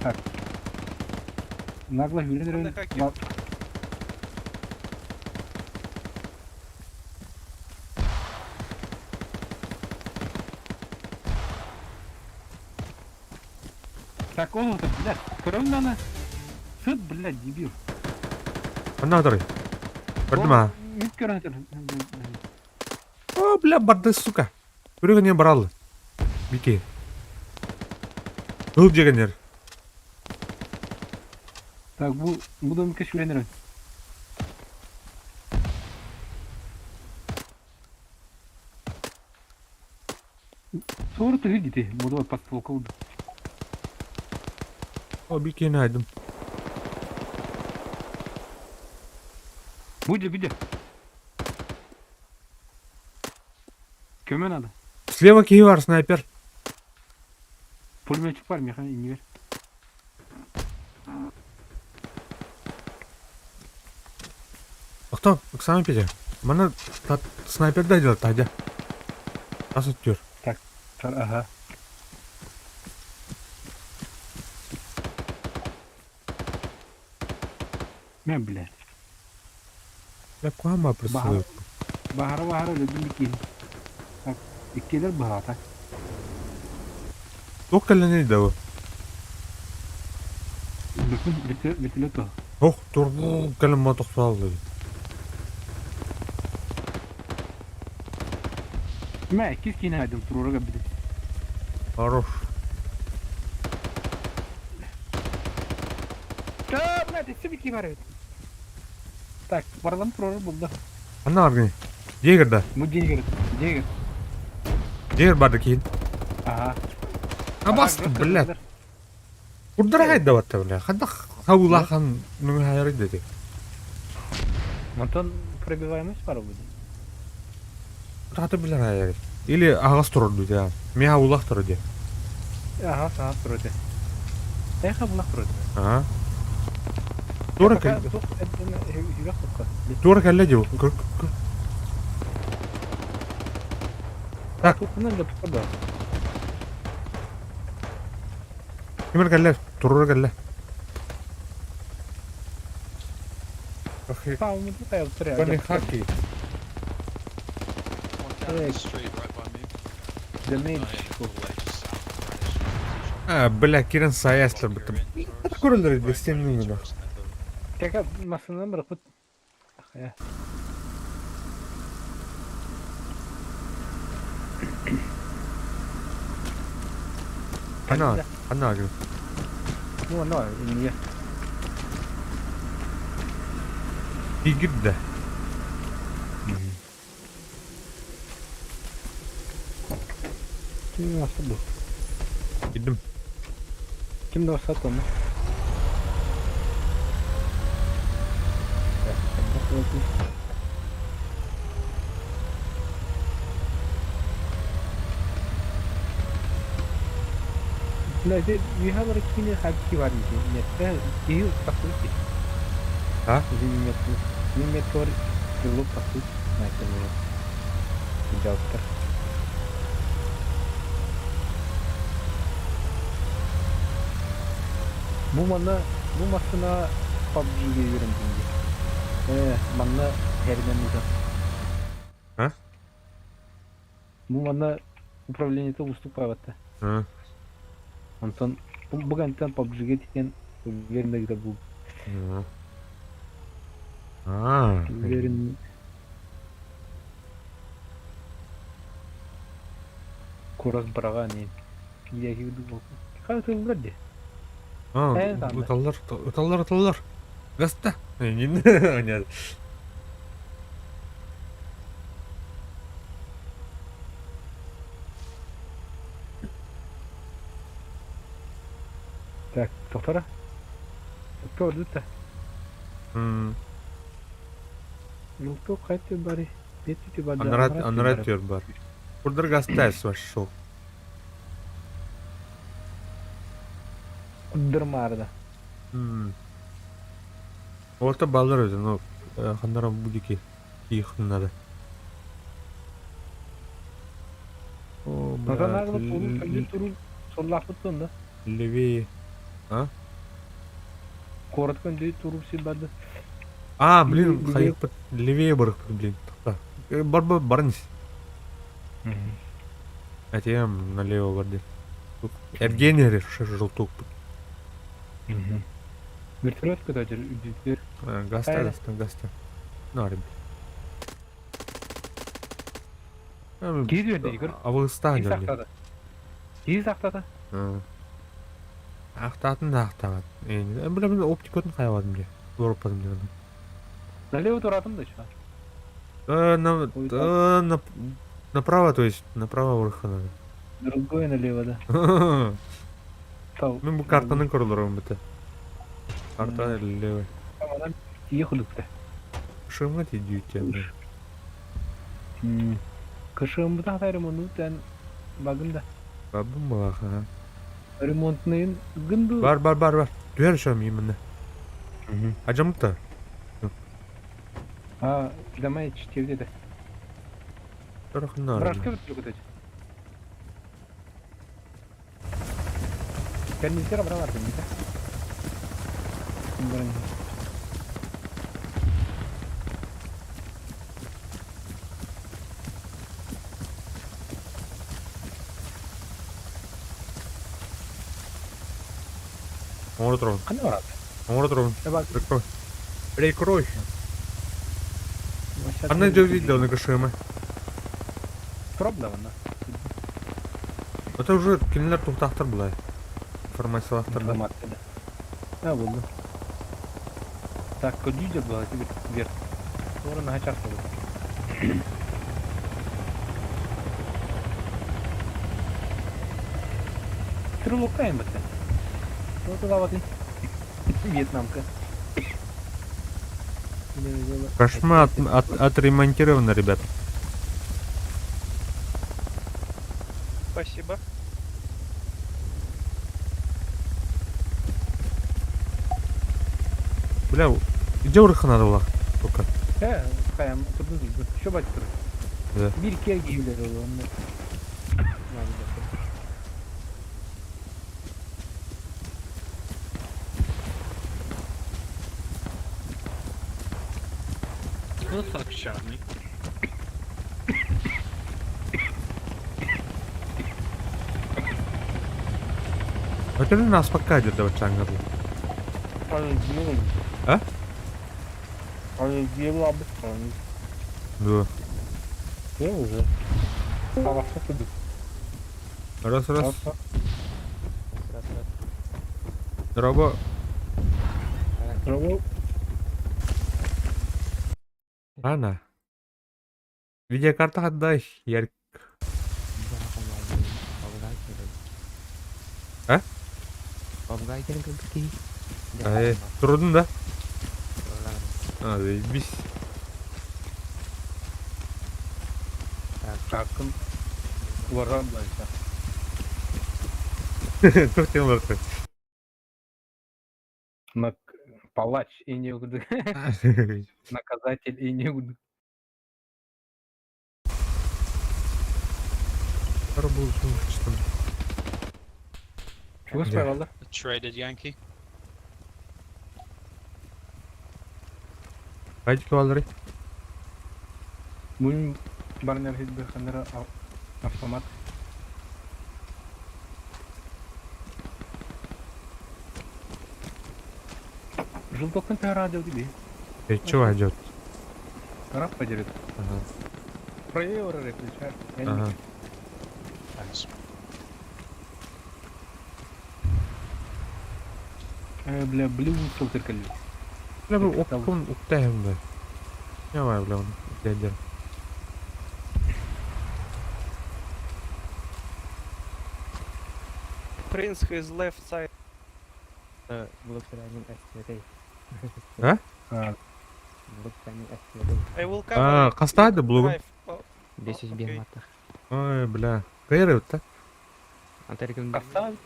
Так. Нагло хүрен. Так, он это, блядь, кровь на Сыт, блядь, дебил. Анна адры. Көрдүм а. О, бля, барды, сука. Көрөгө не баралы. Бике. Был дегенер. Так, бу бу домикке сүренер. Sonra da gitti. Modu pas oldu. О, бике найдем. Буде, буде. Көмө надо. Слева киһи снайпер. Пулеметчик бар, меха не бер. А кто? Оксана Петя. Мана снайпер да делать, тадя. Ас өттөр. Так, ага. Мен бля. Я куама присылаю. Бахара бахара өлөдүм бики. Так, иккилер бахата. Туох кэллэни да Бүтүн вертолет. Ох, турбу кэлэн ма тохсаалды. Мә, кис кине айдым турурга биде. Хорош. Да, блядь, өссө бики бар эбит. Так, барылан турар булда. Ханна баргыный? Дьиэгэр да? Бу дьиэгэр, дьиэгэр. Дьиэгэр барды киин. Ага. Абасты, блядь. Курдара хайдабатта, бля. Хадах хабылахан нүҥү дети. Онтон пробиваемость бар будет. Таты билэр хайары. Или аҕас турар дуу, Миха улах турар дии. Аҕас аҕас турар дии. Эхо улах турар. Аа. Туора кэл. Туора кэллэ дии. Так. Кимэр кэллэ? Турар кэллэ. Хаки. А, бля, Кирен саяслар бітім. Көрілдер бестемнің күні. Тека масынан бір құт. Ана, ана күн. Ну, ана, не. Тигірді. Ким басты бұл? Кидим. Ким басты оны? Бля, ви кини хапки бар Нет, киһи тахсыбыт А? Немецкий стрелок тахсыбыт. Знаете, Жауптар. Бу манна, бу машина PUBG-ге үйрендім. Манна herinen uzak. А? Бу манна управлениете уступает. А. Антон, бу гантан PUBG-ге тикен уверен да бу. А. Уверен. Курак брага не. Я их думал. Как ты вроде? А, уталлар, уталлар, уталлар. Гаста. Нет. Так, доктора. Кто это? Ну кто хайты бари? Бетти бар. Анрат, анрат бар. Курдар гаста ваш шоу. Куддырмарда. Орта балдар өзі, но ханнара будики ихнары. О, да. Левее. А? Коротко туруп сибады. А, блин, хайып левее барып, блин. Бар бар барнис. Атем налево барды. Евгений желтук. Вертолет куда жүр? Гаста, гаста, гаста. Нарым. Киз берді, Игорь. Абылыстан Киз ақтады. Киз ақтады. Ақтатын да ақтаған. Бля, мен оптикатын қайладым де. Европадым де. Налево туратым да еще. На, на, направо, то есть, направо вверх надо. Другой налево, да. Мен бу картаны көрдөрөм бите. Карта левый. Ехали бите. Шымга тидүйте. Кышым бу ремонт багым да. Бабым балаха. Ремонтныйын гынду. Бар бар бар бар. Түһэр шам именно. Ажамыкта. А, дамай чтевде да. Тарахнар. Брашка бит көтөч. Канистер бралар бит. Бран. Оңоро турабын. Кандай барат? Оңоро турабын. Прикрой. Прикрой. Анна идет да, на кашемы. Турап да вана. Это уже кинилер тухтахтар булай. Информациялахтар да. Информация да. Да, болды. Так, көдүү было тебе вверх. Туора наһаа часто будет. Трулукаем это. Вот туда вот Вьетнамка. Кошма отремонтирована, ребят. Спасибо. Бля, где урыха надо было? Только. Хайам, что бать Да. Bir kere giyilir onu. Who the fuck shot me? Это нас пока идет давать чангар. А? Да. Я уже. Раз, раз. Дороба. Дороба. Ана. Видеокарта отдай, Ярик. А? Эй, трудно, да? А, заебись. Такын уларга былайша. Тух тем лорка. Палач и не Наказатель и не Чего спрятал, Traded Yankee. Хайдики валры. Будем барнер хитбеханера автомат. Желток на радио тебе. Э, чего идет? Раб поделит. Ага. Про евро включай. Ага. Бля, блин, сылтыркали. Бля, бу оккун уктаем да. Не бля, он дядя. Prince his left side. А? I will cover. А, кастады блугун. Ой, бля. Кайры та? Кастады?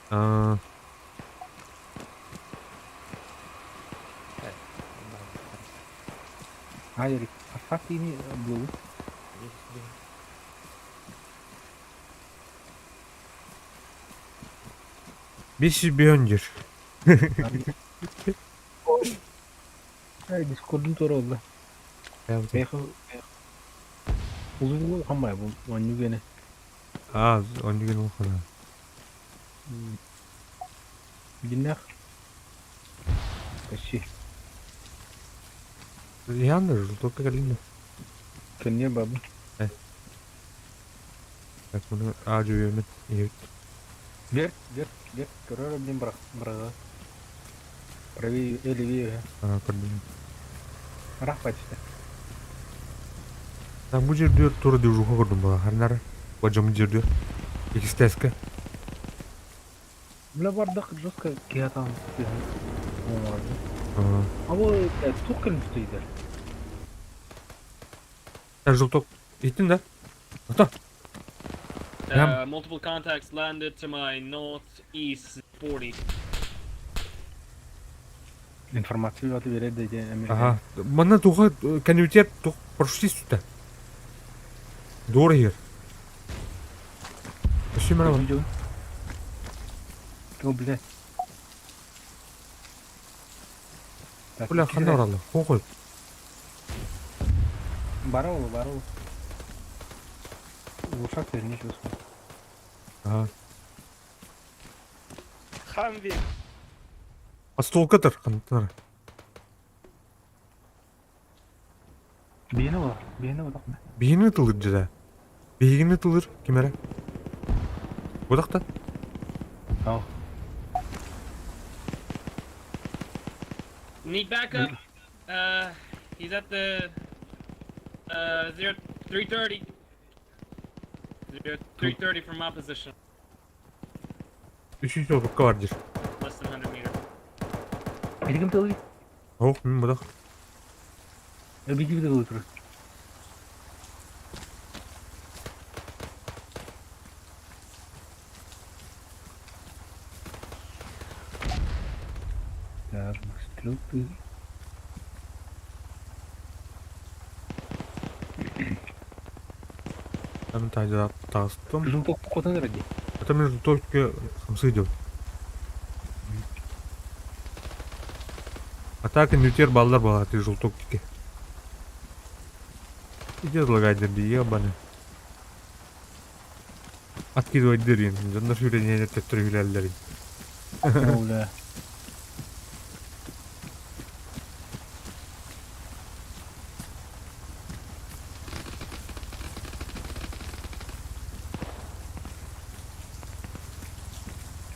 А. А, Ярик, а факт ими блугун? Бес биондер. Ай, Дискордун тура oldu. Беху. Uzun хамай бу оннюгене. А, оннюген улхана. Диннах. Почти. Янда желток калина. Кенне бабы. Так, муну ажу йөмет. Вверх, вверх, вверх. Көрөр блин брак, брага. Правее или левее. А, көрдүм. Рах почти. Там бу жерде тура дежуха көрдүм бала. Харнар. Бажам жерде. Икстеска. Бля бардак жестко киятан. А бу тук келмüşтü Желток. Иттин да? Ата. Multiple contacts landed to my northeast 40. Информацию от берет деди. Ага. Мана туха конвертер тух прошли сюда. Дорогер. Спасибо, мара. О, бля. Бля, ханна оралы. Хохой. Баролу, баролу. Глушак ты не чувствую. Ага. Хамви. А стол катар хантар. Бейні бар, бейні бар. Бейні тылыр жада. Бейні тылыр кимере. Будакта. Ау. Need backup. He's at the 0330. 0330 from my position. Үс отукка бар дир. Less than 100 meter. Билигин тылы. Ох, мин будах. Бiji bir de oturur. Так, стрелки. Там тайда тастым. Желток хотан ради. Это между только хамсы идет. Атака нютер баллар была, ты желток тики. Иди лагать дырди, ебаны. Откидывать дырин, дьоннор сүүрэн төттөрү хүлээллэрин. Бля.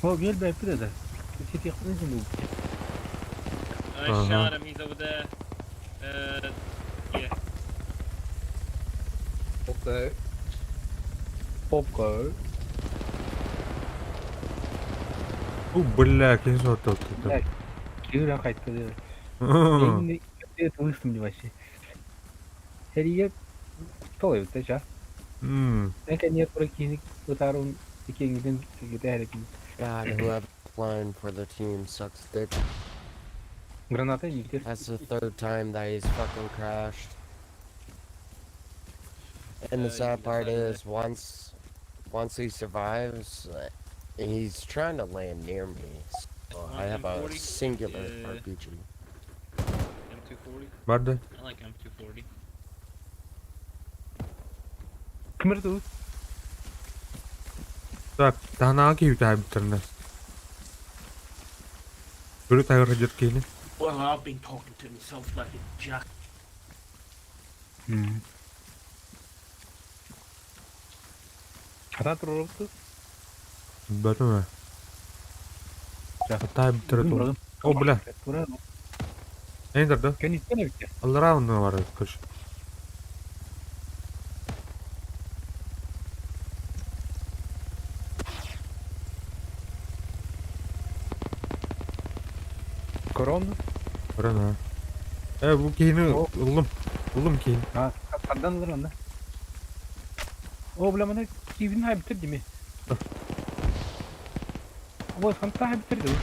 О, gel be bir de. Сети yakın I shot him. He's over there. Yeah. Okay. Okay. У, бля, конечно, вот тут. Бля, киһи хайта Выстым вообще. Серия толай бит ча. Наконец прокинь утарун икенгиден гитарик. God, whoever's flying for the team sucks dick. Граната не That's the third time that he's fucking crashed. And the sad part is, once he survives, he's trying to land near me. So I have a M40? singular Yeah. RPG. M240. Барды. I like M240. Ким эрэ Так, танаға киюті әбіттеріне. Бөрі тайғыр жер кейіні. Well, I've been talking to myself like a jack. Хата турурупtu. Бәті мә. Ата әбіттері тұр. О, бля. Тура. Эйдер да? Кенистен битте. Аллара онны бар көш. Корона. Корона. Э, бу кейini улым. Улым кейин. Ha, қандан алыр анда. О, бля, мына кивин хай битир деме. О, ханта хай битир деме.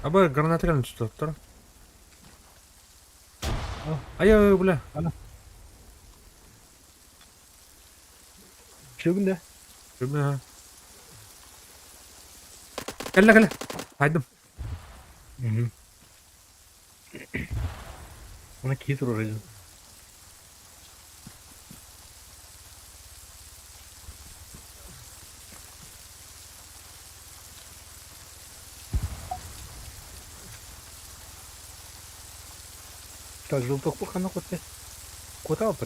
Аба граната кэлэн түстэ Ай, ай, бля. Ана. Чөгүндө. Чөгүндө. Кэллэ, кэллэ. Хайдым. Она киһи турар иди. Так, желток хана котте. Кота алып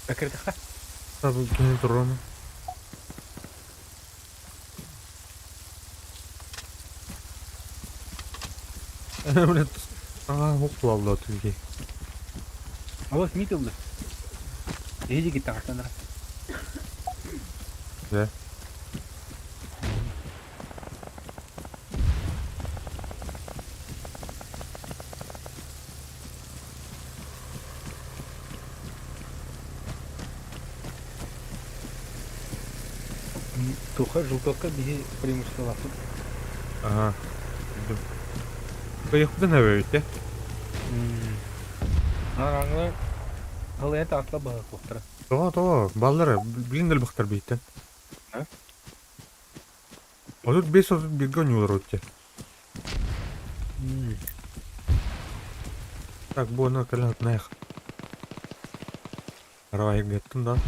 Акыртыха. Табы кини турар. Бля, а, уқлалды түнге. Алас митилди. Эжи кетти артанара. Да. Туха желтокка биһи преимущество лаппыт. Ага. Кайықпытын әбәбетте. Аңлы Ыл это атла баһы кухтара. Тоға, тоға, баллары, билин бақтар бейттен. 35 31 ойнуулар өттө. Так, бу аны кэлэн атнаях. Арабай геттим да.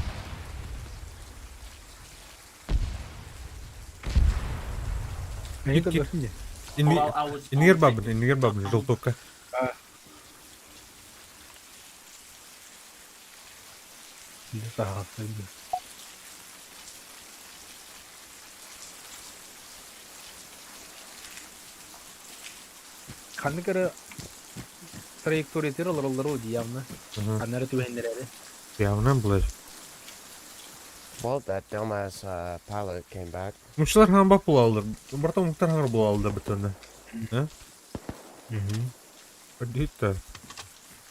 Инигер бабын, инигер бабын, желтокка. Ханнык эрэ траекториятыгар олороллоро дии явно. Ханна эрэ түбэһиннэрээри. Явно, блядь. Well, that dumbass pilot came back. Мучылар хаҥа буолаллар. Барта омуктар хаҥар буолаллар бытыны. Э? Өрдүттэр.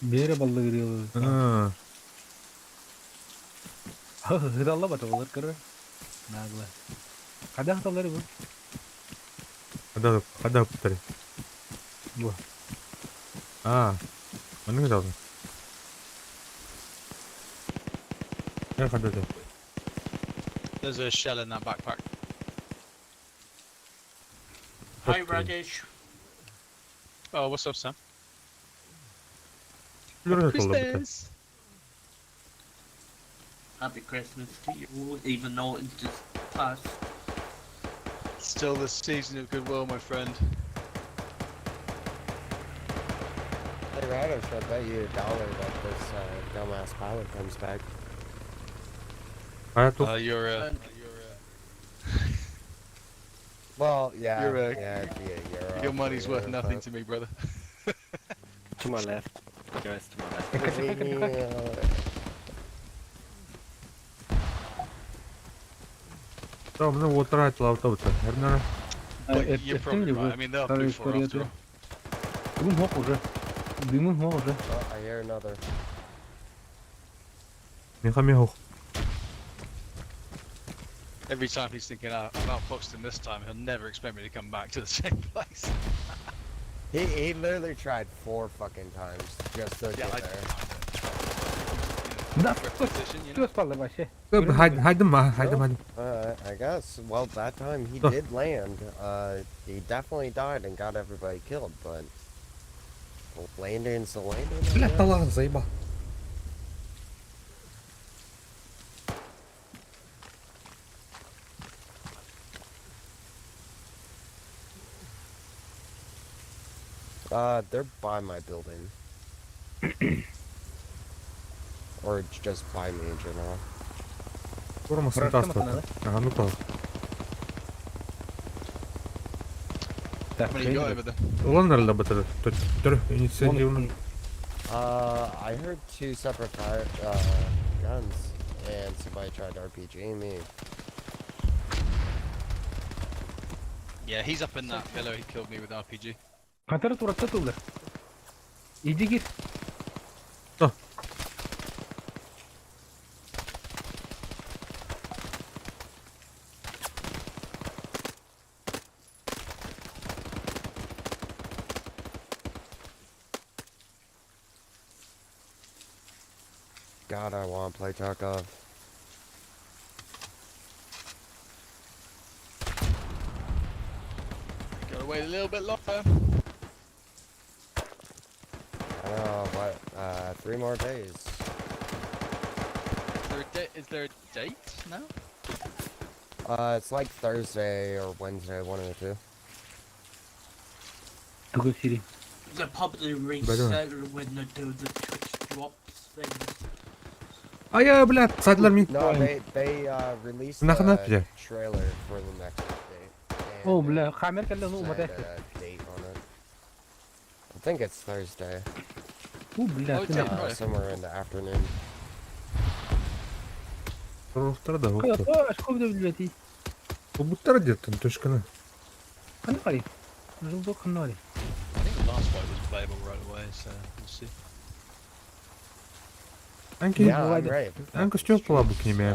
Бэйэрэ баллыгырыылы. Аа. Ыдалла батылар көрөр. Нагло. Хада хаталар бу? Хада хада ыппыттар. Бу. Аа. Маннык ыдаллар. Эр хада да. There's a shell in that backpack. Hi, Rajesh. Oh, what's up, Sam? Күлөр хаталлар быта. Christmas! Happy Christmas to you all, even though it's just past. Still the season of goodwill, my friend. Hey, Radish, I bet you $1 that this dumbass pilot comes back. Хайа туох You're Well, yeah, You're, yeah, it'd be a euro your money's for worth you, nothing but- to me, brother. To my left. Guys, to my left. Yeah. Там, ну вот райт лаутаута. Эрнара. But you're probably right. I mean, they're blue for after all. Дымын хох уже. Дымын хох уже. Oh, I hear another. Миха михух. Every time he's thinking, oh, I've outfoxed him this time, he'll never expect me to come back to the same place. He literally tried four fucking times just to Yeah, get I- there. Да, Repetition, you know? Кто спал вообще? Хайдым ма, хайдым хайдым. I guess. Well, that time he Huh. did land. He definitely died and got everybody killed, but landing's the landing. I Бля, guess. талан заебал. They're by my building. Or just by me in general. Форма Вражеская сантаста. машина, Ага, ну то. Так, How many you got over there? Улан нарла бытыр. Төр инициативны. I heard two separate fire, guns, and somebody tried to RPG me. Yeah, he's up in that villa. He killed me with RPG. Катары туратта тулар. Иди гит. Да. God, I want to play Tarkov. Gotta wait a little bit longer. I know, but 3 more days. Is there a date? Is there a date now? It's like Thursday or Wednesday, one of the two. Тугу сири. They'll probably reset when they do the Twitch drops things. Ая, бля, садылар мин. No, they released Нахуй the надо? trailer for the next update. О, and бля, хамер кэллэ ну said умата. a date on it. I think it's Thursday. У, бля, Oh, ты yeah. нахуй. Right. Somewhere in the afternoon. Руфтар да, Кая, вот. ашков да билбети. Буттар где-то, точка на. Ханна кари. Жылдок ханна кари. I think the last fight was playable right away, so we'll see. Анки, Yeah, I'm ready. Анка стёпла бы к ними.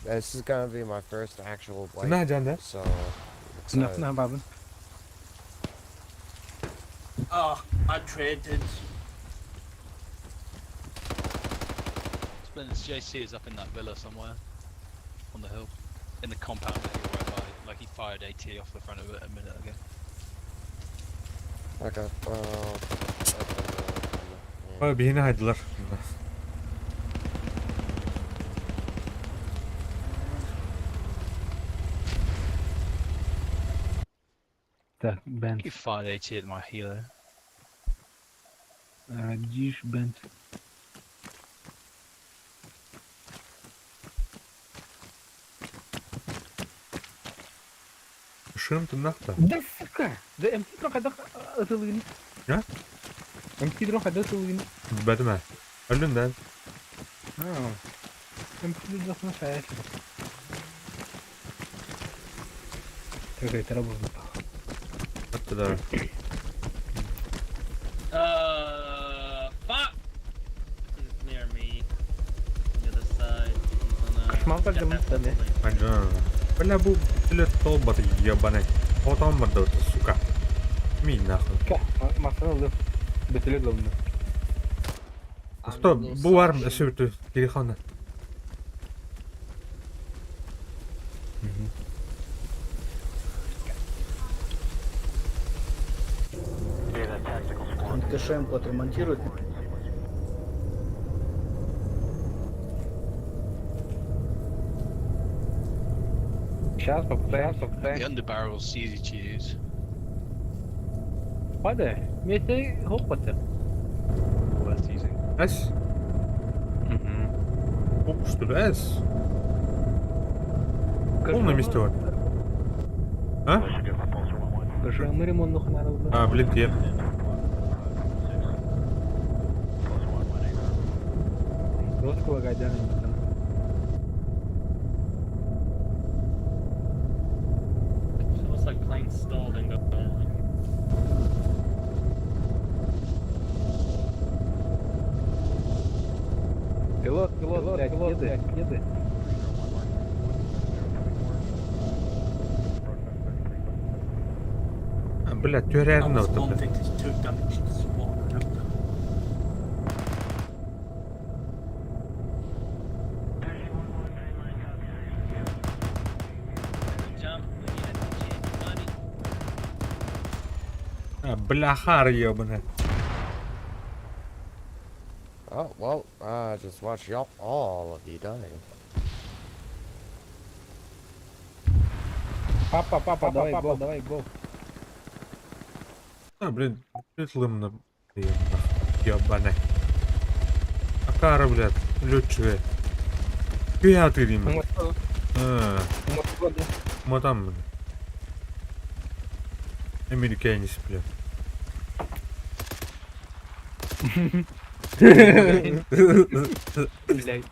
This is gonna be my first actual wipe, На, Джан, да? so На, excited. на, бабын. Oh, I traded. Splendid's JC is up in that villa somewhere on the hill, in the compound that you're right by. Like he fired AT off the front of it a minute ago. Okay. Well, Ой, бихини хайдылар. Так, бенд. He fired AT at my healer. Радиш бенд. Кышым тыннахта. Да сука! Да МТ хайдах ытылыгын? А? МТ дрон хайдах ытылыгын? Билбэтим ээ. Өллүн да. МТ дрон хайдах Төкөйтөрө булбут. Аттыдар. Fuck! He's near me. On the other side. He's on a... Кошмар дымы. Ага. Бля, бу билет толбар ебаный. Хотон барда, сука. Мин нахуй. Масана ылым. Бөтөлөт ылымны. Что, бу бар өсөбүтү телефона. ТШМ отремонтируют. Сейчас попытаемся, The попытаемся. underbarrel's easy to use. Hadi. Mete hop batı. Worth using. Эс? Оп, что ли, эс? Полное месте вот. А? Кышымы ремонт А, блин, я. Русского гадяна. It looks like plane stalled and going. Пилот, пилот, блядь, пилот, блядь, еды. А, Бля, тюрягна Almost вот, one бля. thing is two damage to spawn. Jump, we need a shit, buddy. А, бля, хар ебаный. Oh, well, I just watched y'all, all of you die. Папа, папа, давай, go, давай, go. А, блин, лымна. Ебаный. Акара, блядь, летчик. Пятый рима. А, Мотам, блин. Американец, блядь. Блядь.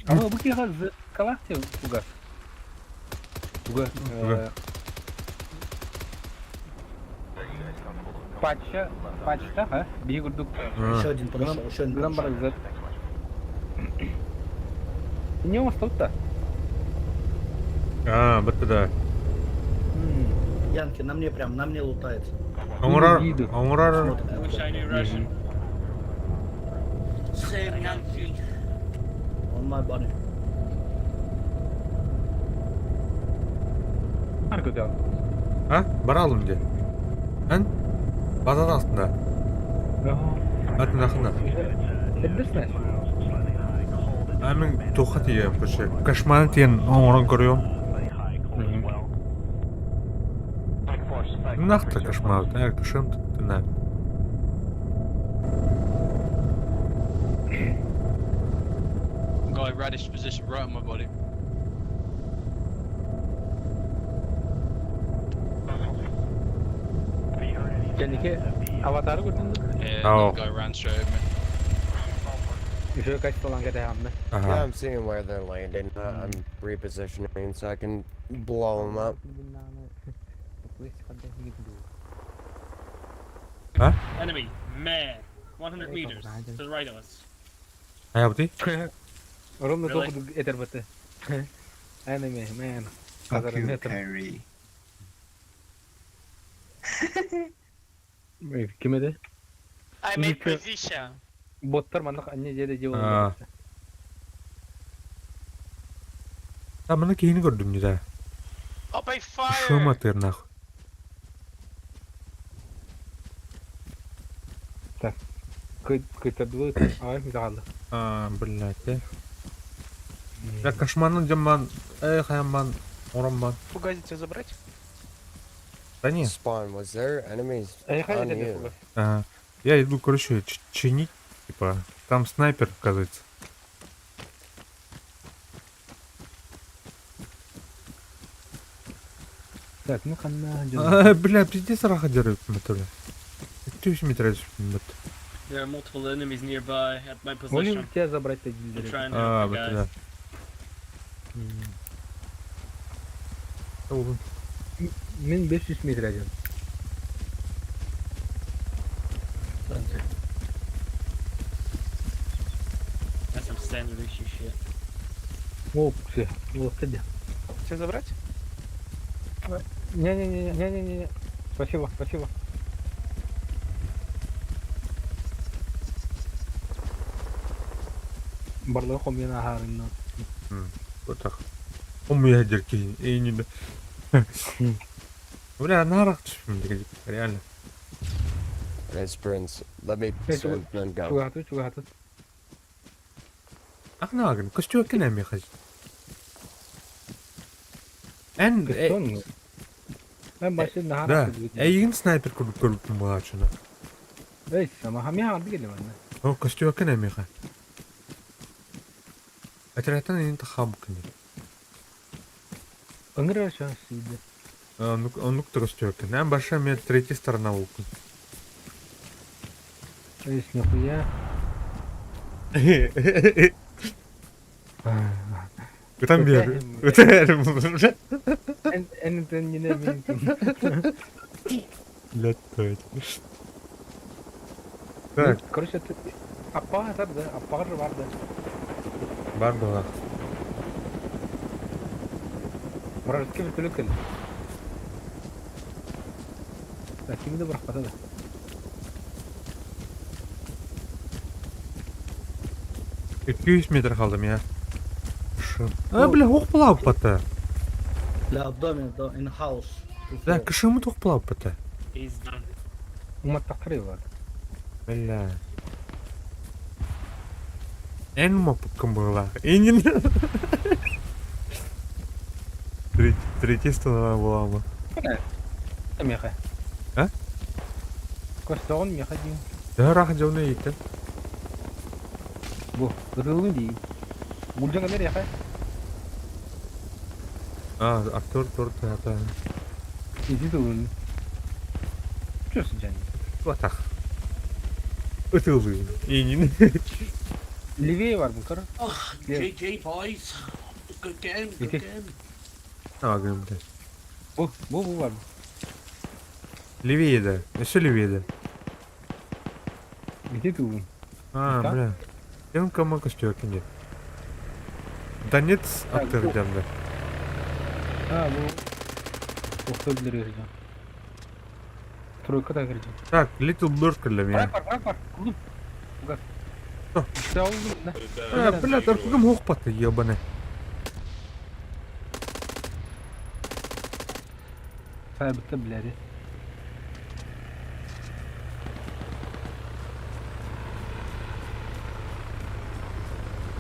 А бу киһи калахте угас. Уга. Патча, патчта, а? Биһи курдук. Еще один подошел, еще один Гынан подошел. бар Не осталось-то? А, вот да. Янки, на мне прям, на мне лутается. Оҥорор, оҥорор. Wish I knew Russian. Save Yankee. On my body. Аргудан. А? Баралым де. Эн? Базан астында. Атын ақында. Эддесне. А мен тоқа тием, короче. Кошмар тиен оңорон көрüyorum. Нахта кошмар, ә, кышым тына. Guy radish position right on my body. Кэнники аватары көрдүң Yeah, Oh. that guy ran straight over me. Еще качестволан кете Yeah, I'm seeing where they're landing. I'm repositioning so I can blow them up. А? Enemy, man, 100 meters to the right of us. А бути? Ровно Really? только этер баты. Enemy, man. Fuck you, Метр. Kyrie. Ким эди? I made position. Боттар маннык анне жерде же А. А, мына кейini көрдүм не да. Open fire! Шума тыр нахуй. Так. Кыйтырдыбы, ай, мизагалы. А, блядь, э. Я кошмарный жаман, эх, яман, ораман. Фугазик тебя забрать? Да не. Spawn, was there enemies Эх, on you? А, я иду, короче, чинить, типа, там снайпер, оказывается. Так, ну ханна дьон. Бля, пиздец ыраах дьарыктым бля. 200 метр түспүт. There are multiple enemies nearby at my Можем position. тебя забрать I'm один trying to Аа, help the бля. guys. Oğlum. Мин 500 метр один. That's some standard issue shit. О, все, вот иди. Все забрать? Не-не-не, не-не-не. Спасибо, спасибо. Барлық мен ағарымнан. Вот так. Он ядерки и не Бля, нарах түспүм реально. Esperance, let me Hey, and then go. Чугаты, чугаты. Ахнагын, костюм кенәме хәз. Эн Костюм? Мен башы нахар. Да. Эйген снайпер күрүп көрүп булачына. Эй, сама хами харды келе мен. О, костюм кенәме хә. Отрядтан инде хаб кене. Ыңгыр шанс иде. Онук костюм кене. Әм башы мен третья сторона булкын. Эй, нихуя. Там бер. Үтәрем. Эн эн не не Блядь, Так. Короче, аппа да, аппа бар да. Бар була. Вражеский вертолет кел. Так, кимди бирок да. 200 метр калдым я. А, бля, ох була бата. Бля, в доме, да, in house. Бля, кышымы тоқ була бата. He's done. Уматтакыры бар. Бля. Эн мопуккам была. Инин. Третья сторона была ма. Меха. А? Костон меха дим. Да, рах жауны итен. Бу, ырылын ди. Булжан калер яха. А, Артур, Тур, та, Иди тылын. Чё сыджан? Ватах. Ытылы. Инин. Левее бар бу, кара. Oh, GG boys. Good game, good game. А, блядь. Бу, бу, бу бар. Левее, да. Еще левее, да. Где ты? А, бля. Кем кому костюм нет. Донец актер да. А, бу. Охтой билер Тройка да кирди. Так, Little Bird для меня. Бар, бар, бар. Улым. Угас. А, бля, тарпыгым хохпаты, ебаный. Сайбытты билери.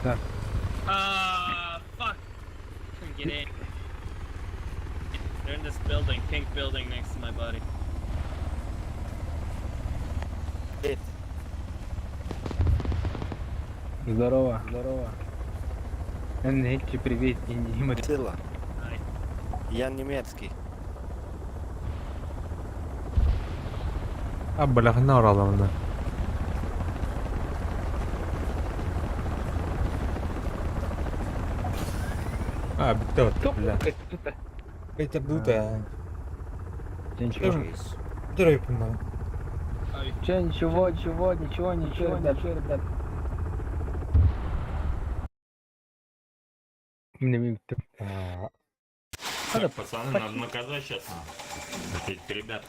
Так. Ah, fuck. Couldn't get in. They're in this building, pink building next to my body. Здорово. Здорово. Эннечи, привет, не Тила. Я немецкий. А, бля, хана орала А, бля, бля. Это дута. Здорово, Че, ничего, ничего, ничего, ничего, ребят, ничего, ребят. Мне минуты. Так, пацаны, надо наказать сейчас этих ребят.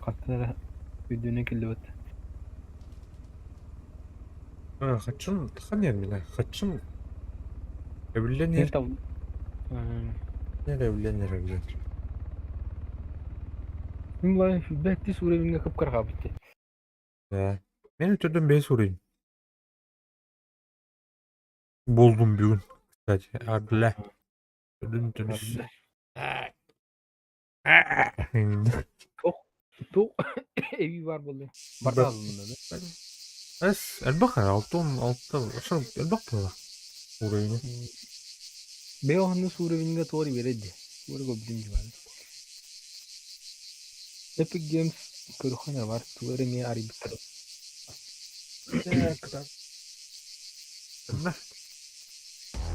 Каттара видеоны келдибет. А, хочу, ханер меня, хочу. Эвленер. Эвленер, эвленер. Млай, бәтти уровеньге кып карга битти. Да. Мен өтөдөн 5 уровень. Болдум бүгүн, кстати. А, бля. Өтөдөн өтөдөн. Тох, тох, эви бар болду. Барда алынды да. Эс, элбах алтын, алты, ошо элбах була. Уровень. Бэйэ оннук уровеньга туора биэрэр дии, туора көрбүтүм дии баҕар. Epic Games көрүөххэ эрэ баар, тугу эрэ эмиэ арыйбыттар. Онно.